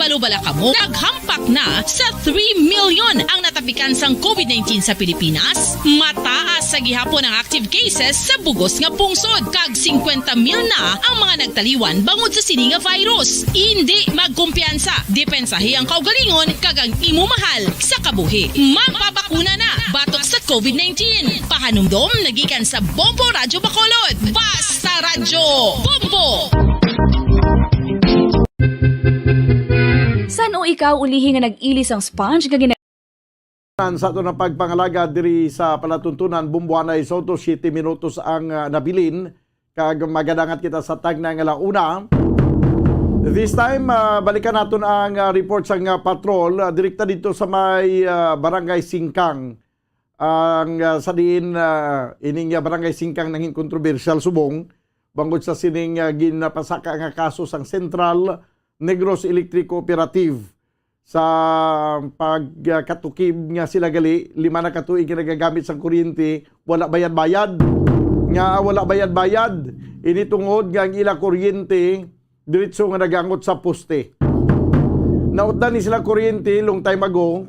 Balubala kamo, naghampak na sa three million ang natapikan sang covid nineteen sa Pilipinas. Mataas sa gihapon ang active cases sa bugos nga pungsod, kag singkwenta mil na ang mga nagtaliwan bangod sa sini nga virus. Indi magkumpiyansa, depensahi ang kaugalingon kag ang imo mahal sa kabuhi. Magpabakuna na batok sa covid nineteen. Pahanumdom nagikan sa Bombo Radyo Bacolod. Basta Radyo Bombo! San-o ikaw ulihi nga nag-ili sang sponge nga gina- Sa ato na pagpangalaga diri sa palatuntunan, Bumbuanay Soto, siyete minutos ang, ah, nabilin, kag magadangat kita sa tagna nga launa. This time, ah, balikan naton ang, ah, report sang, ah, patrol, ah, direkta dito sa may, ah, Barangay Singkang. Ang, ah, sa diin, ah, ining, ah, Barangay Singkang nangin kontrobersyal subong bangod sa sining, ah, ginapasaka nga kaso sang Central Negros Electric Cooperative sa pagkatukib nga sila gali lima na ka tuig nga nagagamit sang kuryente, wala bayad-bayad. Nga wala bayad-bayad, ini tungod nga ang ila kuryente diretso nga nagaangot sa poste. Nautdan ni sila kuryente long time ago,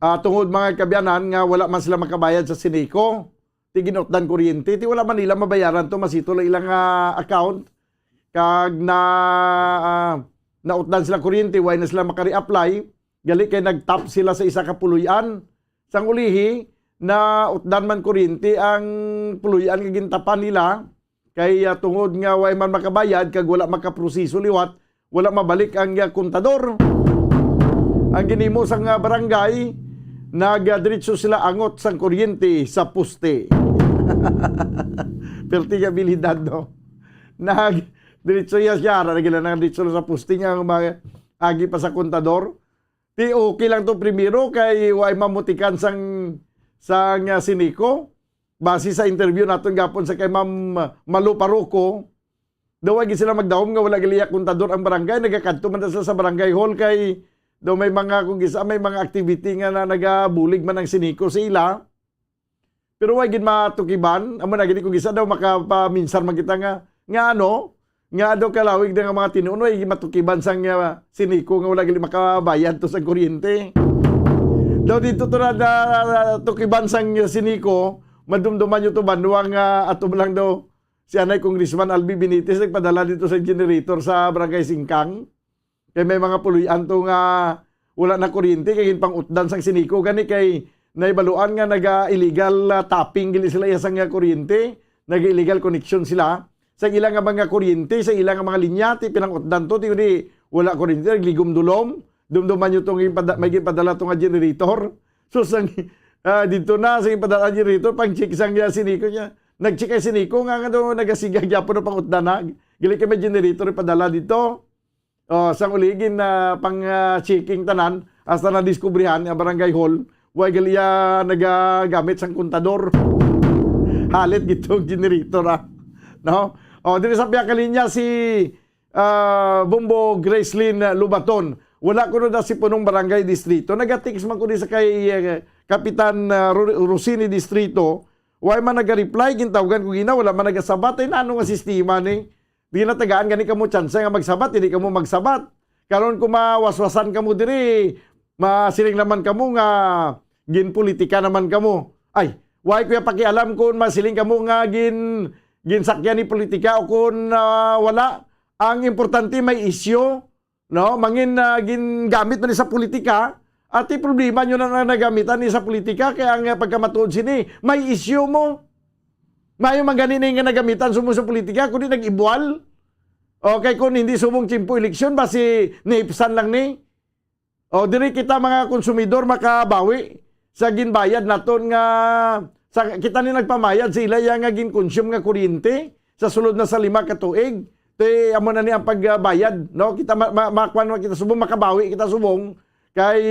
ah, tungod, mga kaabyanan, nga wala man sila makabayad sa Sineco. Ti ginautdan kuryente, ti wala man nila mabayaran to, masito lang ilang, ah, account. Kag na, ah, nautdan sila kuryente, wala na sila maka-reapply. Gali kay nag-top sila sa isa ka puloy-an. Sang ulihi, nautdan man kuryente ang puloy-an nga gintapan nila. Kay, ah, tungod nga wala man makabayad kag wala makaproseso liwat, wala mabalik ang, ah, kontador. Ang ginhimo sang, ah, barangay, nagadiretso sila angot sang kuryente sa poste. Perti nga abilidad, no? Nagdiretso ya siya, ara na gila, nagdiretso sa poste nga mga agi pa sa kontador. Ti okay lang to primero kay wala mamutikan sang, sang, ah, Sineco. Base sa interview naton gapon sa kay Ma'am Malu Paruco, daw wala gid sila magdahom nga wala gali kontador ang barangay. Nagakadto man sila sa barangay hall kay daw may mga, kung gisa, may mga activity nga na, nagabulig man ang Sineco sa ila. Pero wala gid matukiban. Amo na gid, kung gisa daw makapaminsar man kita nga, nga ano, nga daw kalawig na nga mga tinuon, wala gid matukiban sang, ah, Sineco nga wala gali makabayad to sa kuryente. Daw dito to na, na tukiban sang Sineco, madumduman nyo to banwa nga ato lang daw si anay Congressman Albi Benitez nagpadala dito sa generator sa Barangay Singkang. Kay may mga puloy-an to nga wala na kuryente kay ginpang-utdan sang Sineco gani kay nahibaluan nga naga-illegal, ah, tapping gili sila iya sang, ah, kuryente, naga-illegal connection sila sa ila nga mga kuryente, sa ila nga mga linya, ti pinang-utdan to, ti uli wala kuryente, nagligom-dulom, dumduman nyo tong ipada-, may gipadala to nga generator. So, sang, ah, dito na, sa ipadala generator, pang-check sang, ah, Sineco niya. Nag-check ay Sineco nga, nga daw nagasiga gyapon ang pang-utdan na. Gali kay may generator ipadala dito. Oh, sang uligin na pang, ah, checking tanan, hasta nadiskubrihan ang barangay hall, way gali iya nagagamit sang kontador. Halit gitong generator, ah. No? Oh, diri sa pihak linya si, ah, Bombo Gracelyn Lubaton. Wala kuno na si punong barangay distrito. Nagatext man ko di sa kay, eh, Kapitan, ah, Ro-, Rosini Distrito. Way man naga-reply, gintawgan ko gina, wala man nagasabat. Ay, nano nga sistema ni? Di na tagaan gani kamo tsansa nga magsabat, hindi kamo magsabat. Karon kung mawaswasan kamo diri, masiling naman kamo nga ginpolitika naman kamo. Ay, why ko ya pakialam kung masiling kamo nga gin, ginsakyan ni politika o kung, ah, wala. Ang importante may isyu, no? Mangin, ah, gingamit man ni sa politika, ati problema nyo na, na nagamitan ni sa politika, kaya ang, ah, pagkamatuod sini, may isyu mo. Mayo man gani ni nga nagamitan sumo sa politika, kundi nag-ibual. Okay, kung hindi subong tiyempo eleksyon, basi nihipsan lang ni. O, diri kita mga konsumidor makabawi sa ginbayad naton nga, sa, kita ni nagpamayad sa ila iya nga gin-consume nga kuryente sa sulod na sa lima ka tuig. Ti amo na ni ang pagbayad, no? Kita ma-, ma-, makuan man kita subong, makabawi kita subong kay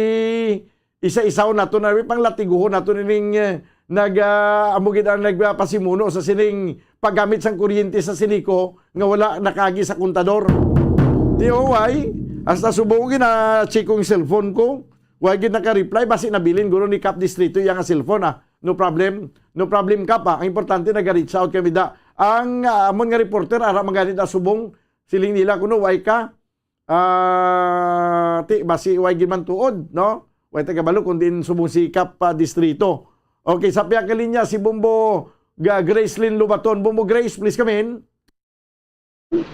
isa-isaw nato na, panglatigohon nato ning, eh, nag, ah, amo gid ang nagpasimuno sa sining paggamit sang kuryente sa Sineco nga wala nakaagi sa kontador. Ti, oh, why? Hasta subong gina-check ko ang cellphone ko. Why gid naka-reply? Basi nabilin guro ni Kap Distrito iya nga cellphone, ah. No problem. No problem, Kap, ah. Ang importante, nag-reach out kami da. Ang, ah, amon nga reporter, ara man gani da subong, siling nila kuno, why ka? Ah, ti, basi way gid man tuod, no? Way ta kabalo kung diin subong sikap pa distrito. Okay, sa pihak nga linya si Bombo Ga-, Gracelyn Lobaton. Bombo Grace, please come in.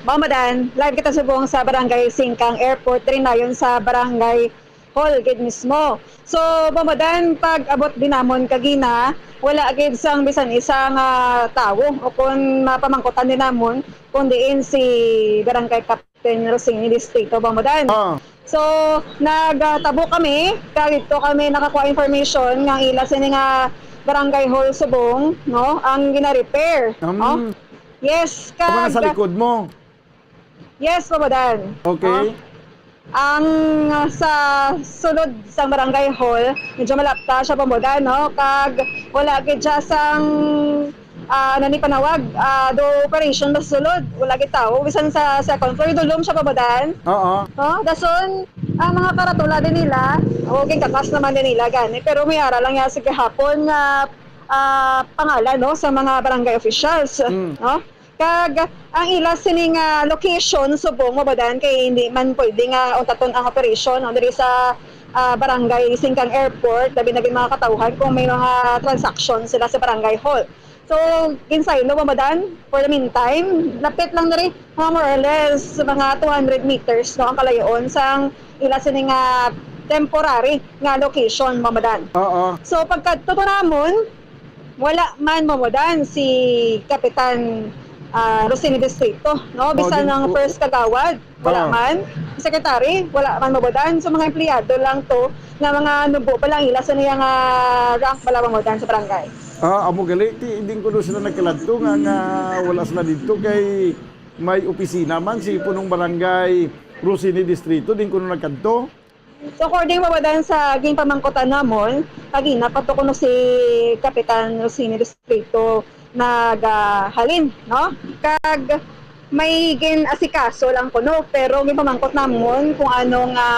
Mamadan, live kita subong sa Barangay Singkang Airport, diri nayon sa Barangay Hall gid mismo. So, Mamadan, pag-abot din namon kagina, wala gid sang bisan isa nga tawo o kung mapamangkutan din namon kung diin si Barangay Captain Rosing Distrito, Mamadan. Ah. So, nagtabo kami, kag dito kami nakakuha information nga ang ila sini nga Barangay Hall subong, no, ang gina-repair, Um, no? Yes, amo na sa kag likod mo. Yes, Pamadan. Okay. Ah, ang, ah, sa sulod sang Barangay Hall, medyo malapta siya, Pamadan, no? Kag wala gid siya sang, ah, ano ni panawag, ah, do operation ba sulod? Wala gid tao. Bisan sa second floor, dulom siya, Pamadan. Oo. No? Dason, ang mga karatula din nila, okay, kakas naman din nila, gani. Pero may ara lang yan sa gihapon nga, ah, pangalan, no, sa mga barangay officials, Mm. no? Kag ang ila sini nga location subong, Mamadan, kay hindi man pwede nga untaton ang operation, no, diri sa, ah, Barangay Singkang Airport, labi na gid mga katawhan kung may mga transaction sila sa Barangay Hall. So, ginsaylo, Mamadan, for the meantime, lapit lang diri, mga more or less, mga two hundred meters, no, ang kalayoon sang ila sini nga temporary nga location, Mamadan. Oo. So, pagkadto to namon, wala man, Mamadan, si Kapitan, ah, Rosini Distrito, no? Bisan ang first kagawad, wala man. Secretary, wala man, Mamadan. So, mga empleyado lang to, nga mga nubo pa lang ila sa niya nga rank pala, Mamadan, sa barangay. Ah, amo gali, ti, din kuno sila nagkaladto nga, nga wala sila didto kay may opisina man si punong barangay Rosini Distrito, din kuno nagkadto. So, according, Mamadan, sa ginpamangkutan namon, kagina pa to kuno si Kapitan Rosini Distrito nagahalin, no? Kag may gin-asikaso lang kuno, pero ginpamangkot namon kung ano nga,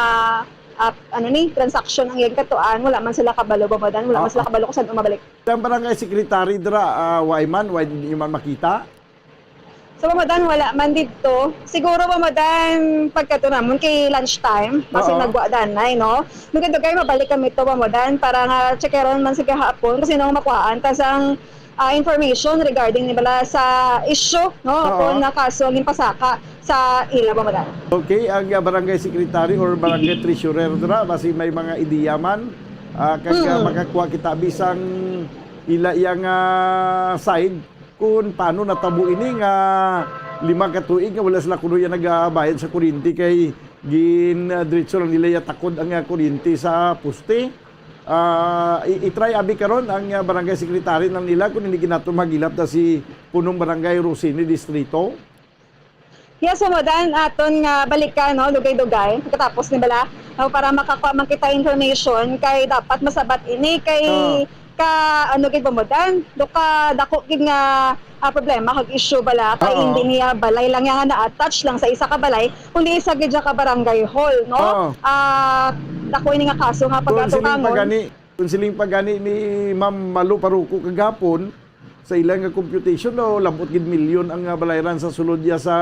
ah, ano ni, transaction ang iyang katuan, wala man sila kabalo, Mamadan, wala man sila kabalo kung saan mabalik. Ang barangay secretary dira, ah, way man, way man makita? So, Mamadan, wala man didto. Siguro, Mamadan, pagkadto namon kay lunch time, kasi Oo. nagwa danay, no? Dugay-dugay, mabalik kami to, Mamadan, para nga checkeron man sa gahapon kung sino ang makuhaan. Tas ang, ah, information regarding ni bala sa issue, no? Oo. Kung na kaso ang ginpasaka sa ila, Mamadan. Okay, ang, ah, barangay secretary or barangay treasurer dira, basi may mga ideya man, ah, kag, ah, Mm. makakuha kita bisang ila iyang, ah, side. Kung paano natabo ini nga lima ka tuig nga wala sila kuno ya nagabayad sa kuryente kay gin, ah, diretso lang nila ya takod ang, ah, kuryente sa poste. Ah, i-, i-try abi karon ang, ah, barangay secretary lang nila kung hindi ginato maghilap na si punong barangay Rosini Distrito. Yes, Mamadan, aton nga balikan, no, dugay-dugay, pagkatapos ni bala, no, para makakuha man kita information, kay dapat masabat ini, kay Ah. ka, ano gid, Mamadan, do ka dako gid nga, ah, problema kag issue bala, kay Oo. hindi niya balay lang yang na-attach lang sa isa ka balay, kundi isa gid siya ka barangay hall, no? Oo. Ah, dako ini nga kaso nga Kung siling pagatubangon. pagani, kung siling pagani ni Ma'am Malu Paruco kagapon, sa ila nga computation, no, labot gid milyon ang, ah, balayran sa sulod niya sa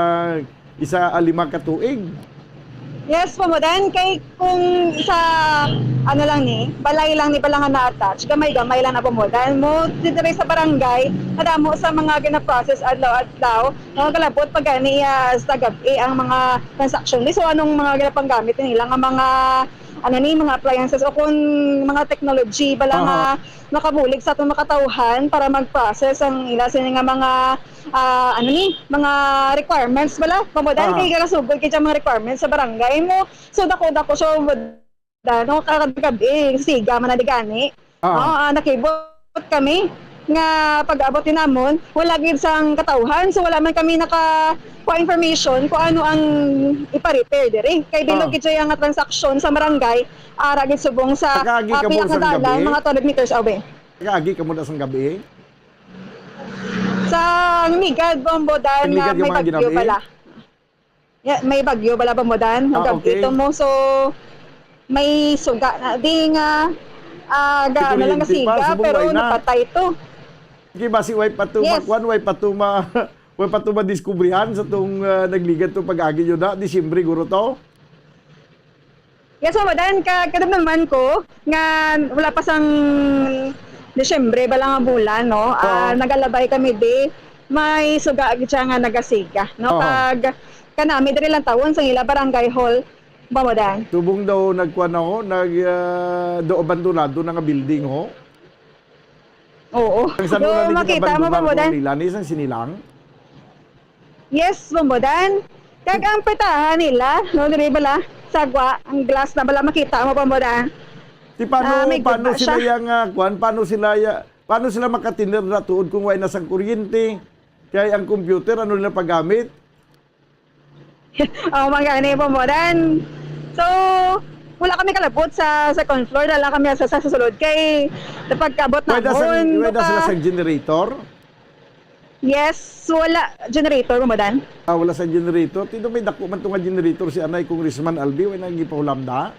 isa, ah, lima ka tuig. Yes, Pamudan, kay kung sa, ano lang ni, balay lang ni pala nga na-attach, gamay-gamay lang na, Pamudan. Mo, dito rin sa barangay, madamo sa mga gina-process adlaw-adlaw, no, kalabot pa gani, ah, sa gabi ang mga transaction. So, anong mga ginapanggamit nila nga mga, ano ni, mga appliances o kung mga technology bala nga Aha. makabulig sa atong makatawhan para mag-process ang ila sini nga mga, ah, ano ni, mga requirements bala. Pamudan Ah. kay ginasugod kay mga requirements sa barangay mo. So, dako-dako siya, Pamudan, no, kada gabi, siga man na di gani. Ah. No, ah, nakibot kami nga pag-abot ni namon, wala gid sang katawhan. So, wala man kami naka kuha information kung ano ang ipa-repair diri. Kay bilog Ah. gid siya nga transaksyon sa barangay, ara gid subong sa, Nakaagi ah, ka mo pila ka sang dalan, gabi? mga two hundred meters away. Nakaagi ka mo na sang gabi? Sa Migad, Pamudan, Migad nga nga may mga bagyo ginabi? bala. Ya, may bagyo bala, Pamudan. Ah, Gabi okay. ito mo. So, may suga na. Di nga, ah, ga-, ano lang, Kuryente pa, nasiga, subong pero way na. napatay to. Sige, basi way pa to Yes. makuan, way pa to ma-, way pa to madiskubrihan sa tong, ah, nagligad to pag-agi nyo na, Disyembre guro to? Yes, Ma'am Madan, ka-, kadam naman ko nga wala pa sang Disyembre, bala nga bulan, no? Ah, Oo. Nagalabay kami di, may suga gid siya nga nagasiga, no? Oo. Kag kanami diri lang tawon sa ila barangay hall, Ma'am Madan. Subong daw nagkuan na ho, nag, ah, daw abandonado na nga building ho. Oo. Ang sa Do, nila makita mo, abandonar Ma'am Madan? Nila, ni isang sinilang? Yes, Ma'am Madan. Kag ang petahan nila, no, diri bala, sagwa, ang glass na bala makita mo, Ma'am Madan. Di paano, Ah, may paano gugma sila siya. Yang, ah, kuwan? Paano sila ya-, paano sila makatiner na tuod kung way na sang kuryente? Kay ang computer, ano nila paggamit? Oh, mga gani, Ma'am Madan. So, wala kami kalabot sa second floor, dala kami sa, sa sulod kay napagkabot Pwede sa, namon, pwede sila baka sa generator? Yes, wala generator, Ma'am Madan. Ah, wala sa generator. Tino may dako man to nga generator si anay Congressman Albi, way na gipahulamda?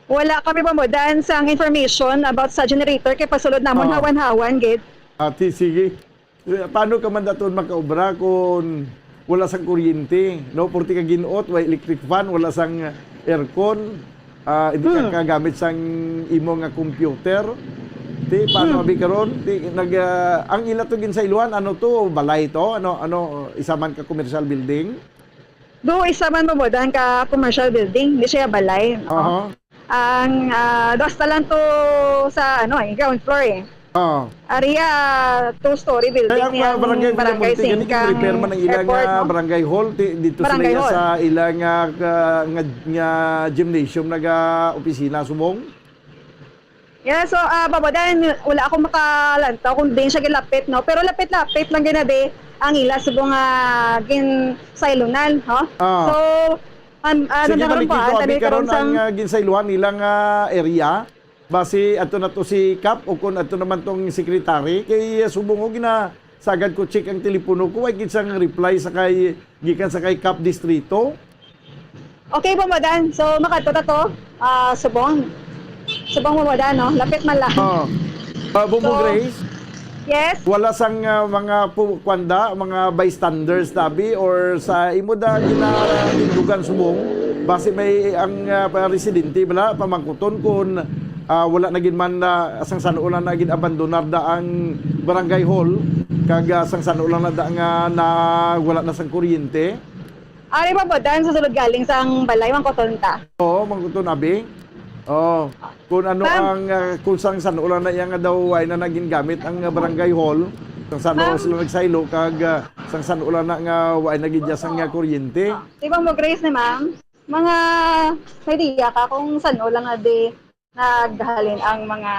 Wala kami, Ma'am Madan, sang information about sa generator kay pasulod namon Oo. hawan-hawan gid. Ah, ti-, sige. Eh, paano ka man daton makaobra kung wala sang kuryente, no? Purti ka gin-ot, way electric fan, wala sang aircon, ah, hindi ka Hmm. kagamit sang imo nga computer. Ti, paano Hmm. abi karon? Ti, nag, ah, ang ila to ginsaylohan, ano to? Balay to? Ano, ano, isa man ka commercial building? Do, isa man, Ma'am Madan, ka commercial building, di siya balay, no? Aha. Ang, ah, dos na lang to sa, ano, eh, ground floor, eh. Oo. Ari, ah, two-story building Kaya ang ni mga ang barangay Barangay Villamonte, gani Singkang repair man ang ilang, Airport, ah, no? Barangay hall, ti-, dito sila Barangay iya hall. Sa ilang, ah, ka-, nga, nga gymnasium naga-opisina, subong? Yeah, so, ah, Ma'am Madan, wala ako makalantaw kung diin siya gilapit, no? Pero lapit-lapit lang gina di ang ila subong nga ginsaylonan, no? Ah. So, an-, ano Sige, na karon po, balikin ko, ah, abi, tabi karon karon sang, ah, ginsaylohan nilang, ah, area. Basi adto na to si Kap o kun adto naman tong secretary. Kay, ah, subong ko gina-, sagad ko check ang telepono ko, way gid sang reply sa kay, gikan sa kay Kap Distrito. Okay, Ma'am Madan. So, makadto ta to, ah, subong. Subong, Ma'am Madan, no? Lapit man lang. Oh. Ah, Bumbong So, Grace? Yes? Wala sang, ah, mga pu-, kwanda, mga bystanders, tabi, or sa imo da ginatindugan subong, basi may ang, ah, pa-, residente bala, pamangkuton kun, ah, wala na gid man na sang san-o lang na gid abandonar da ang barangay hall, kag, ah, sang san-o lang na da nga na wala na sang kuryente? Ari, Ma'am Madan, sa sulod galing sang balay, mangkuton ta. Oo, mangkuton, abi. Oo. Kung ano Ma'am. Ang, ah, kung sang san-o lang na iya nga daw ay na naging gamit ang, ah, barangay hall, sang san-o lang Ma'am. Sila nagsaylo, kag, ah, sang san-o lang na nga way na gid iya sang, ah, kuryente. Di ba mo, Grace, ni ma'am? Mga may diya ka kung san-o lang na di naghalin ang mga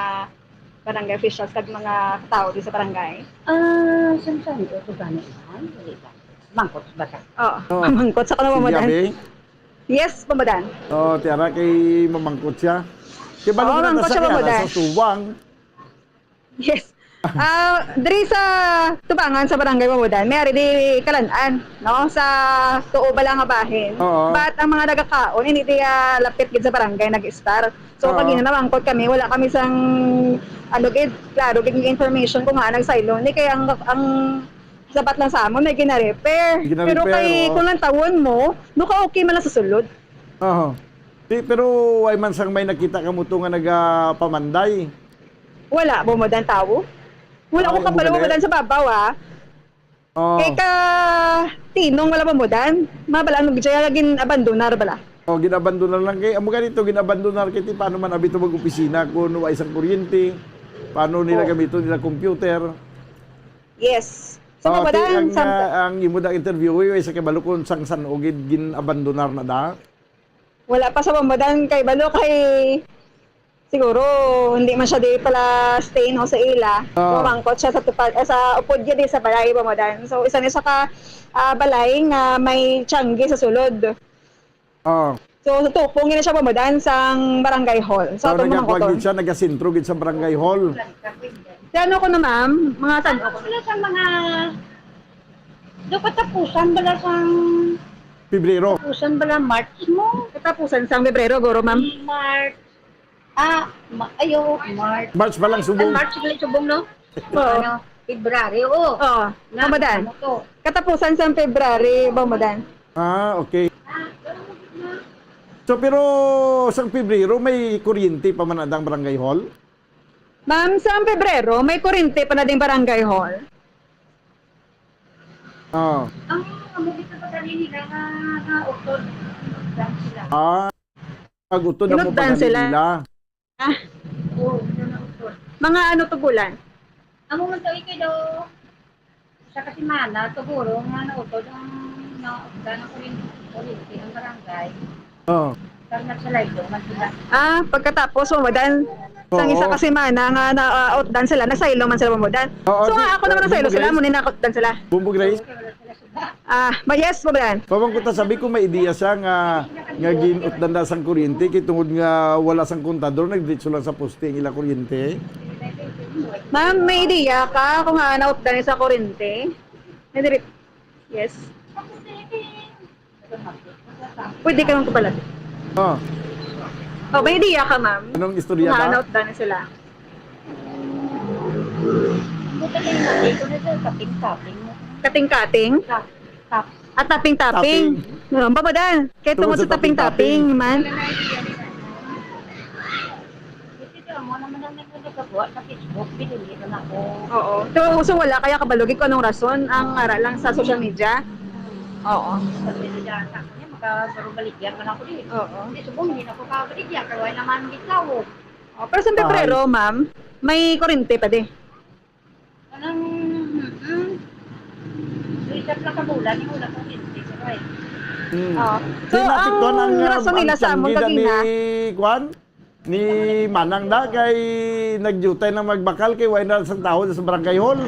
barangay officials kag mga tao di sa barangay? Ah, saan, saan? Ito gani, ma'am? Dali lang. Mangkot ba ka? Oo. Oh. Mamangkot sa kanang Sige, Ma'am Madan. Abi. Yes, Ma'am Madan. Oh, tiara kay mamangkot siya. Kay balo Oo, na mamangkot siya, siya, Ma'am Madan. Sa suwang. Yes. Ah, diri sa tubangan sa barangay Mamudan, may ari di kalan-an, no? Sa tuo bala nga bahin. Oo. But ang mga nagakaon, hindi diya lapit gid sa barangay nag-start. So, Oo. Kag namangkot kami, wala kami sang, ano, gid, klaro gid nga information kung nga nagsaylo ni, kay ang, ang sapat lang sa amon, may gina-repair. Gina-repair, Pero kay oo. Kung ang tawon mo, no ka okay man lang sa sulod. Aha. Di, pero way man sang may nakita ka mo to nga nagapamanday? Wala, Ma'am Madan, tawo. Wala Ay, ko kabalo, amo gani? Ma'am Madan, sa babaw, ah. Oh. Kay ka tinong wala, Ma'am Madan. Mabalaan mo, gid siya gin-abandonar bala. Oh, gin-abandonar lang kay, amo ganito, gin-abandonar kay, ti, paano man abi to mag-opisina kung way sang kuryente? Paano nila Oh. gamiton nila computer? Yes. So, Oh, Ma'am ti, Madan, ang, sam- ah, ang imo da interview, way sa kay balo kung sang san-o gid gin-abandonar na da? Wala pa sa Ma'am Madan kay balo kay siguro hindi man siya di pala stay, no, sa ila. Oo. Mamangkot siya sa tupad, eh, sa upod niya di sa balay, Ma'am Madan. So, isa ni siya ka, ah, balay nga may tiyanggi sa sulod. Oo. So, sa tupong gid siya, Ma'am Madan, sang barangay hall. So, So, atong mga nagakuha kuton. Gid siya, nagasentro gid sa barangay hall. Sa ano ko na, ma'am? Mga san-o ko? Ano sa mga, do katapusan bala sang Pebrero. Katapusan bala March mo? Katapusan sang Pebrero, guro, ma'am. March. Ah, ma-, ayo, March. March pa lang, subong. Ah, March pa lang, subong, no? Oo. Ano, February, oo. Oo. Na, Ma'am Madan. Ano to? Katapusan sang February, Ma'am Madan. Ah, okay. So, pero sang Pebrero, may kuryente pa man ang barangay hall? Ma'am, sang Pebrero, may kuryente pa na ding barangay hall. Oh. Ang amo gid sa pagkali nila nga, nga utod, utdan sila. Ah, pag-utod ang Inutdan pagkali sila. Nila. Ah. Oo, ito na utod. Mga ano to bulan? Amo man to, ikay daw, sa kasimana, siguro, nga nautod ang, nautdan ang kurin-, kuryente ang barangay. Oo. Kag nagsalaylo man sila. Ah, pagkatapos, Ma'am Madan, sang isa Oo. ka semana nga nautdan sila, nagsaylo man sila, Ma'am Madan. Oo, So, di-, nga ako naman, uh, nagsaylo Bumbo sila, Grace? Amo ni nautdan sila. Bumbo Grace? Ah, ma-, yes, Ma'am Madan. Pamangkot ta, sabi ko may ideya siya nga, nga gin-utdan na sang kuryente, kay tungod nga wala sang kontador, nagdiretso lang sa poste ang ila kuryente. Ma'am, may ideya ka kung nga nautdan sa kuryente? May dire-, yes. Pwede ka lang kapalapit. Oh. Oh, may ideya ka, ma'am? Anong istorya Kung ka? Hanap na sila. Buti na yung mali ko na sa kaping-kaping. Kating-kating? Tap, tap. At taping-taping. Taping. Ano ba, Madan? Kaya Tungod tungod sa sa taping-taping, taping-taping. Man. Ito, amo naman ang nagagawa sa Facebook, pinili ko na ako. Oo. So, so wala kaya kabalog kung anong rason ang ara lang sa social media? Oo. Sabi nila sa akin, makakabaligyan man ako din. Oo. Hindi, subong, hindi na ako kabaligyan, kaya wala naman gitawo. Oh, pero sa Pebrero, Ay. ma'am, may kurente pa di. Anong, mm, isa lang ka bulan, yung wala ko hindi ko ay. Hmm. Oh. So, Di napit ang doon ang, uh, rason ang nila sa amon tiyanggidan kagina ni, kuwan? Ni Manang da, kay nagyutay na magbakal, kay way na sang tawo sa barangay hall.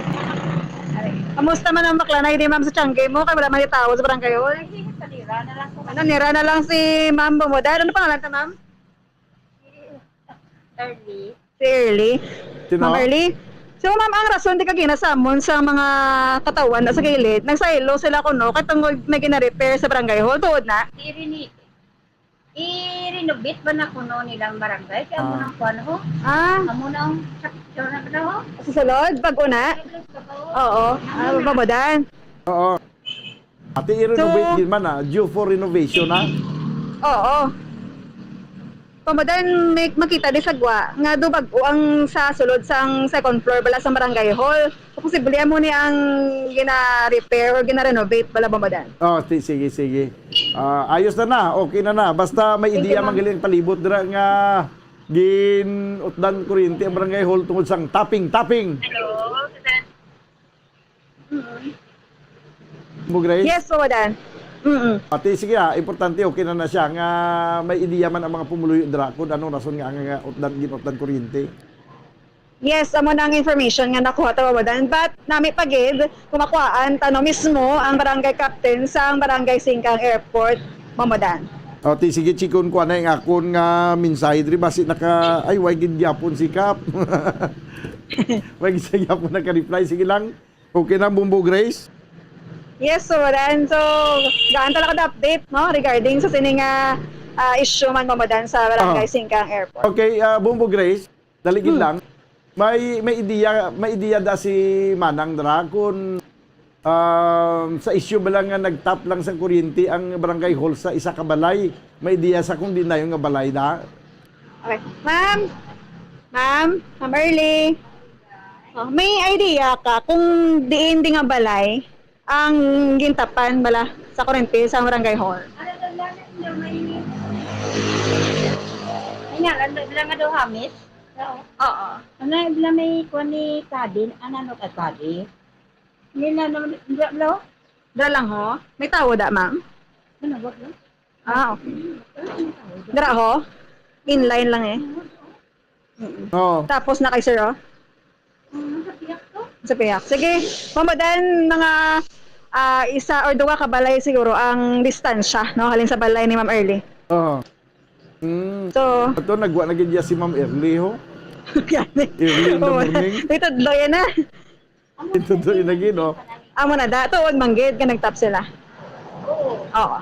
Ay. Kamusta man ang bakla na, hindi, ma'am, sa tiyangge mo, kay wala man yung tawo sa barangay hall? Ay, sige, panira na lang po. Ano, nira na lang si Ma'am Bumudad. Ano pangalan ta, ma'am? Early. Si Early. Sino? Ma'am Early. So, ma'am, ang rason di ka ginasamon sa mga katawan na sa gilid, nagsaylo sila kuno, kay tungod may gina-repair sa barangay hall, tuod na? I-reni-, i-renovate ba na kuno nilang barangay? Kaya amo Ah. nang kuwan ho? Ah. Amo na ang sa picture na ba ho? Sa sulod, pag una? Sa sulod, Oo. Ah, Ano na? Babadan. Oo. Ati, i-renovate So, din man, ah. Due for renovation, ah. Oo. Pamadan, may makita di sa gwa nga do bag-o ang sa sulod sang second floor bala sa barangay hall. So, posible amo ni ang gina-repair or gina-renovate bala, pamadan. Oh, ti-, sige, sige. Ah, ayos na na. Okay na na. Basta may Thank you, ideya ma'am. Manggaling palibot dira nga gin-utdan kuryente ang barangay hall tungod sang tapping, tapping. Hello, Sir. Mm. Mo, Grace? Yes, Pamadan. Mm-mm. Ati, sige, ah, importante, okay na na siya. Nga may ideya man ang mga pumuluyo dira kung anong rason nga ang, nga utdan, gin-utdan kuryente. Yes, amo na ang information nga nakuha ta, Pamadan. But nami pa gid, kung makuhaan ta, no, mismo ang barangay captain sa barangay Singkang Airport, Pamadan. O, ti, sige, Chikon, kuha na yung akon nga mensahe diri. Basi naka, ay, way gid gyapon si Kap. Way gid siya gyapon naka-reply. Sige lang. Okay na, Bumbo Grace? Yes, Sir. And so, gaan talaga the update, no, regarding sa sini nga, ah, issue man, Ma'am Madan, sa Barangay Ah. Singkang Airport. Okay, ah, Bumbo Grace, daligin Hmm. lang. May, may ideya, may ideya da si Manang dra kung, um, sa issue ba lang nga nag-tap lang sa kuryente ang barangay hall sa isa ka balay? May ideya sa kung di na yung nga balay da? Okay. Ma'am, ma'am, Ma'am Early. Oh, may idea ka kung diin di nga balay ang gintapan bala sa kurente sa barangay hall? Ano to, Lan? Ano, may, may ngalan, ano, bala nga daw Hamis? Oo. Oo. Ano, bala may kuwan ni Kadin, ano, ano, kay Kadin? Nila naman, bala, bala, oh. Dra lang, ho? May tawo da, ma'am? Ano, wag lang. Ah, okay. Dra, ho? Inline lang, eh. Mm-mm. Oo. Tapos na kay sir, oh. Sa piyak. Sige, Ma'am Madan, mga, ah, isa or duwa ka balay siguro ang distansya, no? Halin sa balay ni Ma'am Early. Oo. Mm. So, Ato, nagwa na gid ya si Ma'am Early, ho? Yan, eh. Early in the Oo. morning. May tudlo yan, ah. Ito to yung lagi, no? Amo na da, tuod man gid nga nag-tap sila. Oo.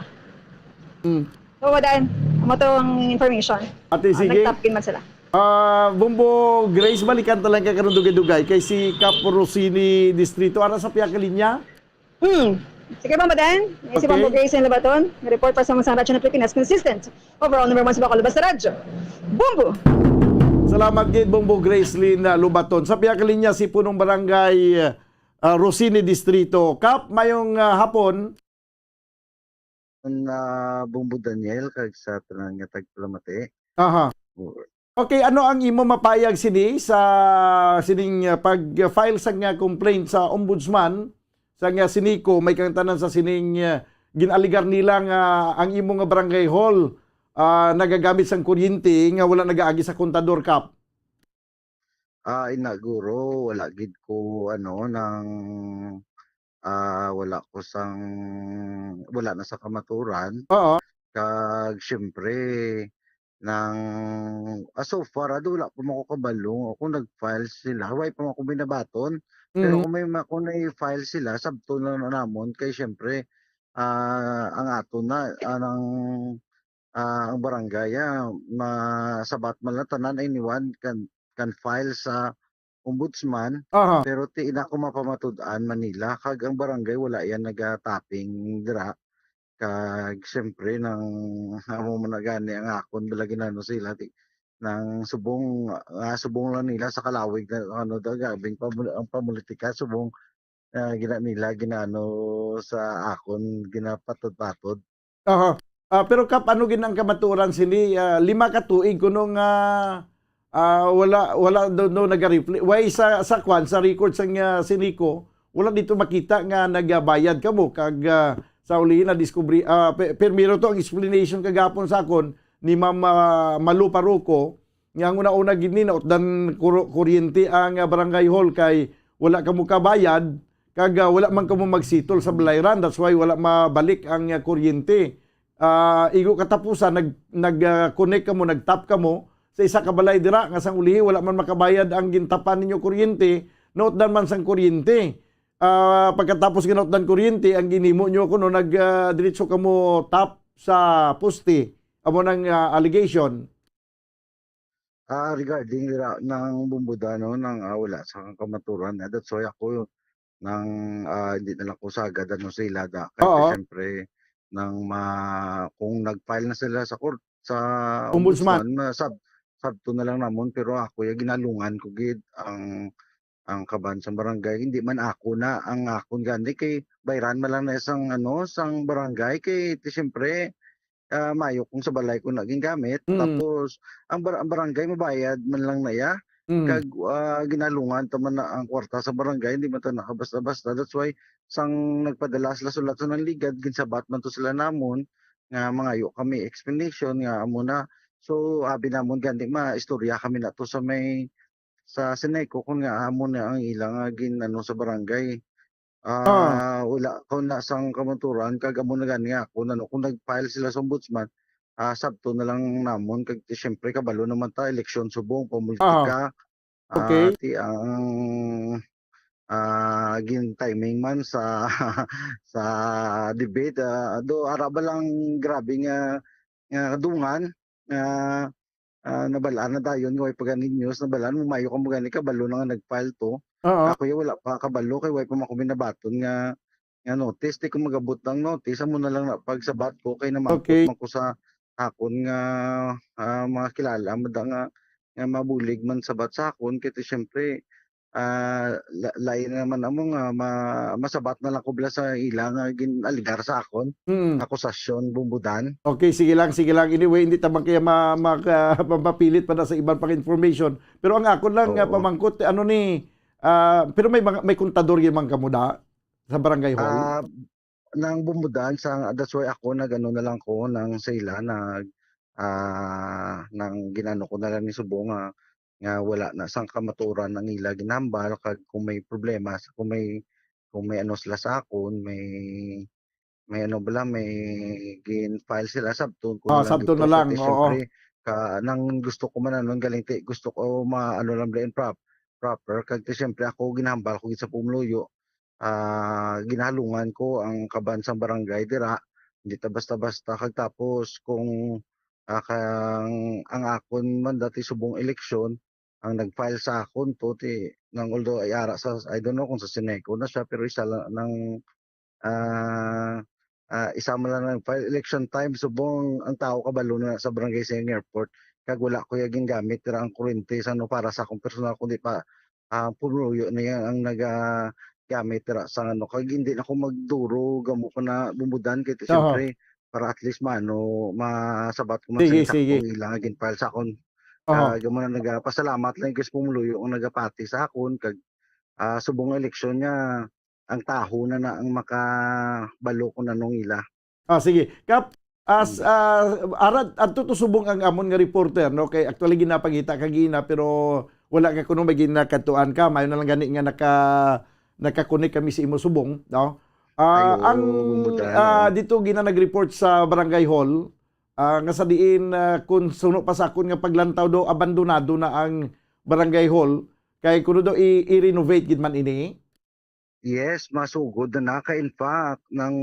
Mm. So, Madan, amo to ang information. Ate, Ah, sige. Nag-tap gid man sila. Ah, Bumbo Grace, balikan ta lang ka karon dugay-dugay kay si Kap Rosini Distrito, ara sa piya ka linya? Hmm. Sige, Ma'am Baden. Isi Okay. Ma'am Grace Lynn Labaton, report para sa mga Radyo ng Pilipinas, consistent. Overall, number one sa Bacolod, basta Radyo. Bombo! Salamat gid, Bombo Grace Lynn, ah, Lubaton. Sa pihak linya, si Punong Barangay, ah, Rosini Distrito. Kap, mayong, ah, hapon. Ang, ah, Bombo Daniel, kag sa tanan nga tagpalamati. Aha. Oo. Okay, ano ang imo mapayag sini sa sining, ah, pag-file sa nga complaint sa ombudsman sa nga Sineco, may kang tanan sa sining, ah, gin-alegar nila nga ang imo nga barangay hall, ah, nagagamit sang kuryente nga wala nagaagi sa kontador, Kap? Ah, ina guro, wala gid ko ano nang, ah, wala ko sang wala na sa kamaturan. Oo. Kag siyempre nang, ah, so far, ado wala pa man ko kabalo kung nag-file sila. Way pa man ko binabaton. Pero Mhm. kung may ma-, kung na-file sila, sabton lang na namon kay siyempre, ah, ang ato na, anang, ah, ang barangay, ah, masabat man lang tanan, anyone can can file sa ombudsman, Aha. Pero ti ina ko mapamatud-an Manila, kag ang barangay wala yan nagataping dira. Kag siyempre nang amo man na gani ang akon bala ginano sila ti nang subong, ah, subong lang nila sa kalawig na ano daw gabing pamul-, ang pamulitika subong, ah, gina nila ginano sa akon ginapatod-patod. Aha. Ah, pero Kap, ano gid ang kamatuoran sini? Ah, lima ka tuig kuno nga, ah, wala, wala daw, daw naga-reflect. Way sa, sa kwan, sa record sa nga Sineco, wala dito makita nga nagabayad kamo kag, ah, sa ulihi na diskubri, ah, pe-, primero to ang explanation kagapon sa akon ni Ma'am, ah, Malu Paruco, nga ang una-una gid ni nautdan kuro-, kuryente ang, ah, barangay hall kay wala kamo kabayad kag, ah, wala man kamo magsitol sa balayran, that's why wala mabalik ang, ah, kuryente. Ah, igo katapusan nag, nag, ah, connect kamo, nag-tap kamo sa isa ka balay dira nga sang ulihi wala man makabayad ang gintapan ninyo kuryente, nautdan man sang kuryente. Ah, pagkatapos ginautdan kuryente, ang ginhimo nyo kuno nag, ah, diretso kamo tap sa poste. Amo nang, ah, allegation. Ah, regarding dira nang bumbuda, no, nang, ah, wala sa kamaturan, ah, that's why ako nang, ah, hindi na lang ko sagad ano sa ila da. Kay Oo. Siyempre, nang ma-, kung nag-file na sila sa court, sa Ombudsman. Ombudsman, ma-, sab-, sabto na lang namon, pero ako, ya, ginalungan ko gid ang, ang kaban sa barangay. Hindi man ako na ang akon gani kay bayran man lang na isang, ano, sang barangay kay ti siyempre, ah, mayo kung sa balay ko na gingamit. Mm. Tapos ang bar-, ang barangay mabayad man lang na ya. Mm. Kag, ah, ginalungan ta man na ang kwarta sa barangay, hindi man ta nakabasta-basta. That's why sang nagpadala sila sulat sa Nanligad, ginsabat man to sila namon nga mangayo kami explanation nga amo na. So, abi namon gani maistorya kami na to sa may sa Sineco kung nga amo na ang ilang, ah, gin-, ano, sa barangay. Ah, wala ko na sang kamaturan kag amo na gani nga ako na, no, kung nag-file sila sa ombudsman, ah, sabto na lang namon kag ti siyempre kabalo naman ta eleksyon subong, pamulitika. Okay. Ah, ti ang, ah, gin-timing man sa sa debate, ah, do ara ba lang grabe nga nga dungan nga, ah, nabalaan na dayon nga way pa gani news, nabalaan mo mayo ka mo gani kabalo na nga nag-file to. Oo. Ako ya wala pa kabalo kay way pa man ko binabaton nga nga notice, di ko magabot ang notice, amo na lang na pagsabat ko kay namakot Okay. man ko sa akon nga, ah, mga kilala mo da nga, nga mabulig man sabat sa akon kay ti siyempre, ah, la-, lain naman amo nga ma-, masabat na lang ko bala sa ila nga gin-alegar sa akon, Mm. akusasyon, bumbudan. Okay, sige lang, sige lang. Anyway, hindi ta man kaya ma-, maka-, mapapilit pa na sa iban pang information. Pero ang akon lang nga Oo. pamangkot, ano ni, ah, pero may mga, may kontador gyud man kamo da sa barangay hall? Ah, nang bumbudan sa, that's why ako nag-ano na lang ko nang sa ila nag, ah, nang ginano ko na lang ni subong nga, nga wala na sang kamaturan ang ila ginambal kag kung may problema sa, kung may, kung may ano sila sa akon, may, may ano bala, may gin-file sila sabton ko Ah, na lang sabton gid na to. So, lang, ti oo. siyempre, ka, nang gusto ko man ano, galing ti, gusto ko ma-, ano lang bala, in prop-, proper, kag ti siyempre ako ginahambal ko gid sa pumuluyo, ah, ginhalungan ko ang kaban sang barangay dira, hindi ta basta-basta, kag tapos kung, ah, kang, ang akon man dati subong eleksyon, ang nag-file sa akon to, ti, nang although ay ara sa, I don't know kung sa Sineco na siya, pero isa lang, nang, ah, ah, isa man lang nag-file. Election time, subong ang tao kabalo na sa Barangay Singkang Airport, kag wala ko ya gingamit dira ang kurente sa, ano, para sa akong personal, kundi pa, ah, pumuluyo na yan ang nagagamit dira sa, ano, kag hindi na ko magduro, gamo ko na bumudan kay, aha, siyempre, para at least maano, masabat ko man sa, sige, sige, insakto ila nga gin-file sa akon. Aha. Ah, gamo na nagapasalamat lang ko sa pumuluyo ang nagapati sa akon, kag, ah, subong nga eleksyon nga ang taho na na ang makabalo kung anong ila. Ah, sige. Kap, as, mm, ah, ara, adto to subong ang amon nga reporter, no? Kay actually ginapangita kagina, pero wala ka kuno may ginakadtuan ka. Mayo na lang gani nga naka, nakakonek kami sa imo subong, no? Ah, ay, oo, ang, bumuda, ah, no? Dito gina nag-report sa barangay hall, ah, nga sa diin, ah, kung suno pa sa akon nga paglantaw daw, abandonado na ang barangay hall. Kay kuno daw i-, i-renovate gid man ini. Yes, masugod na na. Kay in fact, nang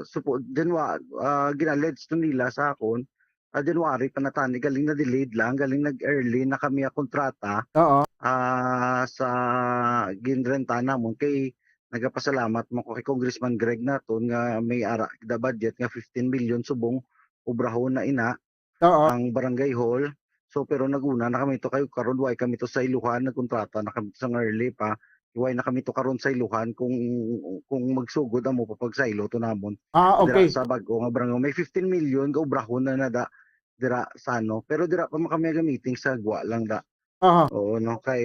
supo-, Janua-, ah, gin-allege to nila sa akon, ah, January pa na tani, galing na delayed lang, galing nag-early na kami ang kontrata, oo, ah, sa ginrenta namon. Kay nagapasalamat mo ko kay Congressman Greg naton nga may ara the budget nga fifteen million subong obrahon na ina, oo, ang barangay hall. So, pero naguna na kami to, kay karon way kami to sa iluhan, nagkontrata na kami sa early pa. Way na kami to karon sa iluhan kung, kung magsugod amo pa pagsaylo to namon. Ah, dira, okay, sa bag-o nga barangay. May fifteen million ka obrahon na na da dira sa, ano. Pero dira pa man kami nag-meeting sa gwa lang da. Aha. Oo, no, kay,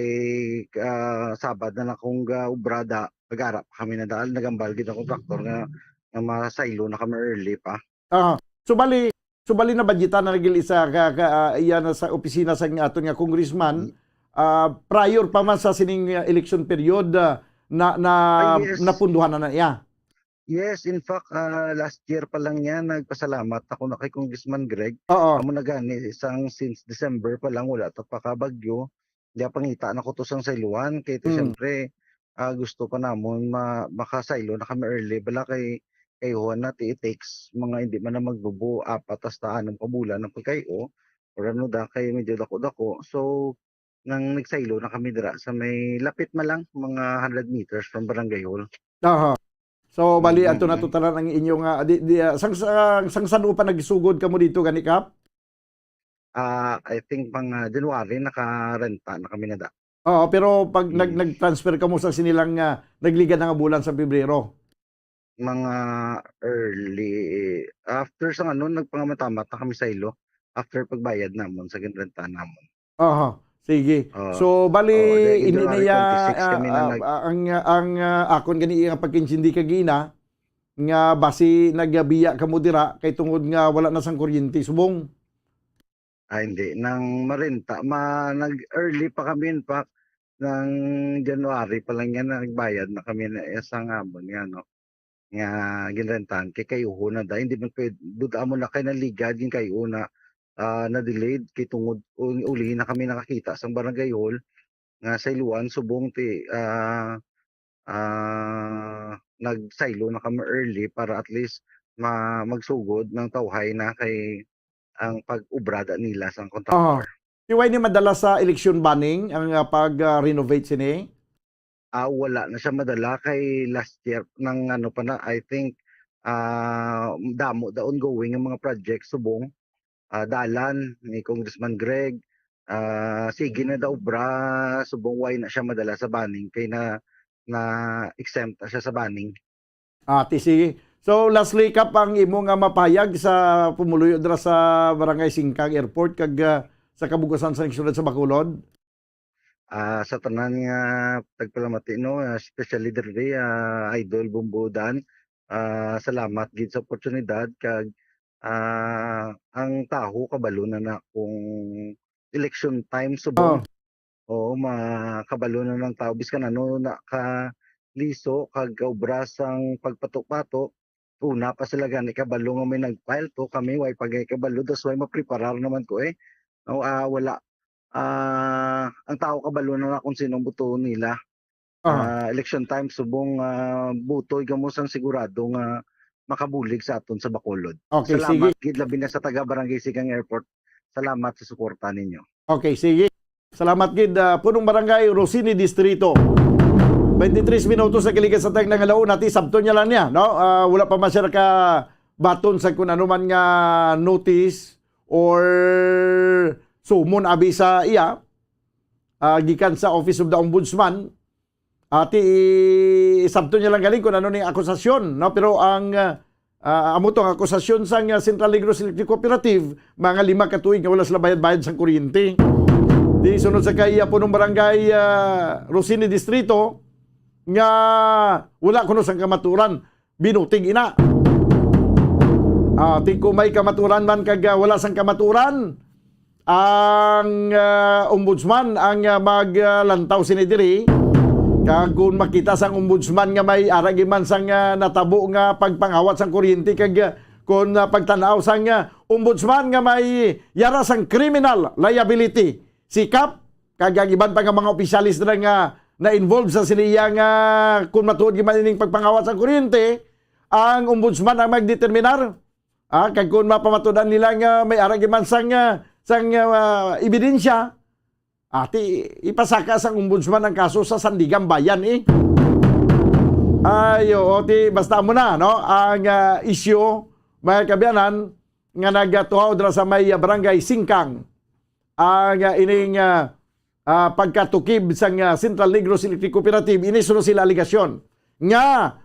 ah, Sabad na na kung ga-, obra da, nag-ara pa kami na daan, nagambal gid ang kontraktor nga, nga masaylo na kami early pa. Aha. So, bali, so, bali, nabadyetan na nagil isa ka, ka, ah, iya na sa opisina sa aton nga congressman, mm, ah, prior pa man sa sining, ah, election period, ah, na, na, ah, yes, napunduhan na na iya. Yes, in fact, ah, last year pa lang yan, nagpasalamat ako na kay Congressman Greg. Oo. Amo na gani, isang since December pa lang, wala ta pa kabagyo. Di, pangita na ko to sang sayluan, kay to, mm, siyempre, ah, gusto pa namon ma-, makasaylo na kami early. Bala kay, kay Juan na, ti, it takes mga hindi man na magbubo, apat hasta anom ka bulan ang pagkay-o. Or ano da, kay medyo dako-dako. So, nang nagsaylo na kami dira sa may lapit man lang, mga hundred meters from Barangay Hall. Aha. So, bali, mm, ato na to tanan ang inyong, ah, di, di, ah, sang, sang, sang san-o pa nagsugod kamo dito, gani, Kap? Ah, I think pang, ah, January, nakarenta na kami na da. Oo, pero pag nag-, mm, nag-transfer kamo sa sinilang, ah, nagligad na nga bulan sa Pebrero? Mga early, after sa ano, nagpangamat-amat na kami sa ilo. After pagbayad namon sa ginrenta namon. Aha, sige. Oo. So, bali, oo, di, ini January niya, twenty-six ah, kami na ah, nag- ah, ang, ah, ang, ah, akon gani ang pagkaintindi kagina, nga basi nagabiya kamo dira kay tungod nga wala na sang kuryente subong. Ah, hindi. Nang marenta, ma-, nag-early pa kami, in fact, nang January pa lang yan, nagbayad na kami na isa nga amon nga, no, nga ginrentahan kay kay-uho na da. Hindi man pwede, buta mo na kay naligad yung kay-uho na, ah, na-delayed kay tungod, u-, uli na kami nakakita sa barangay hall nga sa iluan subong ti, ah, ah, nagsaylo na kami early para at least ma-, magsugod ng tawhay na kay ang pag-ubrada nila sa, aha, contractor. Di way ni madala sa election banning ang, ah, pag, ah, renovate sini? Ah, wala na siya madala kay last year nang ano pa na, I think, ah, damo the ongoing nga mga project subong, ah, dalan ni Congressman Greg, ah, sige na daw obra, subong way na siya madala sa banning kay na, na-exempt na siya sa banning. Ah, ti, sige. So, lastly, Kap, ang imo nga mapahayag sa pumuluyo dira sa Barangay Singkang Airport kag, ah, sa kabugasan sa Lungsod sa Bacolod? Ah, sa tanan nga tagpalamati, no, ah, especially diri, ah, Idol Bumbudan, ah, salamat gid sa oportunidad kag, ah, ang taho kabalo na na kung election time subong. Oh. Oo, makabalo na ng tao biskan ano na ka liso kag kaobra sang pagpato-pato. Una pa sila gani kabalo nga may nag-file to, kami way pa gani kabalo, that's why mapreparar naman ko eh. No, ah, wala. Ah, ang tao kabalo na na kung sino ang buto nila. Aha. Ah, election time, subong, ah, butoy kamo sang sigurado nga makabulig sa aton sa Bacolod. Okay, salamat sige. Gid, labi na sa taga Barangay Singkang Airport. Salamat sa suporta ninyo. Okay, sige. Salamat gid, ah, Punong Barangay Rosini Distrito. Twenty-three minutos na kalikan sa tagna nga launa, ti sabton niya lang niya, no? Ah, wala pa man siya nakabaton sa kung ano man nga notice or summon abi sa iya, ah, gikan sa Office of the Ombudsman. Ati, isabton niya lang galing kung ano ning akusasyon, no? Pero ang, ah, ah, amo to, ang akusasyon sang, ah, Central Negros Electric Cooperative, mga lima ka tuig nga wala sila bayad-bayad sang kuryente. Di sunod sa kay, ah, punong barangay, ah, Rosini Distrito, nga wala kuno sang kamaturan, binutig ina. Ah, ti kung may kamaturan man kag, ah, wala sang kamaturan, ang, ah, ombudsman ang, ah, maglantaw sini diri. Kag kung makita sang ombudsman nga may aragi man sang, ah, natabo nga pagpangawat sang kuryente kag, ah, kung, ah, pagtan-aw sang, ah, ombudsman nga may yara sang criminal liability, sikap, kag ang iban pa nga mga opisyales na nga na-involve sa sini iya nga kung matuod gyud man ining pagpangawat sang kuryente, ang ombudsman ang magdeterminar. Ah, kag kung mapamatud-an nila nga may aragi man sang, ah, sang, ah, ebidensya, ati, ipasaka sang ombudsman ang kaso sa Sandiganbayan, eh. Ay, oo, ti, basta mo na, no? Ang, ah, isyu, mga kaabyanan, nga nagatuhaw dira sa may, ah, barangay Singkang, ang, ah, ining, ah, ah, pagkatukib sang, ah, Central Negros Electric Cooperative, ini suno sila aligasyon nga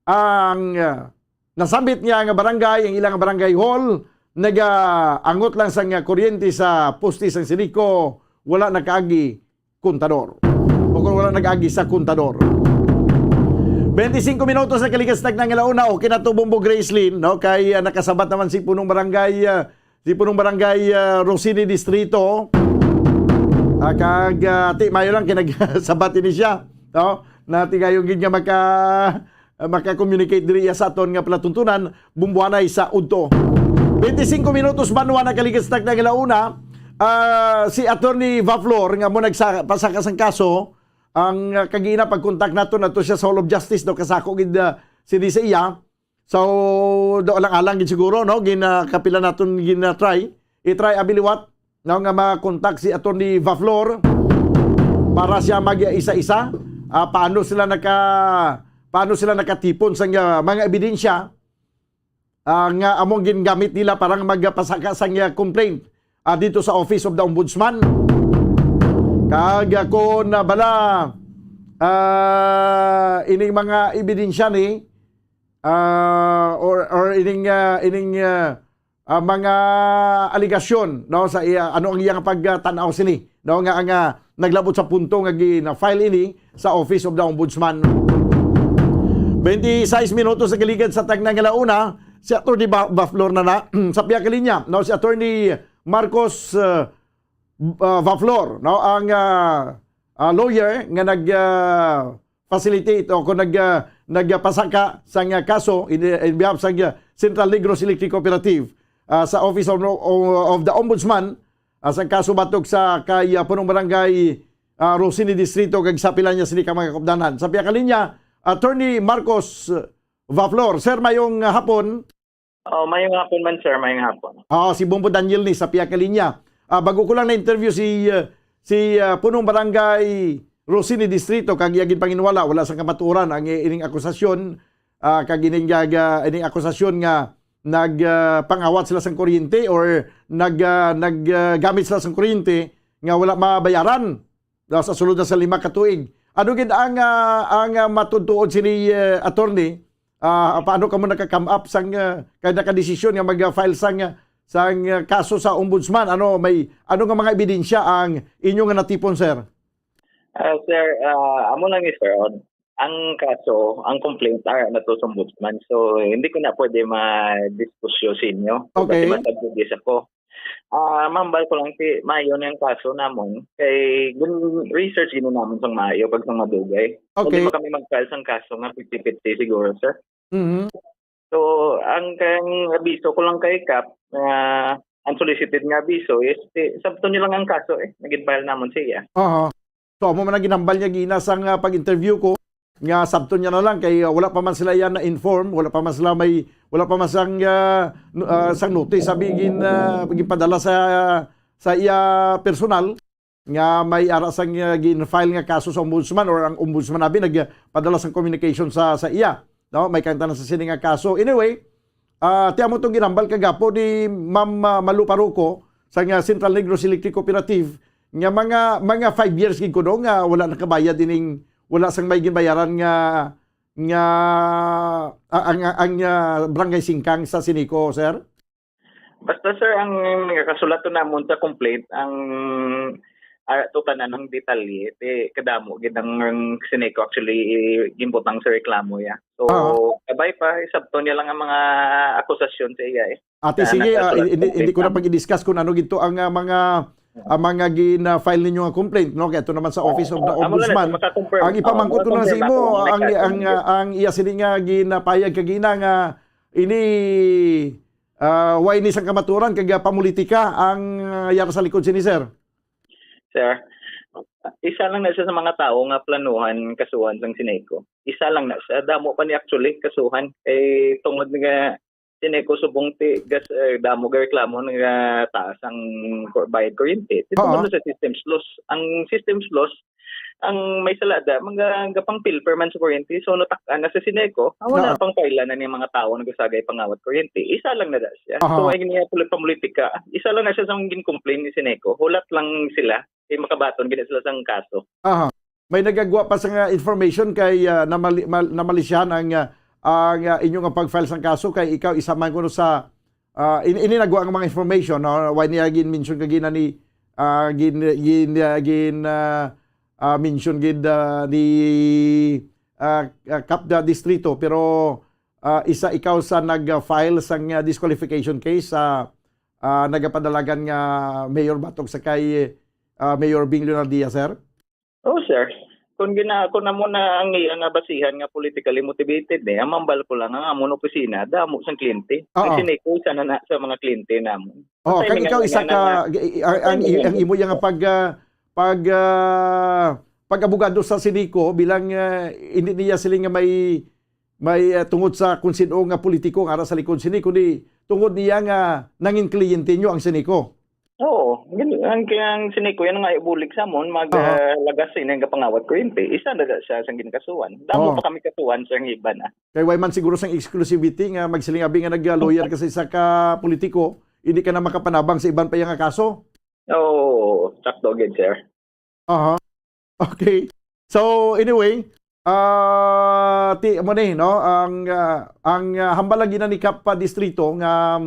ang, ah, nasambit niya nga barangay, ang ilang barangay hall, nagaangot lang sang, ah, kuryente sa poste sang Sinico, wala nakaagi kontador. O kung wala nag-agi sa kontador. Twenty-five minutos na kalikas tag nang alauna. Okay na to, Bombo Gracelyn, no? Kay, ah, nakasabat naman si punong barangay, ah, si punong barangay, ah, Rosini Distrito. Ah, kag, ah, ti, mayo lang kinagsabat ini siya, no? Na ti kayo gid nga maka, ah, maka-communicate diri iya sa aton nga palatuntunan, bumbuanay sa udto. Twenty-five minutos banwa na kalikas tag nang alauna. Ah, si Attorney Vaflor nga mo nagsa-, pasaka sang kaso, ang, ah, kagina pagkontak nato, nato siya sa Hall of Justice, no, kasako gid, ah, sini sa iya. So, do alang-alang gid siguro, no, gin, ah, kapila naton gin, ah, try. I-try abi liwat, no, nga makontak si Attorney Vaflor para siya mag-isa-isa. Ah, paano sila naka, paano sila nakatipon sa, ah, mga ebidensya, ah, nga among gingamit nila para nga magpasaka sang, ah, complaint, ah, dito sa Office of the Ombudsman. Kag, ah, kung, ah, bala, ah, ining mga ebidensya ni, ah, or, or ining, ah, ining, ah, ah, mga aligasyon, no, sa iya, ano ang iyang pagtan-aw sini, no, nga ang, ah, naglabot sa punto nga gina-file ini sa Office of the Ombudsman. Twenty-six minutos na kaligad sa tagna nga launa, si Attorney Ba-, Baflor na na sa pihak linya, no, si Attorney Marcos, uh, uh, Baflor, no, ang, uh, uh, lawyer nga nag, uh, facilitate o kung nag, uh, nagpasaka sang, uh, kaso in, in behalf sa, uh, Central Negros Electric Cooperative, uh, sa Office of, of, of the Ombudsman, uh, sa kaso batok sa kay, uh, punong barangay, uh, Rosini Distrito kag sa pila niya sini ka mga kaupdanan. Sa pihak linya, Attorney Marcos, uh, Vaflor. Sir, mayong, uh, hapon. Oh, mayong hapon man, sir. Mayong hapon. Ah, si Bombo Daniel ni sa pihak linya. Ah, bago ko lang na-interview si, uh, si, uh, punong barangay Rosini Distrito, kag iya ginpanginwala, wala sang kamatuoran ang i-, ining akusasyon, ah, kag ining, ah, ga-, ining akusasyon nga nag, ah, pangawat sila sang kuryente or nag, ah, nag, ah, gamit sila sang kuryente nga wala mabayaran. Daw sa sulod na sa lima ka tuig. Ano gid ang, ah, ang, ah, matuod-tuod sini, eh, attorney? Ah, paano kamo naka-come up sang, ah, kay nakadesisyon nga mag-file sang, ah, sang, ah, kaso sa ombudsman? Ano, may, ano nga mga ebidensya ang inyo nga natipon, sir? Ah, sir, ah, amo lang ni sir, on. Ang kaso, ang complaint, ah, nato sa ombudsman. So, hindi ko na pwede ma-discuss sa inyo. Okay. Kasi masabugis ako. Ah, mahambal ko lang si, maayo ni ang kaso namon. Kay, gun-, research gini namon sang maayo, pag sang madugay. Okay. Hindi pa kami mag-file sang kaso nga fifty fifty siguro, sir. Mhm. So, ang kang abiso ko lang kay Kap, nga unsolicited nga abiso is, eh, sabton niyo lang ang kaso, eh. Nag-file namon siya. Aha. So, amo man ang ginhambal niya gina sang, ah, pag-interview ko, nga sabton niya na lang kay, ah, wala pa man sila yan na-inform, wala pa man sila may, wala pa man sang, ah, no-, ah, sang notice, sabi gin, ah, ginpadala sa, sa iya personal. nga may ara sang, ah, gin-file nga kaso sa ombudsman, or ang ombudsman abi nagpadala sang communication sa, sa iya, no? May kaangtanan sa sini nga kaso. Anyway, ah, ti amo tong ginambal kagapo ni Ma'am, ah, Malu Paruco sa nga Central Negros Electric Cooperative nga mga, mga five years gid kuno nga wala nakabayad ining, wala sang may ginbayaran nga, nga, ah, ang, ang, ah, Barangay Singkang sa Sinico, sir? Basta, sir, ang nakasulaton namon sa complaint, ang ato tanan ang detalye, ti kadamo gid ang, ang Sinico actually ginbutang sa reklamo ya. So, Oo. kabay pa, isabton niya lang ang mga akusasyon sa iya, eh. Ate, Sa sige, ah, nagkasulat hindi, hindi ko na complaint pag-i-discuss kung ano gito ang, ah, mga, ang mga gin-file ninyo nga complaint, no? Kaya ito naman sa Office of the Oo, amo na lang, Ombudsman. maka-confirm. Ang Oo, ipamangkot ko na sa maka-confirm imo, ako kung ang, may ang, kaso. ah, ang iya sini nga ginapayag kagina nga ini, ah, wala ini sang kamaturan kag, ah, pamulitika ang, ah, yara sa likod sini, sir? Sir, isa lang na siya sa mga tawo nga planuhan kasuhan sang Sinico. Isa lang na siya. Damo pa ni actually kasuhan. Eh, tungod nga Sinico subong ti gas, eh, damo ga reklamo nga taas ang ku-, bayad kuryente. Ti Oo. tungod na sa systems loss. Ang systems loss, ang may salada, mga gapang pilper man sa kuryente. So, natak-an na sa Sinico, ang wala Oo. pang file na ni mga tawo nagasagay pangawat kuryente. Isa lang na da siya. Aha. So, ay niya puli-, pamulitika. Isa lang na siya sa mga gin-complain ni Sinico. Hulat lang sila. Eh, makabaton gid sila sang kaso. Aha. May nagagwa pa sa nga information kay, ah, namali-, mal-, namalisyahan ang, ah, ang, ah, inyo nga pag-file sang kaso kay ikaw isa man kuno sa, ah, in-, ini nagwa ang mga information, no? Wala niya gin-mention kagina ni, ah, gin-, gin-, ah, gin-, ah, ah, mention gid, ah, ni, ah, ah, Kap da Distrito, pero, ah, isa ikaw sa nag-file sang, ah, disqualification case sa, ah, nagapadalagan nga mayor batok sa kay, ah, Mayor Bing Leonardia, sir? Oo, sir. Kung gina-, kung amo na ang iya nga basihan nga politically motivated, eh, ang mambal ko lang, ang amon opisina, damo sang kliyente. Ang Oo. Sinico, isa na, na sa mga kliyente namon. Oh, Ang kag timing ikaw nga isa na, ka, na, i-, i-, ang, ang, ang timing ang nga imo yang pag, ah, pag, ah, pag-abogado sa Sinico bilang, ah, hindi niya siling nga may, may, ah, tungod sa kung sino nga politiko nga ara sa likod sini, kundi tungod niya nga nangin kliyente nyo ang Sinico. Oo, gin-, ang, ang Sinico, yan nga ibulik sa amon, mag, Aha. ah, lagas sa ining kapangawat kuryente. Isa na da siya sang ginkasuhan. Damo Oo. pa kami kasuhan sa iban, ah. Kay wala man siguro sang exclusivity nga magsiling abi nga nag-lawyer ka sa isa ka politiko, hindi ka na makapanabang sa iban pa iya nga kaso? Oo, sakto gid, sir. Aha. Okay. So, anyway, ah, ti-, amo ni, no? Ang, ah, ang, ah, hambal lagi na ni Kap pa Distrito nga,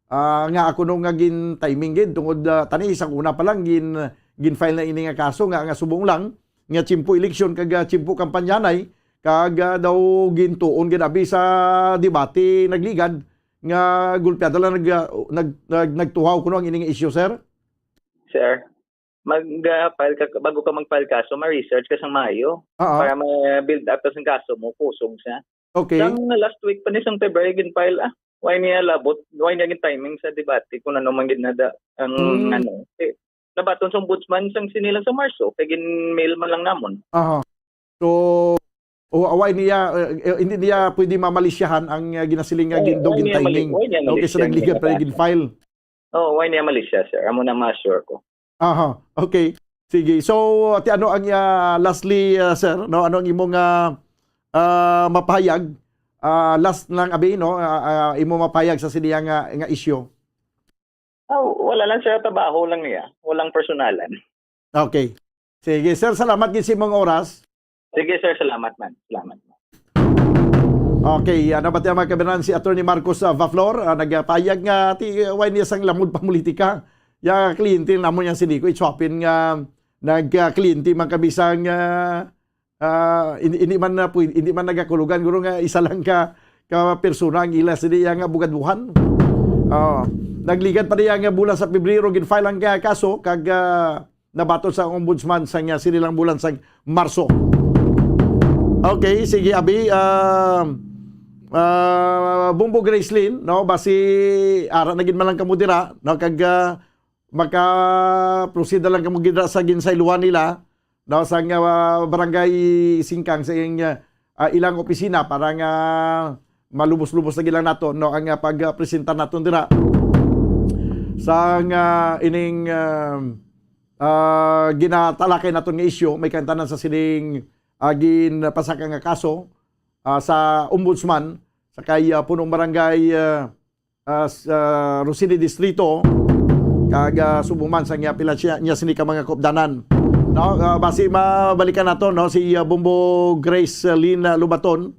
ah, nga ako no nga gin-timing gid tungod, ah, tani sa una pa lang gin-, gin-file na ini nga kaso nga, nga subong lang nga tiyempo eleksyon kag, ah, tiyempo kampanyanay kag, ah, daw gintuon gid abi sa debate nagligad nga gulpiada lang nag, ah, nag, nag, nagtuhaw kuno ang ini nga issue, sir? Sir, mag, ah, file ka, bago ka mag-file kaso, ma-research ka sang maayo Oo. para ma-build up ka sang kaso mo, kusog siya. Okay. Sang last week pa ni sang February gin-file, ah. Why niya labot? Why niya gin-timing sa debate kung ano man gid nada ang Hmm. ano? Eh, nabaton sa ombudsman sang sini lang sa Marso, kay gin-mail man lang namon. Aha. So, o, why niya, eh, eh, hindi niya pwede mamalisyahan ang, ah, ginasiling nga Why, gin-, daw why niya mali-, gin-timing. why niya No, kaysa malisyahan nagligad niya pa yung kaso? gin-file. Oo, why niya malisya, sir? Amo na ma-assure ko. Aha, okay. Sige. So, ati, ano ang, ah, lastly, ah, sir, no? Ano ang imong, ah, ah, mapahayag? Ah, last lang, abi, no? Ah, ah, imo mapahayag sa siniya nga, nga issue? Ah, wala lang, sir. Trabaho lang niya. Walang personalan. Okay. Sige, sir, salamat gid sa imong oras. Sige, sir, salamat man. Salamat man. Okay, ano ba tiyan, mga kababayan, si Attorney Marcos, ah, Vaflor, ah, nagpahayag nga ti, why niya sang lamod pa politika. Ya, kliyente namon yang Sinico, it's open nga nagkliyente man kami sang, ah, ah, hindi, hindi man na pwede, hindi man nagakulugan, guro nga isa lang ka, ka persona ang ila sini yang abogaduhan. Oh, nagligad pa niya nga bulan sa Pebrero, gin-file ang ka-, kaso, kag, ah, nabaton sa ombudsman sa nga sini lang bulan sa Marso. Okay, sige, abi, ah, ah, Bumbo Gracelyn, no? Basi, ara na gid man lang kamo dira, no? Kag, ah, maka-proceed na lang kamo gid dira sa ginsaylohan nila, no? Sa nga, ah, barangay Singkang sa iyang, ah, ah, ilang opisina para nga malubos-lubos na gid lang naton, no? Ang, ah, pag-presentar naton dira sa nga ining, ah, ah, ginatalakay naton nga isyu, may kaintanan sa sining, ah, ginpasaka nga kaso, ah, sa ombudsman sa kay, ah, punong barangay, ah, ah, s-, ah, Rosini Distrito, kag, ah, subong man sa niya pila siya, niya sini ka mga kaupdanan. No, ah, basi mabalikan nato, no, si, ah, Bombo Grace Lynn, ah, Lubaton.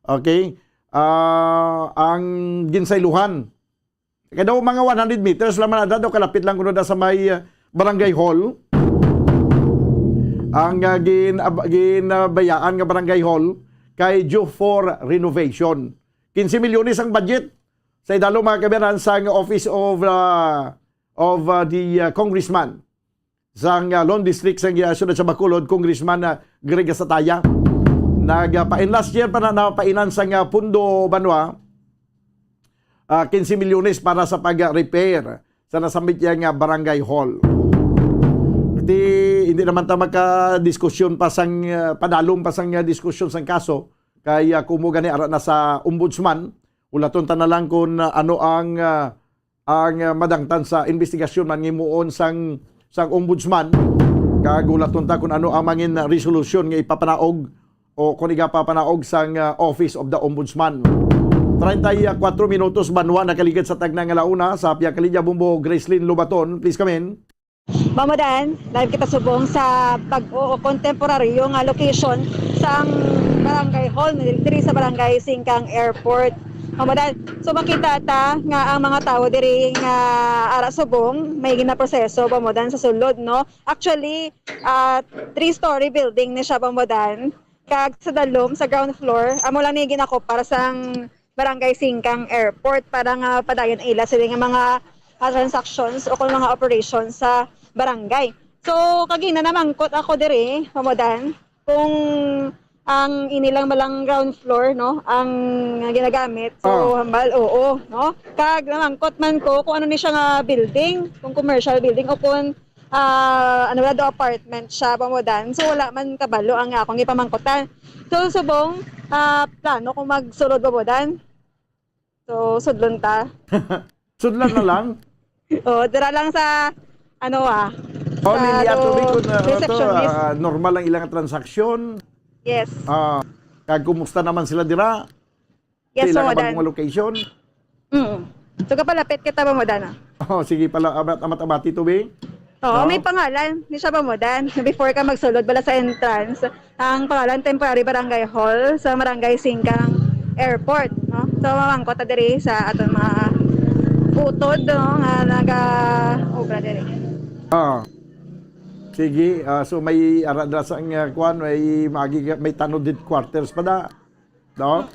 Okay? Ah, ang ginsayluhan. Kay daw mga one hundred meters lang man ada, daw kalapit lang kuno da sa may, ah, barangay hall. Ang, ah, gin-, ab-, ginabayaan nga barangay hall kay due for renovation. Quince milyones ang budget sa idalom, mga kabayan, sang Office of, ah, of, ah, the, ah, Congressman sang, ah, Lone District sang, ah, siyudad sa Bacolod, Congressman, ah, Greg Gasataya. Nagpain last year pa na napainan sang, ah, pundo, Banwa, ah, quince milyones para sa pag-repair sa nasambit niya nga barangay hall. Di, hindi naman ta makadiskusyon pa sang, ah, padalom pa sang, ah, diskusyon sang kaso, kay, ah, kumo gani ara na sa ombudsman, ulaton ta na lang kung, ah, ano ang, ah, ang, ah, madangtan sa investigasyon man nga himuon sang, sang ombudsman, kag ulaton ta kung ano ang mangin resolusyon nga ipapanaog o kung igapapanaog sang, ah, Office of the Ombudsman. Treinta y cuatro minutos, Banwa, nakaligid sa tagna nga launa. Sa pihak kalinya, Bombo Gracelyn Lobaton, please come in. Mamudan, live kita subong sa bag-o o kontemporaryo nga location sang barangay hall diri sa barangay Singkang Airport. Mamudan, so makita ta nga ang mga tawo diri nga ara subong may ginaproseso, mamudan, sa sulod, no? Actually, ah, three-story building ni siya, mamudan. Kag sa dalom, sa ground floor, amo lang ni ginakupar sang Barangay Singkang Airport para nga padayon ila sila nga mga, ah, transactions o kung mga operations sa barangay. So, kagina namangkot ako diri, mamudan, kung ang inilang balang ground floor, no, ang ginagamit. So, Oh. hambal, oo, no? Kag namangkot man ko kung ano ni siya nga building, kung commercial building o kung, ah, ano ba, do apartment siya, mamudan. So, wala man kabalo ang akong ipamangkutan. So, subong, ah, plano kung magsulod, mamudan. So, sudlon ta. Sudlan na lang? Oo, dira lang sa, ano, ah, Oh, sa niliya to, do-, Bicol, na, ano to, receptionist. Ah, normal ang ilang transaksyon. Yes. Ah, kag kumusta naman sila dira? Yes, Sa ilang so, bagong then location? Mm. So, kapalapit kita ba mo, Dana? Oh, sige pala, abat-, amat-abati to, Bing. Oo, No? may pangalan. Ni siya ba mo, Dan? Before ka magsulod bala sa entrance, ang pangalan Temporary Barangay Hall sa Barangay Singkang Airport, no? So, mamangkot ta diri sa aton mga utod, no, nga naga-obra diri. Ah. Sige, ah, so may ara dira sa, ah, kuan, may magi-, may tanod headquarters pa da. No?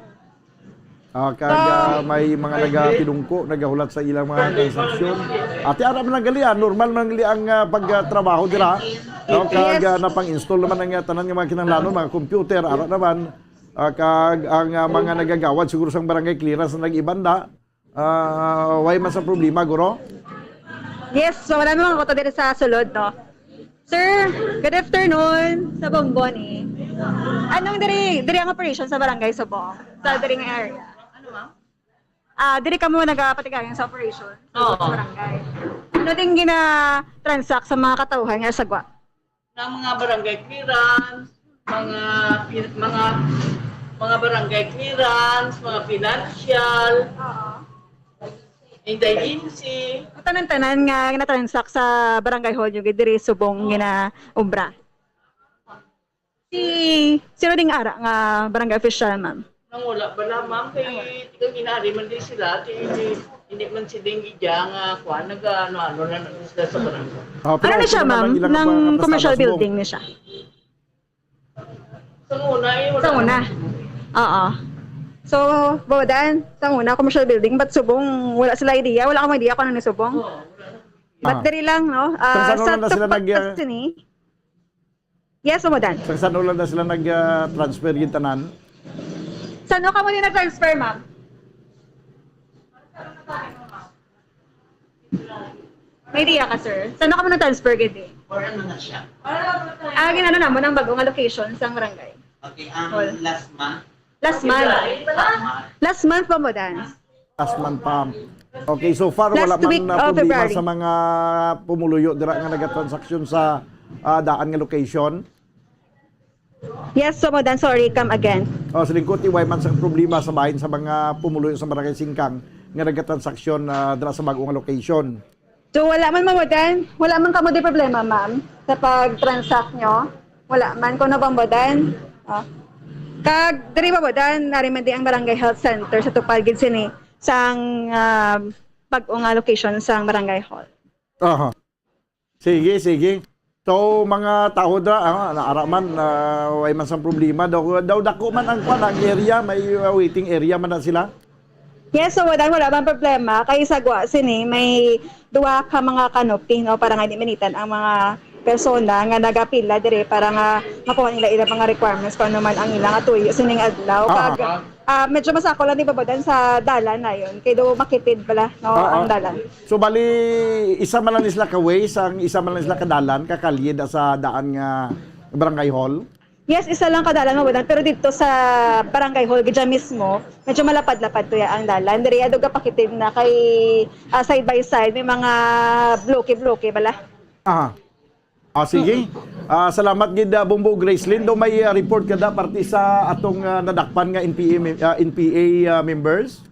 Ah, kag, So, ah, may mga nagapilungko, nagahulat sa ilang mga transaksyon. Ati, ara man lang gali, ah, normal man lang gali ang, ah, pagtrabaho dira. No? Kag, Yes. ah, napang-install naman ang, ah, tanan nga mga kinahanglanon, mga computer, ara naman. Ah, kag ang, ah, mga nagagawad siguro sang barangay clearance na nag-ibanda. Ah, way man sa problema, guro? Yes, so wala namang kuto diri sa sulod, no? Sir, good afternoon sa Bomboni. Anong diri, diri ang operation sa Barangay Subong? Sa diri nga area? Ano, ma'am? Ah, diri kamo nagapatigayon sa operation sa Oo. barangay. Ano din gina-transact sa mga katawhan nga sagwa? Ng mga barangay clearance, mga pin-, mga, mga barangay clearance, mga financial, Oo. indigency. Tanan-tanan nga na-transact sa barangay hall nyo, diri subong ginaobra. Si, sino ding ara nga barangay official, ma'am? Nang wala bala, ma'am, kay tigang ginari man din sila, ti hindi, hindi man sila yung gidya nga, kuwan, nag-ano-ano na lang sila sa barangay. Ah, pero Ano na siya, ano naman ma'am? ilang Nang mga commercial kasama sa building na siya? Sa una, eh, wala. Sa una? Oo. So, Bodan, sa una, commercial building, but subong, wala sila idea, wala akong idea kung ano ni subong. Oo, wala. But Ah. diri lang, no? Ah, Sa saan sa lang na sila tupad nag, ah, sini? Yes, Bodan. Sa saan lang na sila nag, ah, transfer yung tanan? Saan ka mo din nag-transfer, ma'am? May idea ka, sir? Saan ka mo nag-transfer, gid eh? Or ano na siya? Ah, ginano naman ang bagong allocation sa barangay. Okay, ang Hall. last month? Last month. Last month. Last month pa mo, Dan? Last month pa. Okay, so far, wala Last week man na of problema February. Sa mga pumuluyo dira nga nagatransaksyon sa ah, daan nga location? Yes, Bobodan, sorry, come again. O, sa lingkod, way man sang problema sa bahin sa mga pumuluyo sa Barangay Singkang nga nagatransaksyon ah, dira sa bago nga location? So wala man, Bobodan, wala man kamo di problema, ma'am, sa pag-transact nyo. Wala man kuno, Bobodan. Oh. Kag diri, Bobodan, nari man di ang Barangay Health Center sa tupad gid sini sang ah, bag-o nga location sang Barangay Hall. Aha. Sige, sige. So, mga tawo dira, ah, naara man, ah, way man sang problema. Daw, daw dako man ang kwan, ang area, may uh, waiting area man na sila. Yes, so wala, wala bang problema? Kay sa gwa sini, may duha ka mga canopy, no, para nga di minitan ang mga persona nga nagapila dire para nga makuha nila ilang mga requirements kung ano man ang ilang atuyo sining adlaw. Ah. Kag ah, medyo masako lang, di ba, Bodan, sa dalan na yun? Kay do makitid pala, no, Ah, ang ah. Dalan. So, bali, isa man lang sila ka ways, ang isa man lang sila ka dalan, ka kalye da sa daan nga barangay hall? Yes, isa lang ka dalan, Bodan, pero dito sa barangay hall, gidya mismo, medyo malapad-lapad to ya ang dalan. Diri, ado gapakitid na kay ah, side by side, may mga bloke-bloke bala. Aha. Ah, sige. Ah, salamat gid, ah, Bombo Gracelyn. Do may ah, report ka da parte sa atong ah, nadakpan nga N P A mem- ah, N P A ah, members?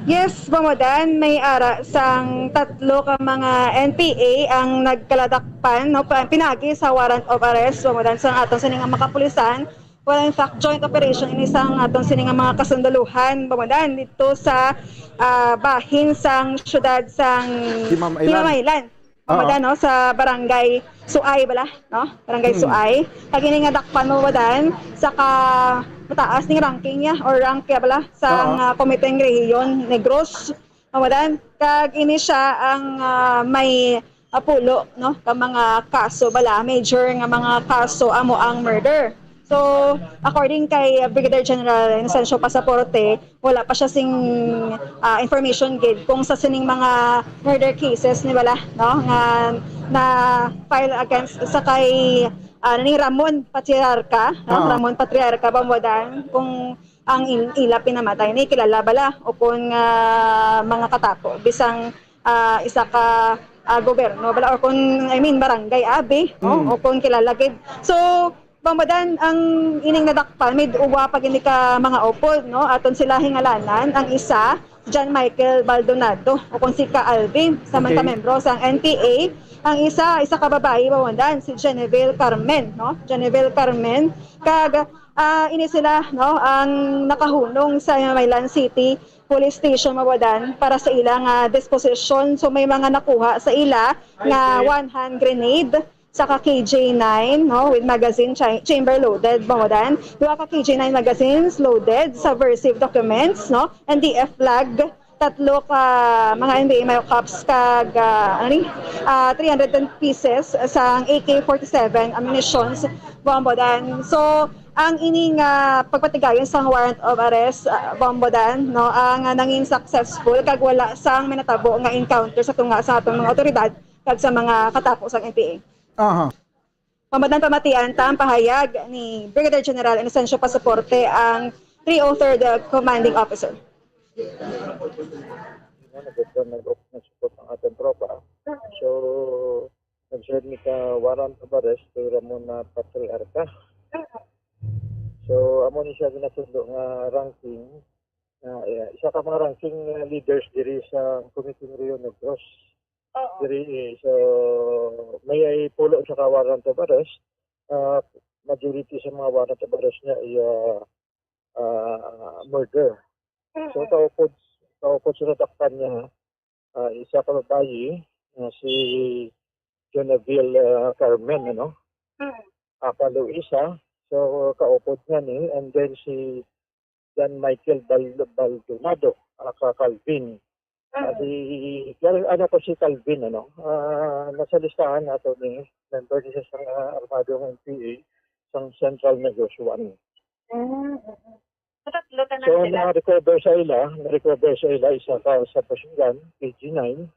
Yes, Bomodan, may ara sang tatlo ka mga N P A ang nagkaladakpan, no, pa- pinagi sa warrant of arrest, Bomodan, sa atong sining mga kapulisan. Well, in fact, joint operation ini sang atong sining mga kasundaluhan, Bomodan, dito sa ah, bahin sang syudad sang Timam Island. Timam Island. Oo. Bomodan, no, sa barangay Suay bala, no? Barangay Hmm. Suay. Kag ini nga dakpan, Bomodan, sa ka mataas ning ranking niya or rank niya bala sa Oo. nga Komiteng Rehiyon Negros, Bomodan. Kag ini siya ang ah, may ah, pulo, no, ka mga kaso bala, major nga mga kaso amo ang murder. So, according kay Brigadier General Inocencio Pasaporte, wala pa siya sing ah, information gid kung sa sining mga murder cases ni bala, no, nga na file against sa kay ah, ni Ramon Patriarca, no? Ah. Ramon Patriarca, Bomodan, kung ang il- ila pinamatay ni kilala bala o kung ah, mga katapo bisang ah, isa ka ah, gobyerno bala, or kung, I mean, barangay abi, no? Mm. O kung kilala gid. So, Bomodan, ang ining nadakpan, may uwa pa gini ka mga upod, no? Aton sila hingalanan. Ang isa, John Michael Baldonado, o kung si Ka Alvin, sa man Okay. ka membro sang N P A. Ang isa, isa ka babayi, Bomodan, si Genevieve Carmen, no? Genevieve Carmen. Kag ah, ini sila, no, ang nakahunong sa Iloilo City Police Station, Bomodan, para sa ila nga disposition. So may mga nakuha sa ila nga one hand grenade, saka K J nine, no, with magazine, cha- chamber loaded, Bomodan, duha ka K J nine magazines loaded, subversive documents, no, N D F flag, tatlo ka mga N P A MIO cups, kag ah, ano ni, ah, three hundred ten pieces sang A K forty-seven ammunitions, Bomodan. So ang ining ah, pagpatigayon sang warrant of arrest, ah, Bomodan, no, ang ah, nangin successful kag wala sang minatabo nga encounter sa tunga sa atong mga otoridad kag sa mga katapo sang N P A. Aha. Bomodan, pamatian ta ang pahayag ni Brigadier General Inocencio Pasaporte, ang three oh third Commanding Officer. Nag-, nag-, nag-support ang ating tropa. So, nag-serve ni ka warrant of arrest kay Ramon na Patriarca. So, amo ni siya ginasundo nga ranking. Na, eh, isa ka mga ranking uh, leaders diri sa Committee Rio Negros. Diri, eh, so, may ay pulo sa ka warrant of arrest. Uh, majority sa mga warrant of arrest niya ay uh, uh, murder. So, kaupod, kaupod sa natakpan niya, ah, isa ka babayi nga si Jonaville ah, Carmen, ano? Aka Luisa, so kaupod niya ni, and then si John Michael Bal Baldonado, aka Calvin. Ah, si, Cal- ano ko si Calvin, ano? Ah, nasa listahan nato ni member ni sa ah, Armado ng N P A, sang Central Negros one. Mm, mm. So, tatlo ka So, na sila. na-recover sa ila, na-recover sa ila, isa ka sa machine gun, K G nine.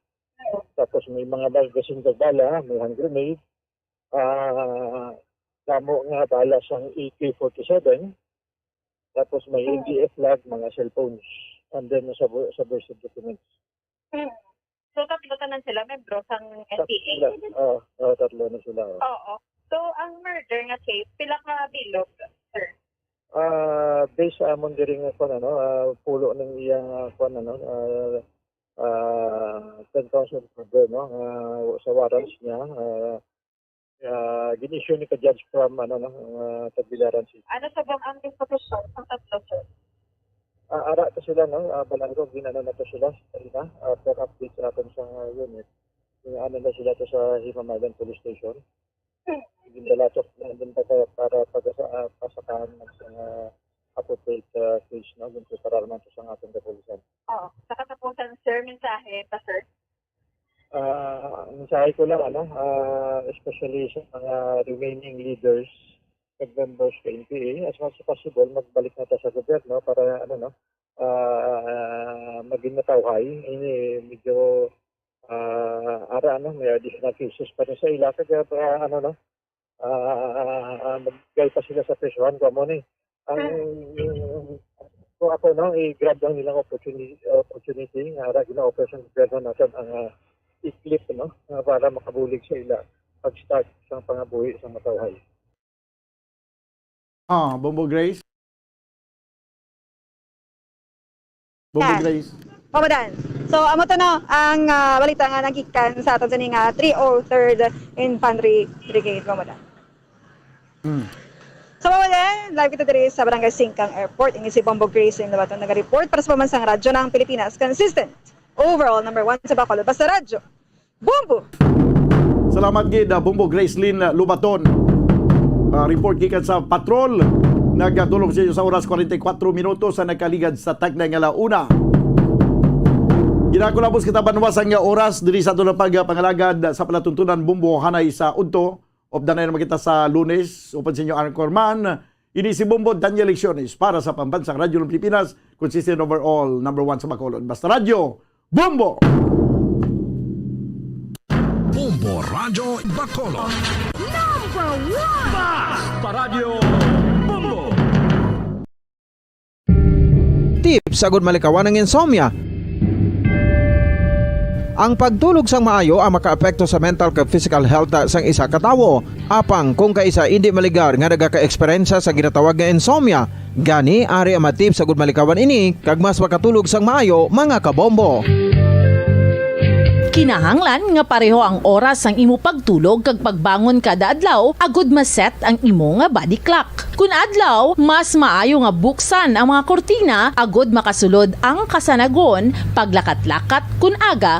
Tapos may mga magazine kag bala, may hand grenade. Ah, damo nga bala sang A K forty-seven. Tapos may N D F flag, mga cellphones. and then sa bu-, sa birth certificates. Hmm. So, tatlo tanan sila, membro sang N P A? Tatlo, oo, oo, tatlo na sila, oo. Oo. So, ang murder nga case, pila ka bilog, sir? Ah, based sa amon diri nga kwan, ano, ah, pulo ning iyang, ah, kwan, ano, ah, ah, ten thousand murder, no? Ah, sa warrants niya, ah, ah, gin-issue ni ka Judge from, ano, no, ah, Tagbilaran City. Ano subong ang disposition sang tatlo, sir? Ah, ara to sila, no? Ah, balanggo, gin-ano na to sila, kanina, ah, per update sa aton sa unit. Gin-ano na sila to sa Himam Island Police Station. Gindala to, nandun pa sa, para pag-, ah, pasakahan ng, ah, appropriate, ah, case, no? Yung preparar man to sa ating kapulisan. Oo. Sa katapusan, sir, mensahe pa, sir? Ah, ang mensahe ko lang, ano, ah, especially sa mga remaining leaders, kag members sa N P A, as much as possible, magbalik na ta sa gobyerno para, ano, no, ah, maging matawhay. Ini medyo, ah, ara, ano, may additional cases pa rin sa ila. Kag, ah, ano, no, ah, magbigay pa sila sa presyohan, kamo ni. Ang, kung ako, no, i-grab lang nilang opportunity, opportunity nga ara gina-offer sa gobyerno natin ang, ah, i-clip, no, nga para makabulig sa ila pag-start sa pangabuhi sa matawhay. Ah, Bombo Grace? Bombo Yan. Grace? Bombo Dan. So, amo to, no, ang, ah, balita nga nagikan sa aton sini nga three oh third Infantry Brigade, Bombo Dan. Hmm. So, Bombo Dan, live kita diri sa Barangay Singkang Airport. Ini si Bombo Grace Lin Lobaton naga-report para sa Pambansang Radyo ng Pilipinas. Consistent. Overall, number one sa Bacolod. Basta Radyo. Bombo! Salamat gid, ah, Bombo Grace Lin Lobaton. Ah, report gikan sa patrol. Nagkatulog sa inyo sa oras, forty-four minutos sa nagkaligad sa takna nga ala una. Ginakulabos kita banwa sang oras diri sa aton pagpangalagad sa palatuntunan, Bombo, hanay sa udto. Updan na naman kita sa Lunes, upod sa inyo anchorman. Ini si Bombo Daniel Lecciones para sa Pambansang Radyo ng Pilipinas, consistent overall, number one sa Bacolod. Basta Radyo, Bombo! Bombo Radyo Bacolod. Number one! Basta Radyo, Bombo! Tips agud malikawan ang insomnia. Ang pagtulog sang maayo ang makaapekto sa mental kag physical health sang isa ka tawo. Apang kung kaisa indi maligar nga nagaka-eksperyensya sa ginatawag nga insomnia, gani ari ang mga tips agud malikawan ini kag mas makatulog sang maayo, mga kabombo. Kinahanglan nga pareho ang oras sang imo pagtulog kag pagbangon kada adlaw agud ma-set ang imo nga body clock. Kun adlaw, mas maayo nga buksan ang mga kurtina agud makasulod ang kasanagon, paglakat-lakat kun aga